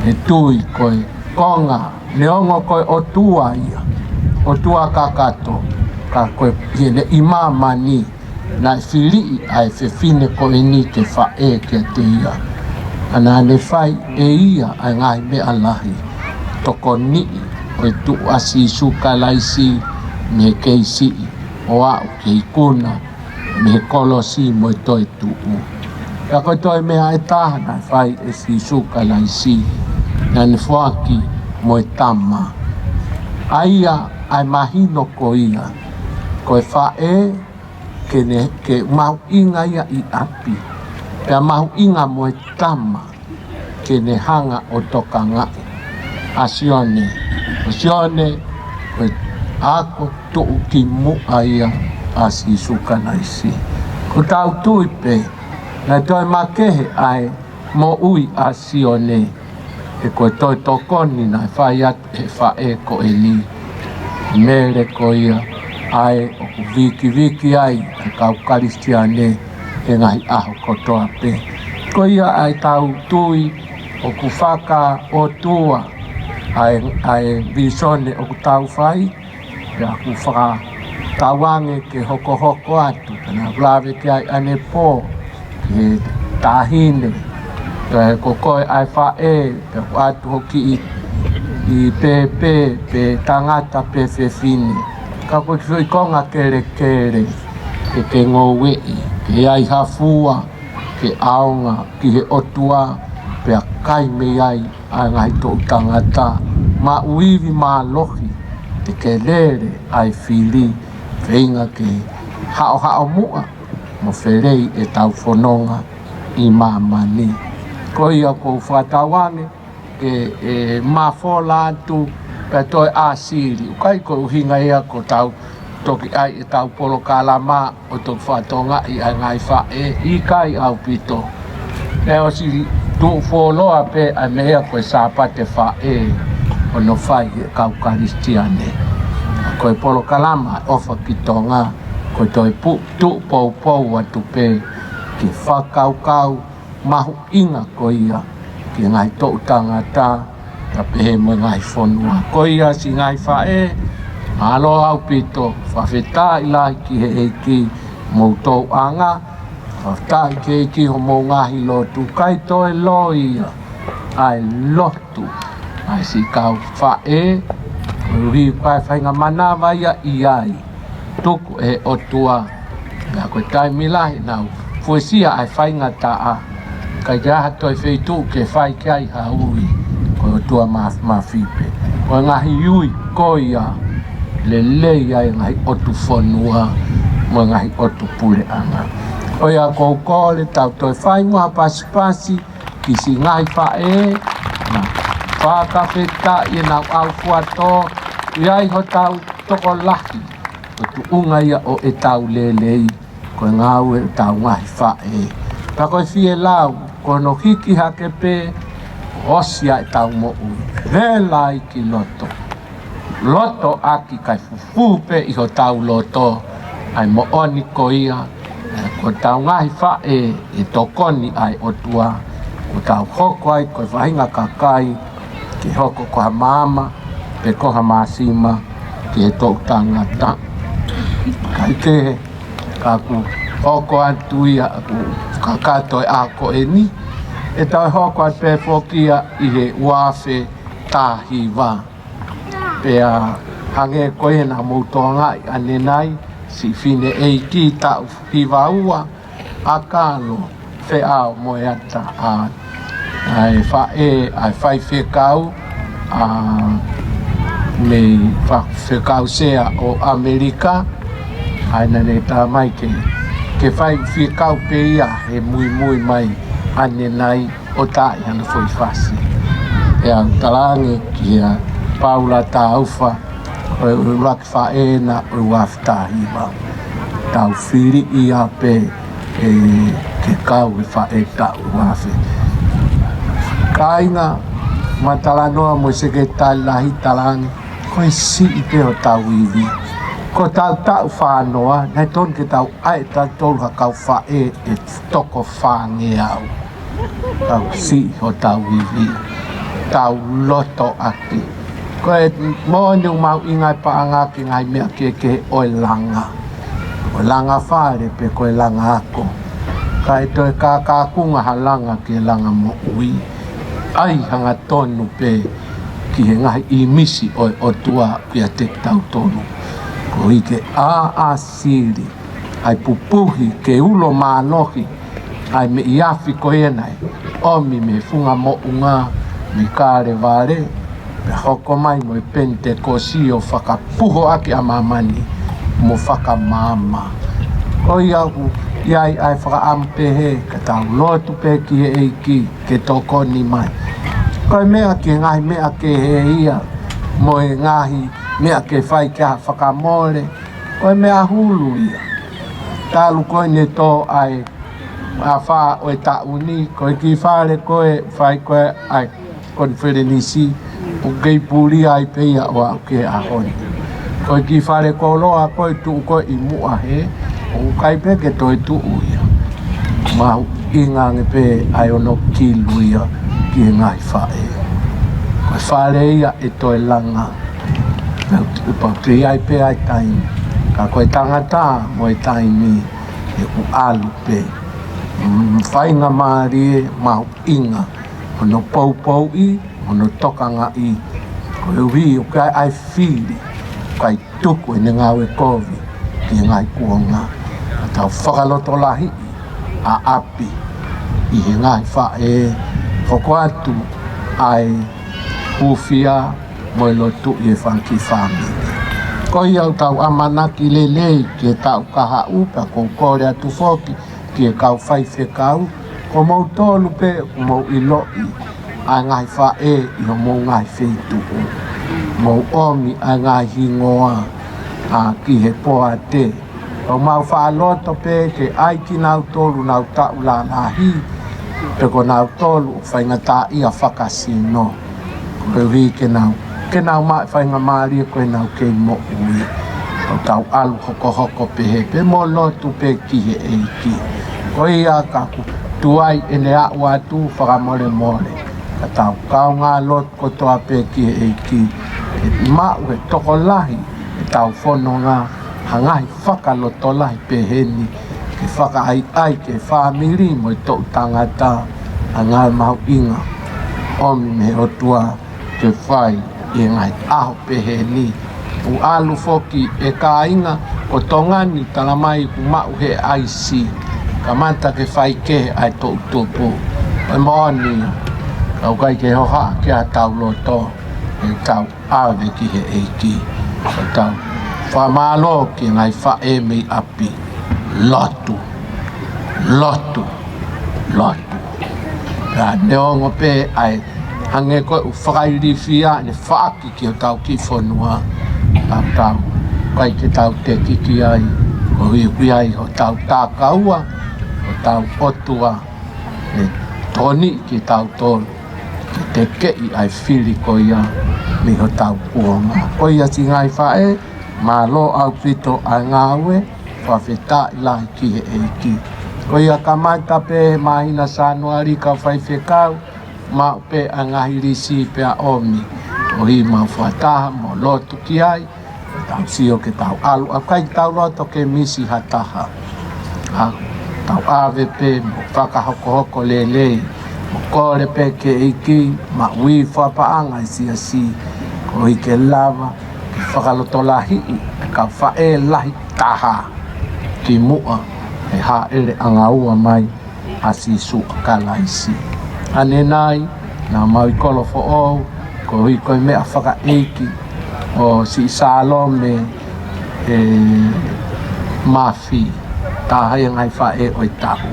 Ne tui ko e konga, neongo ko e ʻOtua ia, ʻOtua kakato, ka ko e ʻi heʻene ʻi māmani, naʻe filiʻi ʻa e fefine ko eni ke faʻē kiate ia. Ka naʻa ne fai ʻe ia ʻa e ngaahi meʻa lahi, tokoniʻi ʻo e tuʻu ʻa Sīsū Kalaisi mei he kei siʻi, ʻo aʻu ki he ikuna mei he kolosi mo e toetuʻu. Pea ko e toe meʻa ʻe taha naʻe fai ʻe Sīsū Kalaisi, naʻa ne foaki mo e tama. ʻA ia ʻa e mahino ko ia, ko e faʻē ke ne, ke mahuʻinga ia ʻi ʻapi, pea mahuʻinga mo e tama ke ne hanga ʻo tokangaʻi ʻa Sione. Ko Sione, ko e ako tuʻukimuʻa ia ʻa Sīsū Kalaisi. Ko ʻetau tui pē, naʻe toe makehe ʻa e moʻui ʻa Sione, he ko e toe tokoni naʻe fai atu ʻe he faʻē ko eni, Mele ko ia, ʻa ē ʻoku vikiviki ai ʻa e kau Kalisitiane he ngaahi ʻaho kotoa pē. Ko ia ʻa ʻetau tui ʻoku fakaʻotua ʻa e, ʻa e vīsone ʻoku tau fai, pea ʻoku fakatauange ke hokohoko atu, pea naʻa ku lave ki ai ʻanepō, ki he taʻahine, pea ko koe ʻa e faʻē, pea ʻoku ʻatu hoki ʻi, ʻi pēpē, pe tangata pe fefine. Ka ko e kiʻi foʻi konga kelekele, ke ke ngoueʻi, ke ʻi ai ha fua, ke ʻaonga ki he ʻOtua, pea kai mei ai ʻa e ngaahi toʻu tangata maʻu ivi mālohi, te ke lele ʻa e fili, feinga ke haʻohaʻo muʻa mo felei ʻetau fononga ʻi māmani. Ko ia ʻoku ou fakatauange ke, ʻe, mafola atu pea toe ʻāsili. ʻIkai ko e ʻuhinga ia ko ʻetau toki ʻai ʻetau polokalama ʻo toki fakatokangaʻi ʻa e ngaahi faʻē, ʻikai ʻaupito. Pea ʻosi tuʻu fuoloa pē ʻa e meʻa ko e Sāpate Faʻē ʻoku nau fai ʻe he kau Kalisitiane. Ko e polokalama ʻOfa ki Tonga, ko e toe pu-, tuʻu poupou atu pē ki he fakakaukau mahuʻinga ko ia ki he ngaahi toʻu tangata, ka pehē mo e ngaahi fonua. Ko ia siʻi ngaahi faʻē, mālō ʻaupito, fakafetaʻi lahi ki he ʻEiki homou tōʻonga, fakafetaʻi ki he ʻEiki homou ngaahi lotu, ʻikai toe loi ia ʻa e lotu ʻa e siʻi kau faʻē, koeʻuhi ko e faʻahinga manava ia ʻi ai. Tuku ʻe he ʻOtua Ka ko e taimi lahi nau fuesia ʻa e faingataʻa, ʻikai ke ʻi ai ha toe feituʻu ke fai ki ai ha ui, ko e ʻOtua Mā-, Māfimafi pē. Ko e ngaahi ui ko ia, lelei ai e ngaahi ʻotu fonua mo e ngaahi ʻotu puleʻanga. Ko ia ʻoku ou kole tau toe fai muʻa ha pasipasi ki siʻi ngaahi faʻē, na fakafetaʻi ʻenau ʻaufuatō, ʻi ai hotau tokolahi, ko e tuʻunga ia ʻo ʻetau lelei, ko e ngāue ʻetau ngaahi faʻē. Pea ko e fielau, ko hono hiki hake pē, ʻosi ʻa ʻetau moʻui. Vela ai ki loto. Loto ʻaki kae fufū pē ʻi hotau loto ʻa e moʻoni ko ia, ko ʻetau ngaahi faʻē ʻe tokoni ʻa e ʻOtua, ʻo tau hoko ai ko e faʻahinga kakai, ke hoko ko ha maama, pe ko ha māsima, ki he toʻu tangata. Kae kehe, ka ʻoku hoko atu ia, ʻoku kakato e ʻaho ko eni, ʻe toe hoko atu pē foki ia ʻi he ua afe taha hiva. Pea hangē ko ia naʻa mou tokangaʻi ʻanenai, siʻi fineʻeiki taʻu hiva ua, ʻa Kalo Feʻao Moeata, ʻa, ʻa e faʻē, ʻa e faifekau, ʻa, mei Faifekau Sea ʻo ʻAmelika, ʻa ia naʻa ne tā mai ke, ke faifekau pē ia he muimui mai ʻanenai ʻo tā ʻi hano foʻi fasi. ʻE au talaange kia Paula Taufa, ko e ʻuluaki faʻē ena ʻo e ua afe taha hiva. Tau fili ia pē ʻe ke kau he faʻē taʻu ua afe. Kāinga, ma talanoa mo e Sekelitali Lahi, talaange, ko e siʻi pē hotau ivi. Ko hotau taʻu fā noa, naʻe tonu ke tau ʻai ʻe tautolu ha kau faʻē ʻe toko fāngeau. Tau siʻi hotau ivi, tau loto ʻaki. Ko e moʻoni ʻoku mahuʻinga e paʻanga ki he ngaahi meʻa kehekehe ʻo e langa. Ko e langa fale pe ko e langa ako. Kae toe kākākunga ha langa ki he langa moʻui. ʻAi hangatonu pē ki he ngaahi ʻīmisi ʻo e ʻOtua ʻiate kitautolu. Koeʻuhi ke ʻāsili ʻa e pupuhi ke ulo mālohi ʻa e meʻi afi ko ia naʻe ʻomi mei he funga moʻunga mei Kalevale, pea hoko mai mo e Penitekosi ʻo fakapuho ʻaki ʻa māmani mo fakamaama. Ko ia ʻoku ʻi ai ʻa e fakaʻamu pehē, ka tau lotu pē ki he ʻEiki ke tokoni mai. Ko e meʻa ki he ngaahi meʻa kehe ia, mo e ngaahi meʻa ke fai ki ha fakamole, ko e meʻa hulu ia. Talu ko eni ʻe tō ai ʻa e afā ʻo e taʻu ni, ko e kiʻi fale ko ē fai ko ē ʻa e konifelenisi, ʻoku kei pulia ai pē ia ʻo aʻu ki he ʻaho ni. Ko e kiʻi fale koloa ko ē tuʻu ko ē ʻi muʻa hē, ʻoku ʻikai pē ke toe tuʻu ia. Mahuʻinga ange pē ʻa e ono kilu ia ki he ngaahi faʻē. Ko e fale ia ʻe toe langa. Pea ʻoku pau ke ʻi ai pē ʻa e taimi. Ka ko e tangata mo e taimi, ʻoku ʻalu pē. Mm, faingamālie mahuʻinga hono poupouʻi, hono tokangaʻi, koeʻuhi ʻoku ʻi ai ʻa e fili, ʻikai tuku ʻene ngāue kovi ki he ngaahi kuonga. Ka tau fakalotolahiʻi ʻa ʻapi ʻi he ngaahi faʻē, hoko atu ʻa e hūfia mo e lotuʻi e fanga kiʻi fāmili. Ko ia ʻoku tau ʻamanaki lelei ki he taʻu kahaʻu, pea ʻoku ou kole atu foki ki he kau faifekau, ko moutolu pē ʻoku mou ʻiloʻi ʻa e ngaahi faʻē ʻi homou ngaahi feituʻu. Mou ʻomi ʻa e ngaahi hingoa, ʻa, ki he poate. ʻOku mau faʻa loto pē ke ʻai kinautolu ʻoku nau taʻu lalahi, pe ko nautolu ʻoku faingataʻaʻia fakasino. Koeʻuhi ke nau, ke nau maʻu faingamālie ko ʻenau kei moʻui. ʻOku tau ʻalu hokohoko pehē pē mo lotu pē ki he ʻEiki. Ko ia ka ʻoku tuai ʻene aʻu atu, fakamolemole. Ka tau kaungā lotu kotoa pē ki he ʻEiki. Ke maʻu he tokolahi ʻetau fononga, ha ngaahi fakalotolahi peheni, ke fakaʻaiʻai ki he fāmili mo e toʻu tangata, ʻa e ngāue mahuʻinga ʻomi mei he ʻOtua ke fai ʻi he ngaahi ʻaho peheni. ʻOku ʻalu foki e kāinga, Ko Tonga ni talamai ʻoku maʻu he ʻaisi, kamata ke fai kehe ʻa e toʻutupu. ʻE moʻoni, ka ʻoku ʻikai ke hohaʻa ki ai hotau loto, ʻe tau ʻave ki he ʻEiki. ʻO tau fakamālō ki he ngaahi faʻē mei ʻapi. Lotu, lotu, lotu. Pea neongo pē ʻa e hangē ko e ʻū fakailifia ʻene faʻaki ki hotau kiʻi fonua, ʻa tau, ʻikai ke tau tekiki ai, koeʻuhi ʻoku ʻi ai hotau takaua, hotau ʻOtua, ʻe tokoni kiate kitautolu ke tekeʻi ʻa e fili ko ia mei hotau kuonga. Ko ia siʻi ngaahi faʻē, mālō ʻaupito ʻa e ngāue, fakafetaʻi lahi ki he ʻEiki. Ko ia kamata pē māhina Sānuali kau faifekau, maʻu pē ʻa e ngaahi lisi pea ʻomi. ʻOku mau fakataha mo lotu ki ai, tau sio ke tau ʻalu, ʻoku ʻikai ke tau loto ke misi ha taha. ʻA, tau ʻave pē mo fakahokohoko lelei, mo kole pē ki he ʻEiki, maʻu ʻi he fakapaʻanga ʻa e siasi, koeʻuhi ke lava ke fakalotolahiʻi ʻa e kau faʻē lahi taha kimuʻa ʻe hāʻele ʻanga ua mai ʻa Sīsū Kalaisi. ʻAnenai, naʻa mau ʻi Kolofoʻou, koeʻuhi ko e meʻafakaʻeiki ʻo siʻi Salome, ʻe, Mafi, taha ia ngaahi faʻē ʻo e taʻu.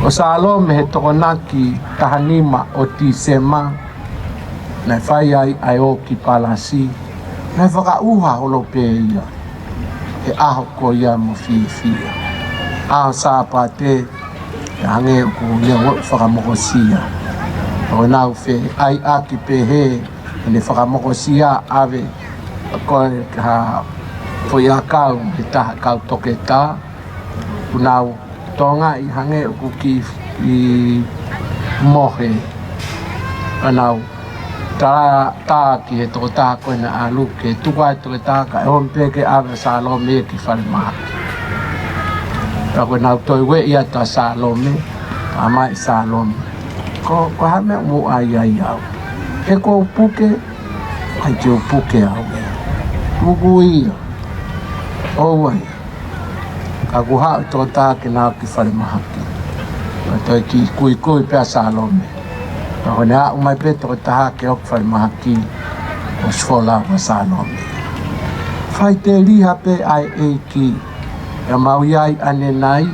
Ko Salome he Tokonaki taha nima ʻo Tīsema, naʻe fai ai ʻa e ʻōkipalasi, naʻe fakaʻuha holo pē ia he ʻaho ko ia mo fiefia. ʻAho Sāpate, ʻe hangē ʻoku ne ʻo fakamokosia. ʻO nau feʻaiaki pehē, ʻene fakamokosia ʻave ko e ha foʻi ʻakau he taha kau toketā, ʻoku nau tokangaʻi hangē ʻoku kiʻi mohe. ʻA nau tā, tā ki he tokotaha ko ē naʻe ʻalu ke tuku ʻa e toketā kae ʻomi pē ke ʻave ʻa Salome ki falemahaki. Pea ko ʻenau toe ueʻi atu ʻa Salome, ʻa mai Salome. Ko, ko e hā e meʻa ʻoku mou ʻai ai au? He ʻoku ou puke, ʻikai te u puke au ē. Puku ia. ʻOua ia. Ka kuo haʻu e tokotaha ke na ō ki falemahaki. Pea toe kiʻi kuikui pē ʻa Salome. Pea ko ʻene aʻu mai pē tokotaha ke ō ki falemahaki, ʻosi folau ʻa Salome. Faiteliha pē ʻa e ʻEiki, ʻa mau ʻi ai ʻanenai,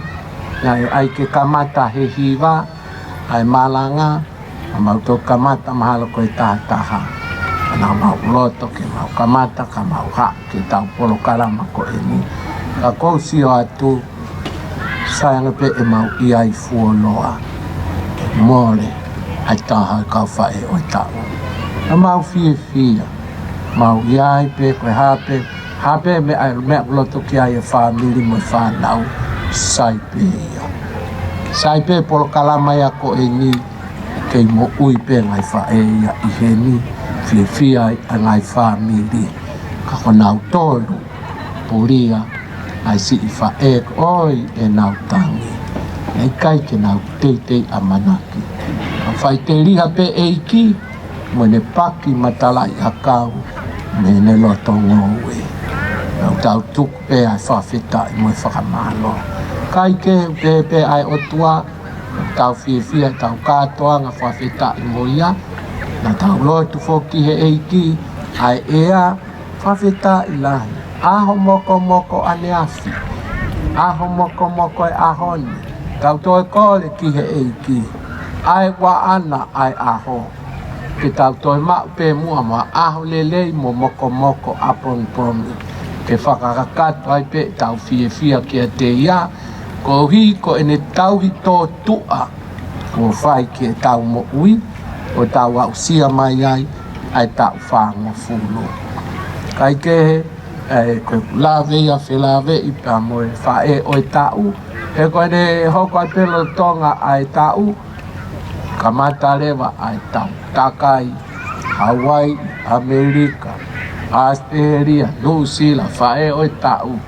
naʻe ʻai ke kamata he hiva ʻa e malanga, ʻa mau toki kamata mahalo ko e taha taha. Naʻa mau loto ke mau kamata, ka mau haʻu ki heʻetau polokalama ko eni. Ka ʻoku ou sio atu, sai ange pē ʻemau ʻi ai fuoloa. Mole ʻa e taha ʻo e kau faʻē ʻo e taʻu. Naʻa mau fiefia. Mau ʻi ai pē ko e hā pē, hā pē meʻa, meʻa ʻoku loto ki ai e fāmili mo e fānau, sai pē ia. Sai pē polokalama ia ko eni, kei moʻui pē ngaahi faʻē ia ʻi heni, fiefia ai ʻa e ngaahi fāmili. Ka ko nautolu, pulia ʻa e siʻi faʻē ko ē ʻenau tangi. Naʻe ʻikai ke nau teitei ʻamanaki. Ka faiteliha pē ʻEiki, mo ʻene paki matalaʻiʻakau, mo ʻene loto ngoue. Naʻa tau tuku pē ʻa e fakafetaʻi mo e fakamālō. Kae kehe pē ʻa e ʻOtua, tau fiefia, tau kātoanga fakafetaʻi mo ia, naʻa tau lotu foki he ʻEiki, ʻa e ʻea, fakafetaʻi lahi. ʻAho mokomoko ʻaneafi. ʻAho mokomoko e ʻaho ni. Tau toe kole ki he ʻEiki. ʻA e ʻoua ʻaʻana ʻa e ʻaho. Ke tau toe maʻu pē muʻa mo ha ʻaho lelei mo mokomoko ʻapongipongi. Ke fakakakato ai pē ʻetau fiefia kiate ia. Koeʻuhi ko ʻene tauhi tōtuʻa kuo fai ki heʻetau moʻui, ʻo tau aʻusia mai ai ʻa e taʻu fāngofulu. Kae kehe, ʻe, ko e lave ia felāveʻi pea mo e faʻē ʻo e taʻu, he ko ʻene hoko ai pē lolotonga ʻa e taʻu, kamata leva ʻa e taʻu takai, Hawaii, ʻAmelika, ʻAositelēlia, Nuʻusila, faʻē ʻo e taʻu,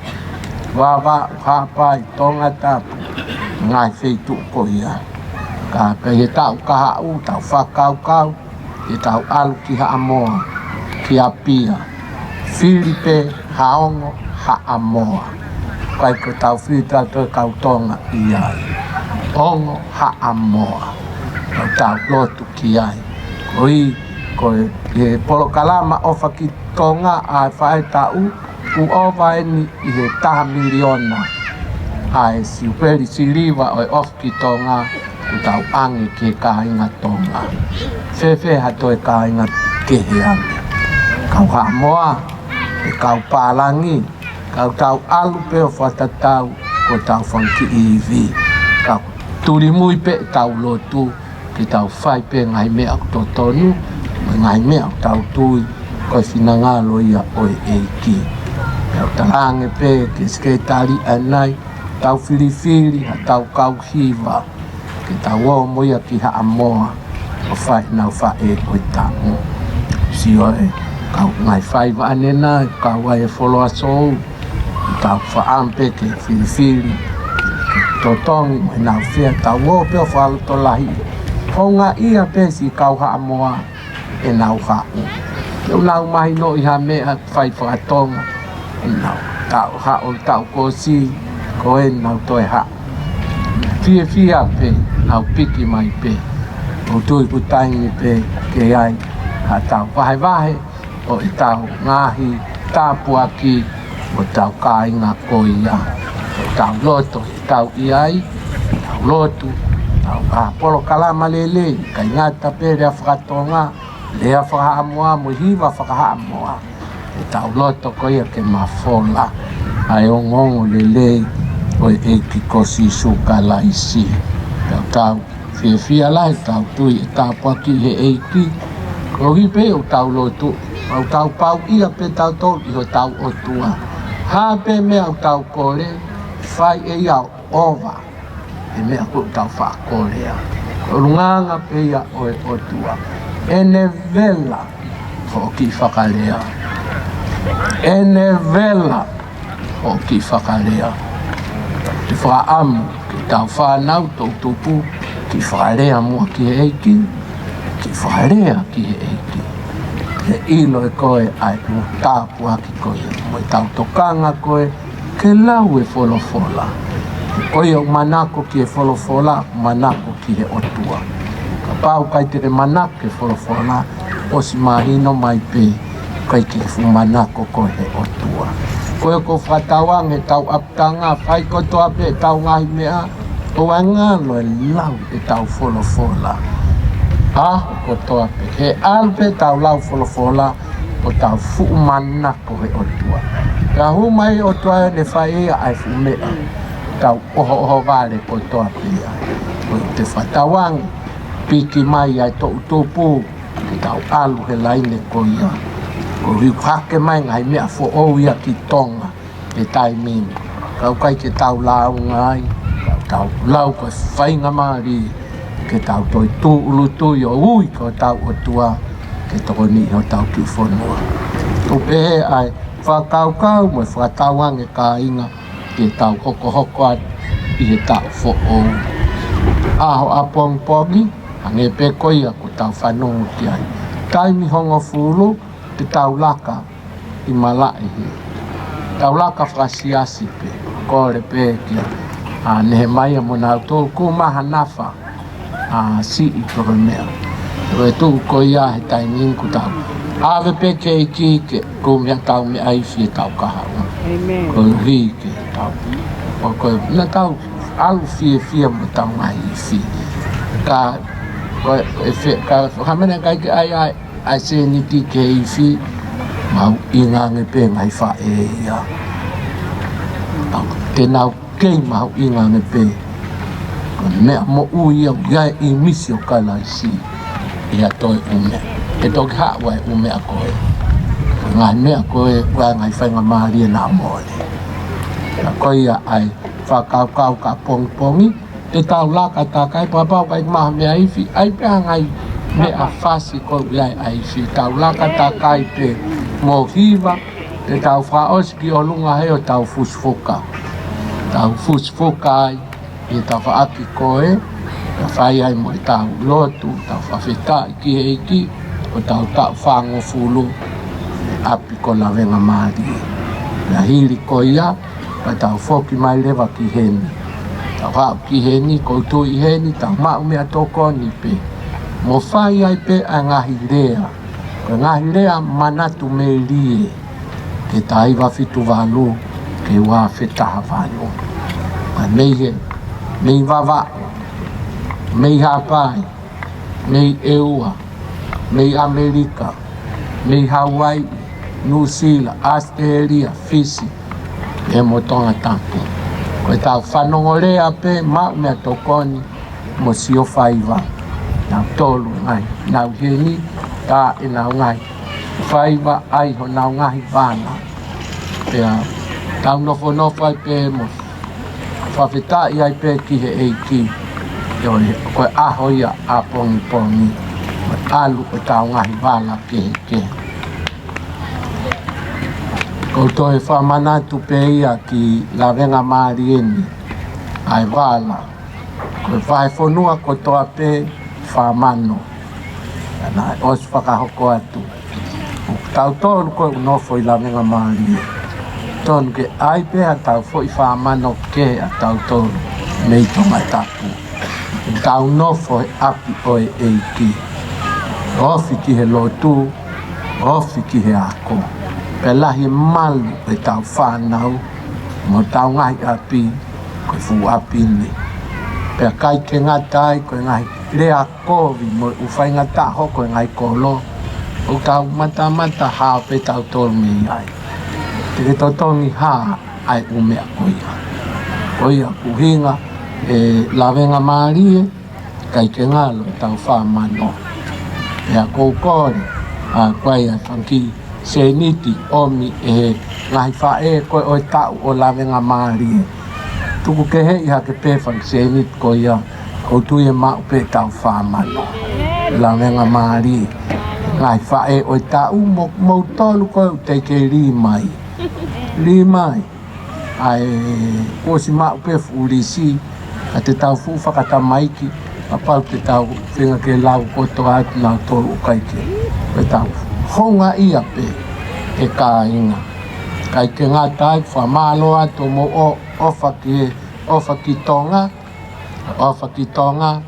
Vavaʻu, Haʻapai, Tongatapu, ngaahi feituʻu ko ia. Ka pehē taʻu kahaʻu, tau fakakaukau, ke tau ʻalu ki Haʻamoa, ki ʻApia, Fili pē ha ongo Haʻamoa. ʻIkai ko ʻetau fili ʻa e kau Tonga ia. Ongo Haʻamoa. Tau lotu ki ai. Ko e, ko e, ʻi he polokalama ʻOfa ki Tonga ʻa e faʻahitaʻu, kuo ʻova eni ʻi he taha miliona ʻa e siupeli siliva ʻo e ʻOfa ki Tonga, kuo tau ʻange ki he kāinga Tonga. Fēfē ha toe kāinga kehe ange? Kau Haʻamoa, ʻe kau pālangi, ka tau ʻalu pē ʻo fakatatau, ko ʻetau fanga kiʻi ivi. Ka tulimui pē ʻetau lotu, ke tau fai pē ngaahi meʻa ʻoku totonu, mo e ngaahi meʻa ʻoku tau tui, ko e finangalo ia ʻo e ʻEiki. Pea u talaange pē ki he sekelitali ʻanenai, tau filifili, ha tau kau hiva, ke tau ō mo ia ki Haʻamoa, ʻo fai ʻenau faʻē ʻo e taʻu. Sio e, kau ngaahi faiva ʻanenai, kau ai e foloa sou, tau faʻa ʻamu pē ke filifili, ke totongi mo ʻenau fea, tau ō pē ʻo fakalotolahi. Houngaʻia pē siʻi kau Haʻamoa ʻenau haʻu. Ke ʻoua naʻa mahinoʻi ha meʻa fai fakatonga, ʻenau taʻu haʻu taʻu kuo ʻosi, ko ʻenau toe haʻu. Fiefia pē, nau piki mai pē. ʻOku ou tui ko e taimi pē ke ʻi ai ha tau vahevahe ʻo ʻetau ngaahi tāpuaki ʻo ʻetau kāinga ko ia. ʻOku tau loto, ʻi heʻetau ʻi ai, tau lotu, tau ʻa polokalama lelei, ʻikai ngata pē lea fakatonga, lea fakahaʻamoa mo e hiva fakahaʻamoa. ʻOku tau loto ko ia ke mafola ʻa e ongoongo lelei ʻo e ʻEiki ko Sīsū Kalaisi. Tau tau fiefia lahi, tau tui ʻe tāpuakiʻi ʻe he ʻEiki. Koeʻuhi pē ʻoku tau lotu, ʻoku tau pau ia pē tautolu ʻi hotau ʻOtua. Hā pē meʻa ʻoku tau kole, fai ʻe ia ʻo ʻova ʻa e meʻa ʻoku tau faʻa kole. Ko e ʻulungaanga pē ia ʻo e ʻOtua. ʻEne vela hoʻo kiʻi fakalea. ʻEne vela hoʻo kiʻi fakalea. Te u fakaʻamu ke tau fānau toʻutupu, kiʻi fakalea muʻa ki he ʻEiki, kiʻi fakalea ki he ʻEiki. Ke ʻilo ʻe koe ʻa e tāpuaki ko ia, mo ʻetau tokanga ko ē ke lau e folofola. Ko ia ʻoku manako ki he folofola, manako ki he ʻOtua. Kapau ʻikai te ke manako ki he folofola, ʻosi mahino mai pē, ʻikai ke fuʻu manako koe he ʻOtua. Ko ia ʻoku ou fakatauange ʻetau ʻapitanga, fai kotoa pē ʻetau ngaahi meʻa, ʻoua ʻe ngalo e lau ʻetau folofola. ʻAho kotoa pē, he ʻalu pē ʻetau lau folofola, ʻoku tau fuʻu manako he ʻOtua. Ka hū mai ʻOtua ʻene fai ia ʻa e fuʻu meʻa, tau ʻohoʻoho vale kotoa pē ia. Ko ia te u fakatauange, piki mai ʻa e toʻutupu, ke tau ʻalu he laine ko ia. Koeʻuhi ʻoku hake mai ngaahi meʻa foʻou ia ki Tonga he taimi ni. Ka ʻoku ʻikai ke tau lāunga ai, ka tau lau ko e faingamālie ke tau toe tūʻulutui ʻo ui ki hotau ʻOtua, ke tokoniʻi hotau kiʻi fonua. ʻOku pehē ʻa e fakakaukau mo e fakatauange kāinga ke tau hokohoko atu ʻi he taʻu foʻou. ʻAho ʻapongipongi, hangē pē ko ia ʻoku tau fanongo ki ai. Taimi hongofulu, te tau laka ʻi malaʻe hē. Tau laka fakasiasi pē, kole pē kia, ʻa, Nehemaia mo nautolu, kumi ha nafa, ʻa, siʻi ko e meʻa. Ko e tuʻu ko ia he taimi ni kuo tau ʻave pē ki he ʻEiki ke kumi ʻetau meʻa ifi ʻi heʻetau kahaʻu. ʻĒmeni. Koeʻuhi ke tau, ko, ko, naʻa tau ʻalu fiefia mo ʻetau ngaahi ifi. Ka, ko e, ko e fe-, ka, ka mena ʻikai ke ʻi ai ʻa e, ʻa e sēniti ki he ifi, mahuʻinga ange pē ngaahi faʻē ia. Pau, te nau kei mahuʻinga ange pē. Ko e meʻa moʻui ia ʻoku ʻi ai e ʻīmisi ʻo Kalaisi. ʻI ha toe ʻū meʻa. ʻE toki haʻu ʻa e ʻū meʻa ko ē. Ngaahi meʻa ko ē, ʻoku ʻi ai ngaahi faingamālie naʻa mole. Ka ko ia ʻa e fakakaukau ka pongipongi, te tau laka takai, kapau ʻoku ʻikai maʻu ha meʻa ifi, ʻai pē ha ngaahi meʻa fasi ko ia ʻa e ifi, tau laka takai pē mo hiva, te tau fakaʻosi ki ʻolunga hē ʻo tau fusifuka. Tau fusifuka ai, ʻi he tafaʻaki ko ē, ka fai ai mo ʻetau lotu, tau fakafetaʻi ki he ʻEiki, ʻo tau taʻu fāngofulu, ʻapi ko Lavengamālie. Naʻe hili ko ia, ka tau foki mai leva ki heni. Tau haʻu ki heni, ʻoku ou tui ʻi heni, tau maʻu meʻatokoni pē. Mo fai ai pē ʻa e ngaahi lea. Ko e ngaahi lea manatu melie. Ke taha hiva fitu valu, ke ua afe taha valu. Ka mei he, mei Vavaʻu, mei Haʻapai, mei ʻEua, mei ʻAmelika, mei Hauaiʻi, Nuʻusila, ʻAositelēlia, Fisi, pea mo Tongatapu. Ko ʻetau fanongo lea pē, maʻu meʻatokoni, mo sio faiva. Nautolu ngaahi, nau heni, tā ʻenau ngaahi faiva, ʻai honau ngaahi vana. Pea tau nofonofo ai pē mo fakafetaʻi ai pē ki he ʻEiki. ʻIo, ko e ʻaho ia ʻapongipongi, mo e ʻalu ʻetau ngaahi vala kehekehe. ʻOku ou toe fakamanatu pē ia ki Lavengamālie ni, ʻa e vala. Ko e vahefonua kotoa pē fā mano. Naʻe ʻosi fakahoko atu. ʻOku tautolu ko ē ʻoku nofo ʻi Lavengamālie, tonu ke ʻai pē haʻatau foʻi fā mano kehe ʻa tautolu mei Tongatapu. ʻOku tau nofo he ʻapi ʻo e ʻEiki. Ofi ki he lotu, ofi ki he ako. Pea lahi e malu ʻetau fānau, mo ʻetau ngaahi ʻapi, ko e fuʻu ʻapi ni. Pea ʻikai ke ngata ai, ko e ngaahi lea kovi mo e ʻū faingataʻa hoko ʻi he ngaahi kolo, ʻoku tau matamata hao pē tautolu mei ai. Te ke totongi hā ʻa e ʻū meʻa ko ia. Ko ia ʻoku ʻuhinga ʻe Lavengamālie, ʻikai ke ngalo ʻetau fā mano. Pea ʻoku ou kole, ʻa, ko ia e fanga kiʻi sēniti ʻomi ʻe he ngaahi faʻē ko ē ʻo e taʻu ʻo Lavengamālie. Tuku keheʻi hake pē fanga kiʻi sēniti ko ia, ʻoku ou tui ʻe maʻu pē ʻetau fā mano. Lavengamālie. Ngaahi faʻē ʻo e taʻu mo, moutolu ko ē ʻoku teʻeki lī mai. Lī mai. ʻA e kuo ʻosi maʻu pē fuʻu lisi, ka te tau fuʻu fakatamaiki, kapau te tau feinga ke lau kotoa atu nautolu ʻoku ʻikai ke. Ke tau houngaʻia pē ʻe kāinga. ʻIkai ke ngata ai, fakamālō atu mo ʻo, ʻofa ki, ʻofa ki Tonga, ʻofa ki Tonga,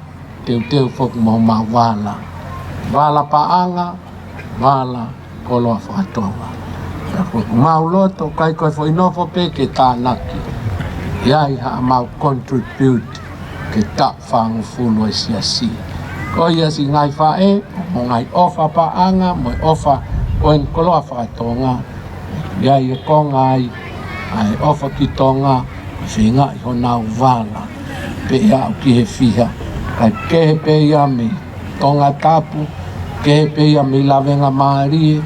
teuteu foki mo homau vala. Vala paʻanga, vala koloa fakatonga. Pea ko ʻemau loto, ʻikai ko e foʻi nofo pē ke tānaki. ʻI ai haʻamau contribute ki he taʻu fāngofulu ʻo e siasi. Ko ia siʻi ngaahi faʻē, mo e ngaahi ʻofa paʻanga, mo e ʻofa ʻo e koloa fakatonga, ʻi ai e konga ai, ʻa e ʻofa ki Tonga, ʻo feingaʻi honau vala, pea aʻu ki he fiha, kae kehe pē ia mei Tongatapu, kehe pē ia mei Lavengamālie,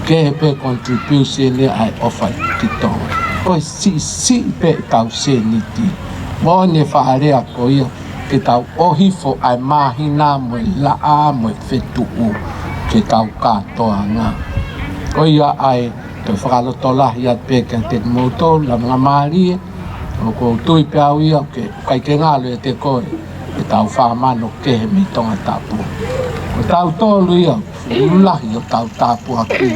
kehe pē contribution ia ʻa e ʻofa ki Tonga. Ko e siʻisiʻi pē ʻetau sēniti. Moʻoni e faʻa lea ko ia, ke tau ʻohifo ʻa e māhina mo e laʻā mo e fetuʻu ke tau kātoanga. Ko ia ai, toe fakalotolahi atu pē kiate kimoutolu, Lavengamālie, ʻoku ou tui pē au ia, ke ʻikai ke ngalo ʻiate koe ʻetau fā mano kehe mei Tongatapu. Ko tautolu ia, fuʻu lahi ʻo tau tāpuaki,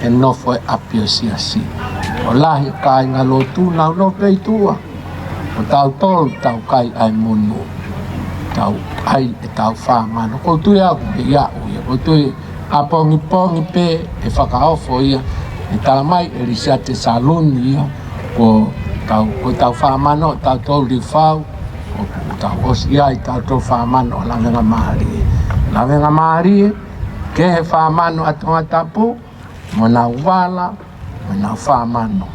ʻe nofo he ʻapi ʻo e siasi. Ko e lahi e kāinga lotu, nau nofo pē ʻi tuʻa. Ko tautolu tau kai ʻa e monu. Tau ʻai ʻetau fā mano. ʻOku ou tui au ʻe ʻi ai ia. ʻOku ou tui ʻapongipongi pē ʻe fakaofo ia. ʻE tala mai ʻe Lisiate Saluni ia. Ko tau, ko tau fā mano, tautolu Liufau. ʻOku tau ʻosi ʻi ai tautolu fā mano ʻa Lavengamālie. Lavengamālie, kehe fā mano ʻa Tongatapu, mo ʻenau vala, mo ʻenau fā mano.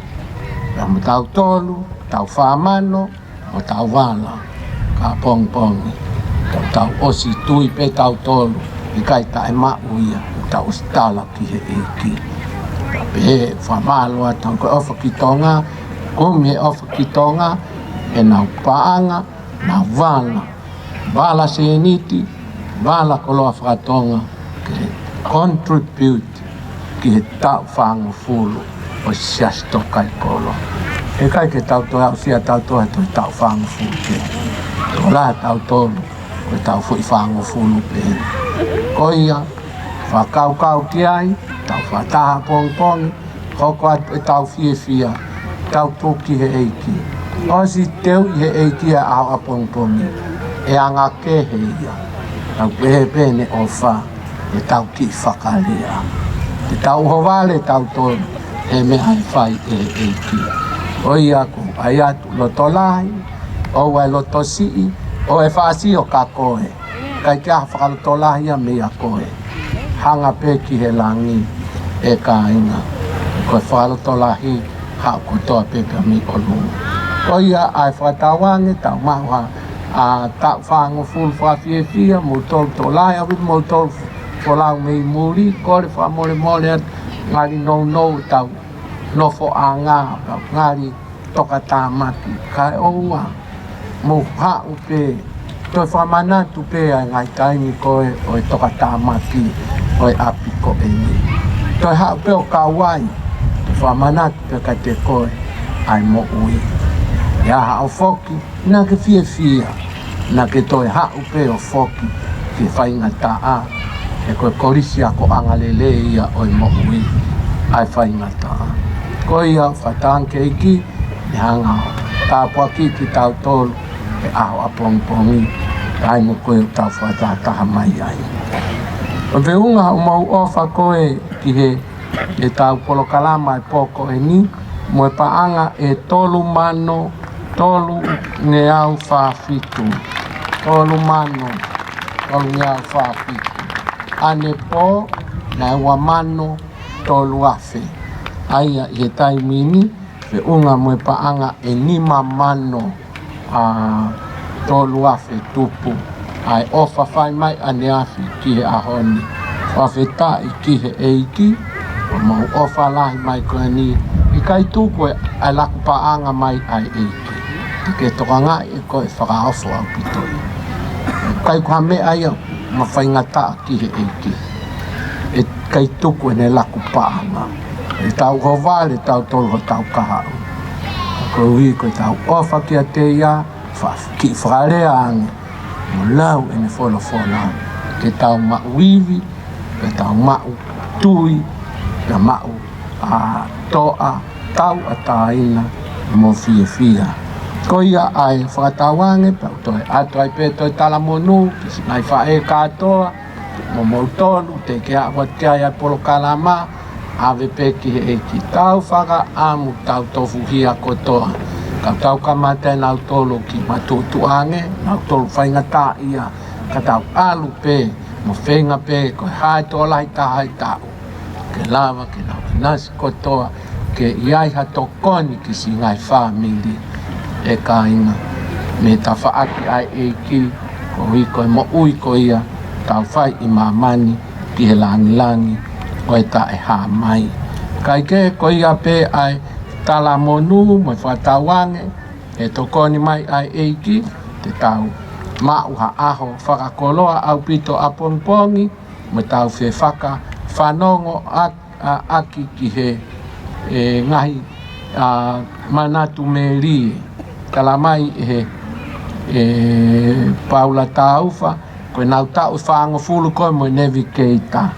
Pea mo tautolu, tau fā mano, mo tau vala, ka pongipongi. Tau, tau ʻosi tui pē tautolu, ʻikai taʻemaʻu ia, tau ʻosi tala ki he ʻEiki. Pea pehē, fakamālō atu ko e ʻofa ki Tonga, kumi he ʻofa ki Tonga, ʻenau paʻanga, ʻenau vala, vala sēniti, vala koloa fakatonga, ke contribute ki he taʻu fāngofulu ʻo e Siasi Tokaikolonga. ʻE ʻikai ke tau toe aʻusia tautolu he toe taʻu fāngofulu pē. Ko e lahi ʻa tautolu, ko e taʻu foʻi fāngofulu pē. Ko ia, fakakaukau ki ai, Tau fakataha ʻapongipongi, hoko atu ʻetau fiefia, tau tuku ki he ʻEiki. ʻOsi teuʻi he ʻEiki ʻa e ʻaho ʻapongipongi, ʻe anga kehe ia. Tau pehē pē ʻene ʻofa, ʻetau kiʻi fakalea. Te tau ʻohovale tautolu he meʻa ʻe fai ʻe he ʻEiki. Ko ia ʻoku ʻai atu loto lahi, ʻoua ʻe loto siʻi, ʻoua ʻe fāsio kia koe. ʻIkai ke ʻi ai ha fakalotolahi ia meia koe. Hanga pē ki he langi, ʻe kāinga. Ko e fakalotolahi, haʻu kotoa pē pea mei ʻolunga. Ko ia ʻa e fakatauange, tau maʻu ha, ʻa, taʻu fāngofulu fakafiefia, moutolu tokolahi, ʻa moutolu folau mei muli, kole fakamolemole atu, ngali nounou ʻetau nofoʻanga, ngali tokatāmaki, kae ʻoua, mou haʻu pē, toe fakamanatu pē ʻa e ngaahi taimi ko ē ʻo e tokatāmaki ʻo e ʻapi ko eni. Toe haʻu pē ʻo kau ai, toe fakamanatu pē kiate koe ʻa e moʻui. ʻI ai haʻo foki, naʻa ke fiefia, naʻa ke toe haʻu pē ʻo foki ki he faingataʻa, he ko e kolisi akoʻanga lelei ia ʻo e moʻui, ʻa e faingataʻa. Ko ia, fakatauange ki he ʻEiki, ne hanga ʻo tāpuakiʻi kitautolu he ʻaho ʻapongipongi, taimi ko ē ʻoku tau fakatahataha mai ai. ʻOku feʻunga homou ʻofa ko ē ki he, ʻetau polokalama ʻo e pō ko eni, mo e paʻanga ʻe tolu mano tolungeau fā fitu. Tolu mano tolungeau fā fitu. ʻAnepō naʻe ua mano tolu afe. ʻA ia ʻi he taimi ni, feʻunga mo e paʻanga ʻe nima mano, ʻa, tolu afe tupu. ʻA e ʻofa fai mai ʻaneafi ki he ʻaho ni. Fakafetaʻi ki he ʻEiki, ʻoku mau ʻofa lahi mai ko eni, ʻikai tuku ʻa e laku paʻanga mai ʻa e ʻEiki. Te ke tokangaʻi ʻe koe fakaofo ʻaupito ia. ʻIkai ko ha meʻa ia ʻoku mafaingataʻa ki he ʻEiki. ʻIkai tuku ʻene laku paʻanga. ʻE tau ʻohovale tautolu hotau kahaʻu. Koeʻuhi ko ʻetau ʻofa kiate ia, fa-, kiʻi fakalea ange, mo lau ʻene folofola, ke tau maʻu ivi, ke tau maʻu tui, ke maʻu, ʻa, toʻa, tauʻatāina mo fiefia. Ko ia ʻa e fakatauange, pea u toe ʻatu ai pē toe talamonū ki siʻi ngaahi faʻē kātoa, mo moutolu teʻeki ke aʻu atu ki ai ʻa e polokalama, ʻave pē ki he ʻEiki. Tau fakaʻamu, tau tofuhia kotoa. Ka tau kamata ʻe nautolu kiʻi matuʻutuʻu ange, nautolu faingataʻaʻia, ka tau ʻalu pē, mo feinga pē, ko e hā e tokolahi taha ʻi he taʻu, ke lava ke nau ʻinasi kotoa, ke ʻi ai ha tokoni ki siʻi ngaahi fāmili, ʻe kāinga, mei he tafaʻaki ʻa e ʻEiki, koeʻuhi ko e moʻui ko ia tau fai ʻi māmani ki he langilangi ʻo e taʻehāmai. Kae kehe, ko ia pē ʻa e talamonū mo e fakatauange, ʻe tokoni mai ʻa e ʻEiki, te tau maʻu ha ʻaho fakakoloa ʻaupito ʻapongipongi, mo tau fefakafanongo ʻa, ʻa, ʻaki ki he, ʻe, ngaahi, ʻa, manatu melie. Tala mai ʻe he, ʻe, Paula Taufa, ko ʻenau taʻu ʻe fāngofulu ko ē mo e Navigator.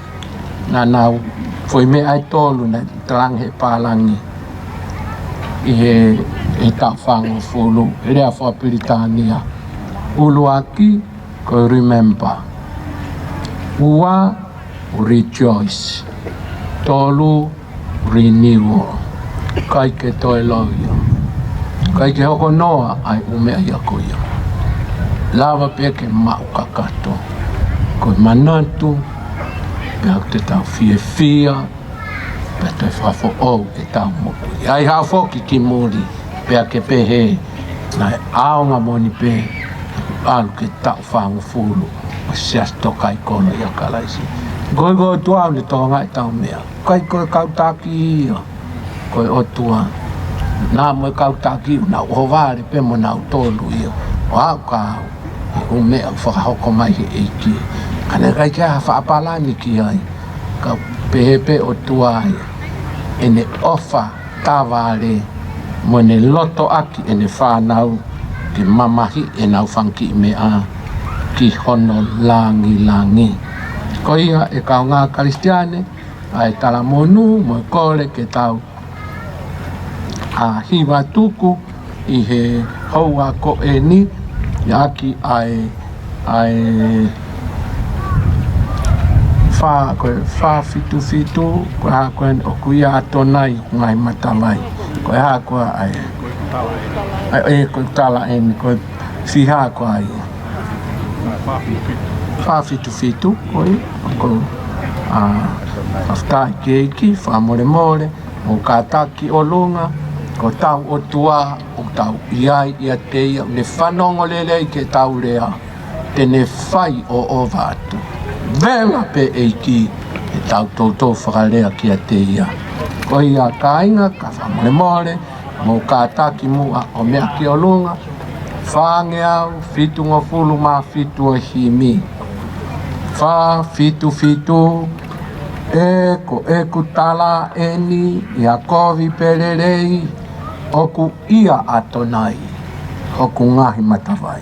Naʻa nau foʻi meʻa ʻe tolu naʻe talaange ʻe he pālangi ʻi he, he taʻu fāngofulu, he lea fakapilitānia. ʻUluaki, ko e remember. Ua, rejoice. Tolu, renewal. ʻIkai ke toe lou ia. ʻIkai ke hoko noa ʻa e ʻū meʻa ia ko ia. Lava pē ke maʻu kakato. Ko e manatu, pea te tau fiefia, pea toe fakafoʻou ʻetau moʻui. ʻAi ha foki ki muli, pea ke pehē, naʻe ʻaonga moʻoni pē, ʻalu ki he taʻu fāngofulu ʻo e Siasi Tō Kai Kolo ʻia Kalaisi. Ko e ʻOtua ʻoku ne tokangaʻi ʻetau meʻa. ʻIkai ko e kau taki ia, ko e ʻOtua. Naʻa mo e kau taki, naʻa nau ʻohovale pē mo nautolu ia. ʻO aʻu kia au, he ʻū meʻa ʻoku fakahoko mai he ʻEiki. Ka naʻe ʻikai ke ʻi ai ha faʻa palani ki ai. Ka pehē pē ʻOtua ia, ʻene ʻofa tavale, mo ʻene lotoʻaki ʻene fānau, ke mamahiʻi ʻenau fanga kiʻi meʻa ki hono langilangi. Ko ia, ʻe kāinga Kalisitiane, ʻa e talamonū mo e kole ke tau ʻa hiva tuku ʻi he houa ko eni, ʻaki ʻa e, ʻa e fā, ko e fā fitu fitu, ko e hā ko eni ʻoku ʻia ʻAtonai hoku ngaahi matavai. Ko e hā ko ā ʻa e, ʻa e, ko e tala eni, ko e fiha ko ā ia. Fā fitu fitu, ko ia, ko, ʻa, fakafetaʻi ki he ʻEiki, fakamolemole, mou kātaki ʻolunga, ko hotau ʻOtua, ʻoku tau ʻi ai ʻiate ia, ʻoku ne fanongo lelei ki heʻetau lea, te ne fai ʻo ʻova atu. Vela pē ʻEiki, ʻetau toutou fakalea kiate ia. Ko ia kāinga, ka fakamolemole, mou kātaki muʻa ʻo meʻa ki ʻolunga, fāngeau fitungofulu mā fitu ʻo e himi. Fā fitu fitu, ʻe ko ʻeku tala eni, ʻi ha kovi pē lelei, ʻoku ʻia ʻAtonai hoku ngaahi matavai.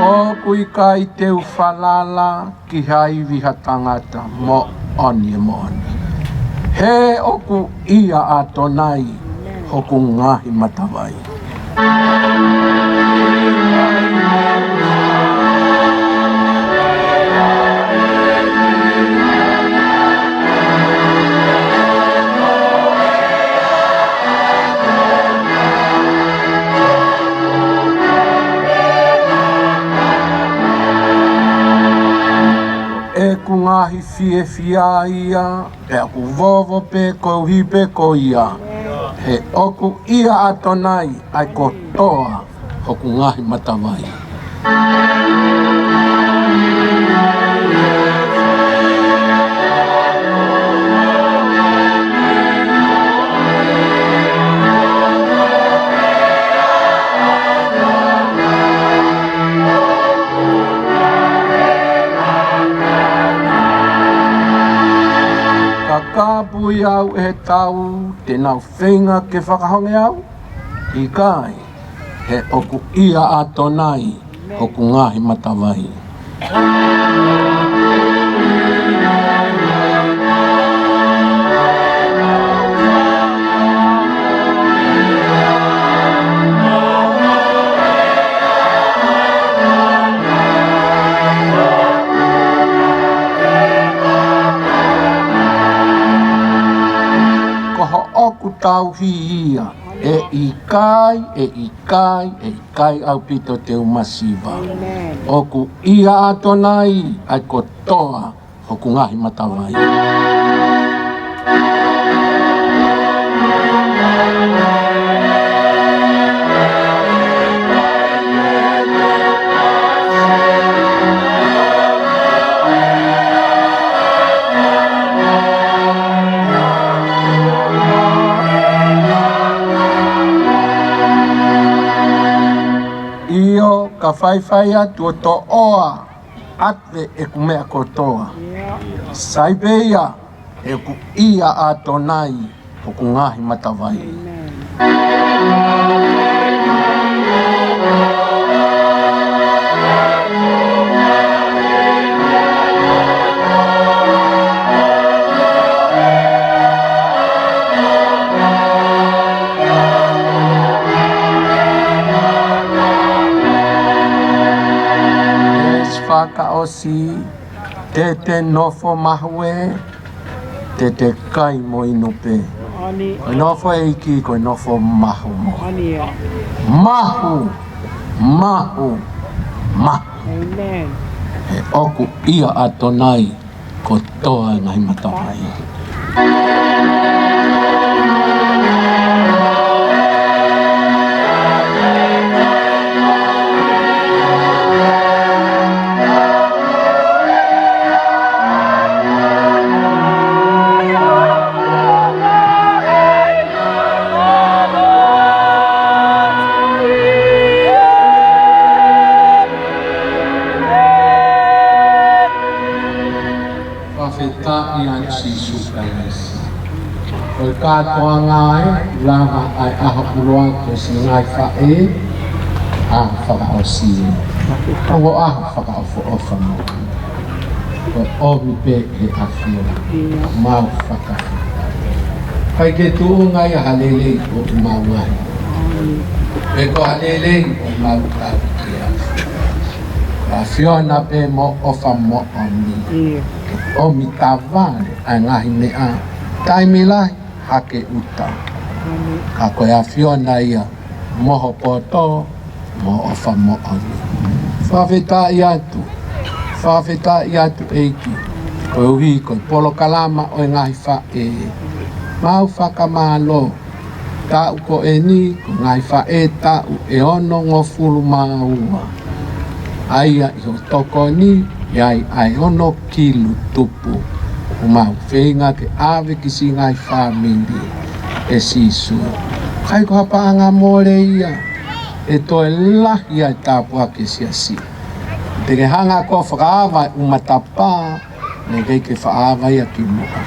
ʻOku ʻikai te u falala ki ha ivi ʻa ha tangata moʻoni ʻe moʻoni. He ʻoku ʻia ʻAtonai hoku ngaahi matavai. ʻEku ngaahi fiefia ia, pea ʻoku vovo pē koeʻuhi pē ko ia. He ʻoku ʻia ʻAtonai ʻa e kotoa hoku ngaahi matavai. Ka kapui au ʻe he tau, te nau feinga ke fakahonge au? ʻIkai, he ʻoku ʻia ʻAtonai hoku ngaahi matavai. Ko hoʻoku tauhi ia, ʻe ʻikai, ʻe ʻikai, ʻe ʻikai ʻaupito te u masiva. ʻĒmeni. ʻOku ʻia ʻAtonai ʻa e kotoa hoku ngaahi matavai. ʻIo, ka faifai atu ʻo toʻoa atu ʻeku meʻa kotoa. Sai pē ia, he ʻoku ʻia ʻAtonai hoku ngaahi matavai. ʻEsi fakaʻosi, te te nofo mahu ē, te te kai mo inu pē. ʻAni. Ko e nofo ʻEiki, ko e nofo mahu mo. ʻAni ē. Mahu, mahu, mahu. ʻĒmeni. He ʻoku ʻia ʻAtonai kotoa e ngaahi matavai. Ka ʻia Sīsū Kalaisi. Ko e kātoanga ē, lava ai ʻaho ʻuluaki ʻo siʻi ngaahi faʻē, ʻaho fakaʻosi ē. Ongo ʻaho fakaʻofoʻofa mo. Ko e ʻomi pē ʻe he ʻAfiona. Mau fakafetaʻi. ʻIkai ke tuʻunga ia ha lelei ʻo ʻemau ngaahi. Pe ko ha lelei ʻo ʻemau tau kia. ʻAfiona pē mo ʻofa moʻoni. ʻOmi tavale ʻa e ngaahi meʻa, taimi lahi hake ʻuta. Ka ko e ʻAfiona ia mo ho poto mo ʻofa moʻoni. Fakafetaʻi atu, fakafetaʻi atu ʻEiki, koeʻuhi ko e polokalama ʻo e ngaahi faʻē. Mau fakamālō, taʻu ko eni, ko e ngaahi faʻē taʻu ʻe onongofulu mā ua. ʻA ia ʻi hoʻo tokoni, ʻi ai ʻa e ono kilu tupu. ʻOku mau feinga ke ʻave ki siʻi ngaahi fāmili ʻe Sīsū. ʻIkai ko ha paʻanga mole ia, ʻe toe lahi ai tāpuaki e siasi. Te ke hanga ko e fakaava ʻumatapā, naʻe ʻikai ke fakaava ia ki muʻa.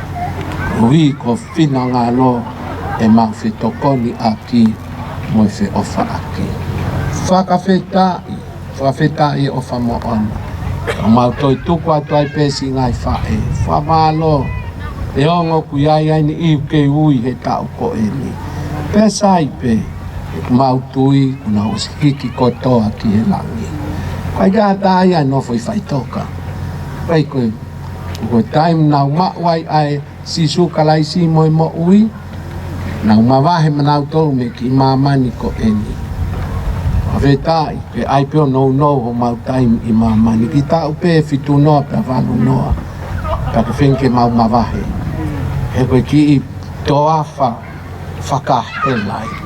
Koeʻuhi ko ho finangalo ʻemau fetokoniʻaki mo e feʻofaʻaki. Fakafetaʻi, fakafetaʻi e ʻofa moʻoni. Ka mau toe tuku atu ai pē siʻi ngaahi faʻē. Fakamālō, neongo ʻoku ʻi ai ʻa e niʻihi ʻoku kei ui he taʻu ko eni. Pea sai pē, ʻoku mau tui kuo nau ʻosi hiki kotoa ki he langi. ʻIkai ke ʻatā ia ʻo nofo ʻi faʻitoka. Pea ko e, ko e taimi naʻa nau maʻu ai ʻa e Sīsū Kalaisi mo e moʻui, nau mavahe maʻanautolu mei kiʻi māmani ko eni. Fakafetaʻi, ke ʻai pē ʻo nounou homau taimi ʻi māmani. Kiʻi taʻu pē fitu noa pea valu noa. Pea ke feinga ke mau mavahe. He ko e kiʻi toafa fakahela ia.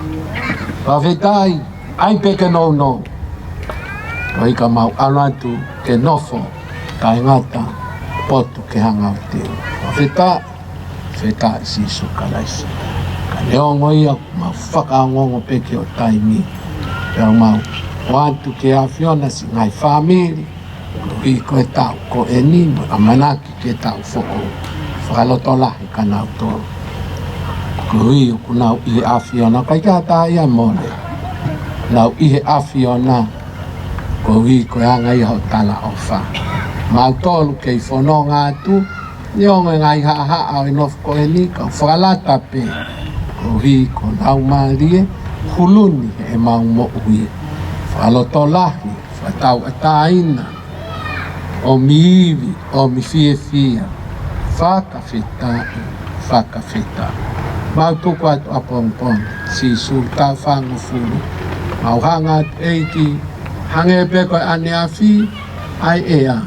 Fakafetaʻi, ʻai pē ke nounou. Koeʻuhi ka mau ʻalu atu ke nofo taʻengata potu ke hanga ʻo teu. Fakafetaʻi, fakafetaʻi Sīsū Kalaisi. Ka neongo ia ʻoku mau fakaongoongo pē ki hoʻo taimi. Pea mau ʻoatu ki he ʻAfiona siʻi ngaahi fāmili, koeʻuhi ko e taʻu ko eni mo e ʻamanaki ki he taʻu foʻou. Fakalotolahi kia nautolu. Koeʻuhi ʻoku nau ʻi he ʻAfiona, ʻikai ke ʻatā ia ʻo mole. Nau ʻi he ʻAfiona, koeʻuhi ko e anga ia hoʻo talaʻofa. Mautolu kei fononga atu, neongo e ngaahi haʻahaʻa ʻo e nofo ko eni, kau fakalata pē. Koeʻuhi ko e Laumālie, hulu ni heʻemau moʻui. Fakalotolahi, fakatauʻatāina, ʻomi ivi, ʻomi fiefia. Fakafetaʻi, fakafetaʻi. Mau tuku atu ʻapongipongi, Sīsū, taʻu fāngofulu. Mau hanga atu ʻEiki, hangē pē ko e ʻaneafi, ʻa e ʻea.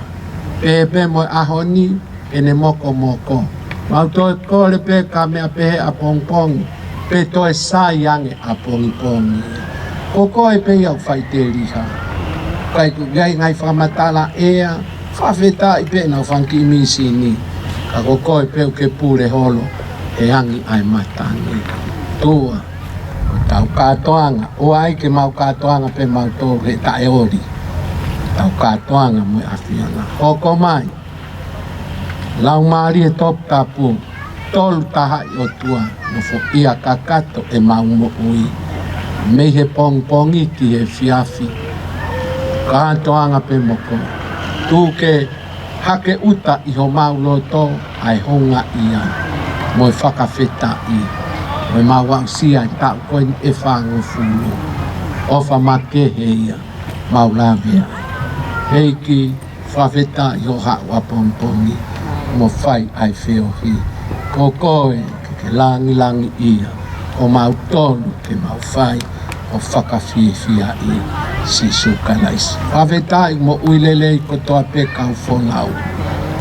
Pehē pē mo e ʻaho ni, ʻene mokomoko. Mau toe kole pē ka meʻa pehē ʻapongipongi, pe toe sai ange ʻapongipongi. Ko koe pē ia ʻoku faʻiteliha. ʻIkai ke ʻi ai ngaahi fakamatala ʻea, fakafetaʻi pē naʻa nau fanga kiʻi mīsini. Ka ko koe pē ʻoku ke pule holo, he angi ʻa e matangi. ʻOtua, ko ʻetau kātoanga, ʻoua ʻe ke mau kātoanga pē mautolu he taʻeoli. Tau kātoanga mo e ʻAfiona. Hoko mai. Laumālie Toputapu, Tolu Tahaʻi ʻOtua, nofoʻia kakato ʻemau moʻui. Mei he pongipongi ki he efiafi. Kātoanga pē mo koe. Tuku ke hake ʻuta ʻi homau loto ʻa e houngaʻia mo e fakafetaʻi. Mo ʻemau aʻusia e taʻu ko eni ʻe fāngofulu. ʻOfa makehe ia, mau lave ai. ʻEiki, fakafetaʻi hoʻo haʻu ʻapongipongi mo fai ʻa e feohi. Ko koe ke ke langilangiʻia, ko mautolu ke mau fai ʻo fakafiefiaʻi Sīsū Kalaisi. Fakafetaʻi moʻui lelei kotoa pē kau folau.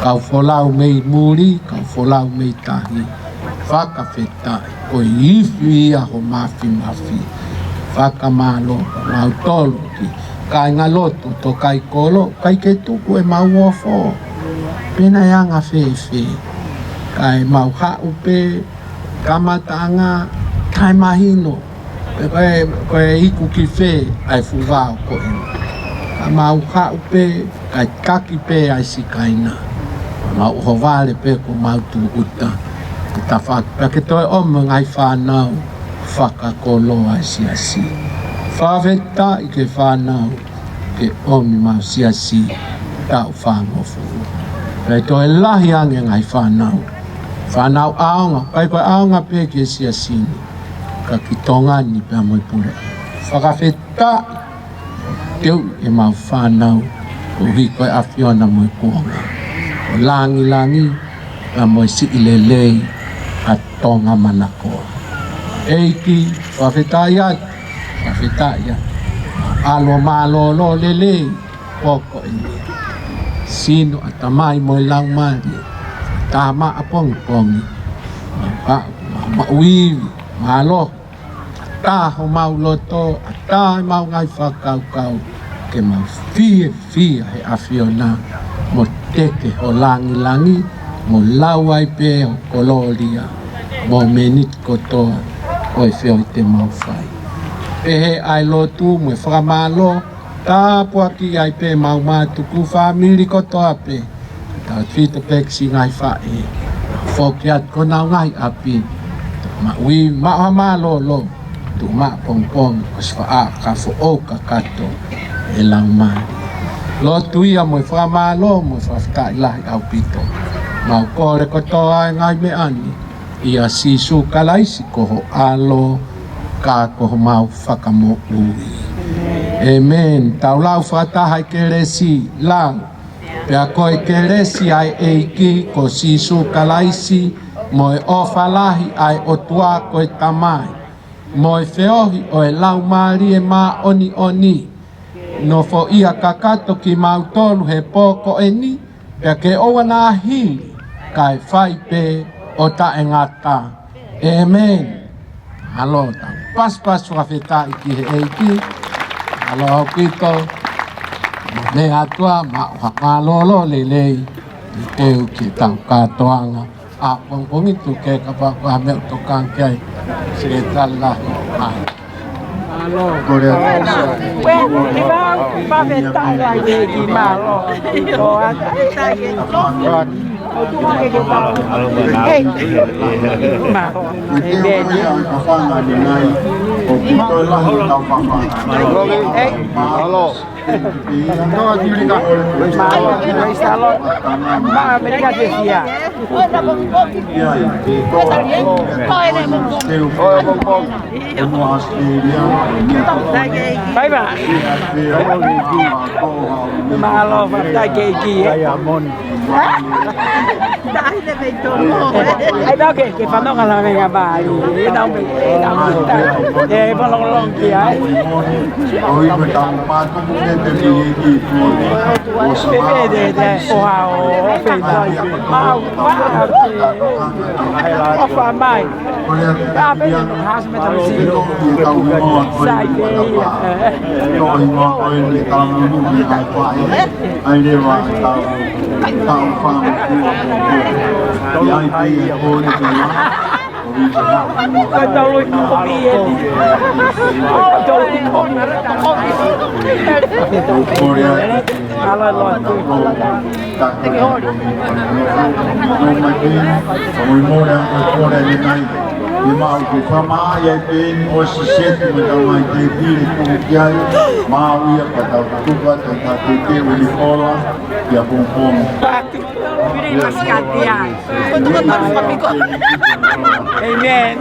Kau folau mei muli, kau folau mei tahi. Fakafetaʻi, ko e ifi ia ho mafimafi. Fakamālō, mautolu ki he kāingalotu ʻo e kolo, ʻikai ke tuku ʻemau ofo. Pe naʻe anga fēfē. Kae mau haʻu pē, kamataʻanga, kae mahino. Pe ko e, ko e iku ki fē ʻa e fuʻu vao ko ē. Ka mau haʻu pē, kae taki pē ʻa e sikaina. Mau ʻohovale pē kuo mau tūʻuta. Ke tafaʻaki pea ke toe ʻomi e ngaahi fānau fakakoloa e siasi. Fakafetaʻi ki he fānau ke ʻomi ʻemau siasi taʻu fāngofulu. Pea toe lahi ange e ngaahi fānau. Fānau ʻaonga, ʻikai ko e ʻaonga pē ki he siasi ni, ka ki Tonga ni pea mo e pule. Fakafetaʻi. Teu ʻemau fānau, koeʻuhi ko e ʻAfiona mo e kuonga. ʻO langilangi, pea mo e siʻi lelei ʻa Tonga Manakoa. ʻEiki, fakafetaʻi atu, fakafetaʻi atu. ʻAlu ʻo mālōlō lelei, pō ko eni. Sino, ʻatamai mo e laumālie. Tama ʻapongipongi. Maʻu, maʻu ivi, mālō. ʻAtā homau loto, ʻatā ʻemau ngaahi fakakaukau, ke mau fiefia he ʻAfiona, mo teke ho langilangi, mo lau ai pē ho kolōlia, mo e miniti kotoa ʻo e feohi te mau fai. Pehē ʻa e lotu mo e fakamālō, tāpuakiʻi ai pē ʻemau mātuku, fāmili kotoa pē, tautefito pē ki siʻi ngaahi faʻē, foki atu ki honau ngaahi ʻapi, maʻu ivi, maʻu ha mālōlō, tuʻu maʻu ʻapongipongi, ʻosi faʻa ka foʻou kakato e laumālie. Lotu ia mo e fakamālō, mo e fakafetaʻi lahi ʻaupito. Mau kole kotoa e ngaahi meʻa ni, ʻia Sīsū Kalaisi ko ho ʻAlo, ka ko homau Fakamoʻui. ʻĒmeni. Tau lau fakataha e kelesi, lau. Pea ko e kelesi ʻa e ʻEiki ko Sīsū Kalaisi, mo e ʻofa lahi ʻa e ʻOtua ko e Tamai, mo e feohi ʻo e Laumālie Māʻoniʻoni, nofoʻia kakato kimautolu he pō ko eni, pea ke ʻoua naʻa hili, kae fai pē ʻo taʻengata. ʻĒmeni. Mālō, tau pasipasi fakafetaʻi ki he ʻEiki. Mālō ʻaupito. Mo e ʻOtua, maʻu ha mālōlō lelei, ʻi he teu ki heʻetau kātoanga. ʻApongipongi tuku ke kapau ko ha meʻa ʻoku tokanga ki ai. Sekelitali Lahi. Mālō. Kole atu. Uē, ʻi vau, fakafetaʻi lahi ki he ʻEiki, mālō. Ko ata. Hei. Mālō. ʻĒmeni. Mālō. Praise the Lord. Mālō, ʻAmelika ke fia. Bye bye. Mālō, fakafetaʻi ki he ʻEiki, ē. ʻAi, pea ke, ke fanongo la mei a mai. ʻE nau mei, ʻe nau mei. ʻE fanongo ki ai. Pepe de, de, o a, o, o, pe, mau, mau. ʻOfa mai. Ka pe, has me tau si. Sai, ē. Ko e tau loi kopi eni. Ko e tau loi kopi. Ala loa. Nō mai pē, ʻo i mole a koe kole ni nai. ʻI maʻu ke fama ai ai pē ni ʻo siseti me tau mai te pile kumu ki ai. Mau ia ka tau tuka, tau tau te te uli kola, ia pōpō. Pati, pili maskati ai. Amen.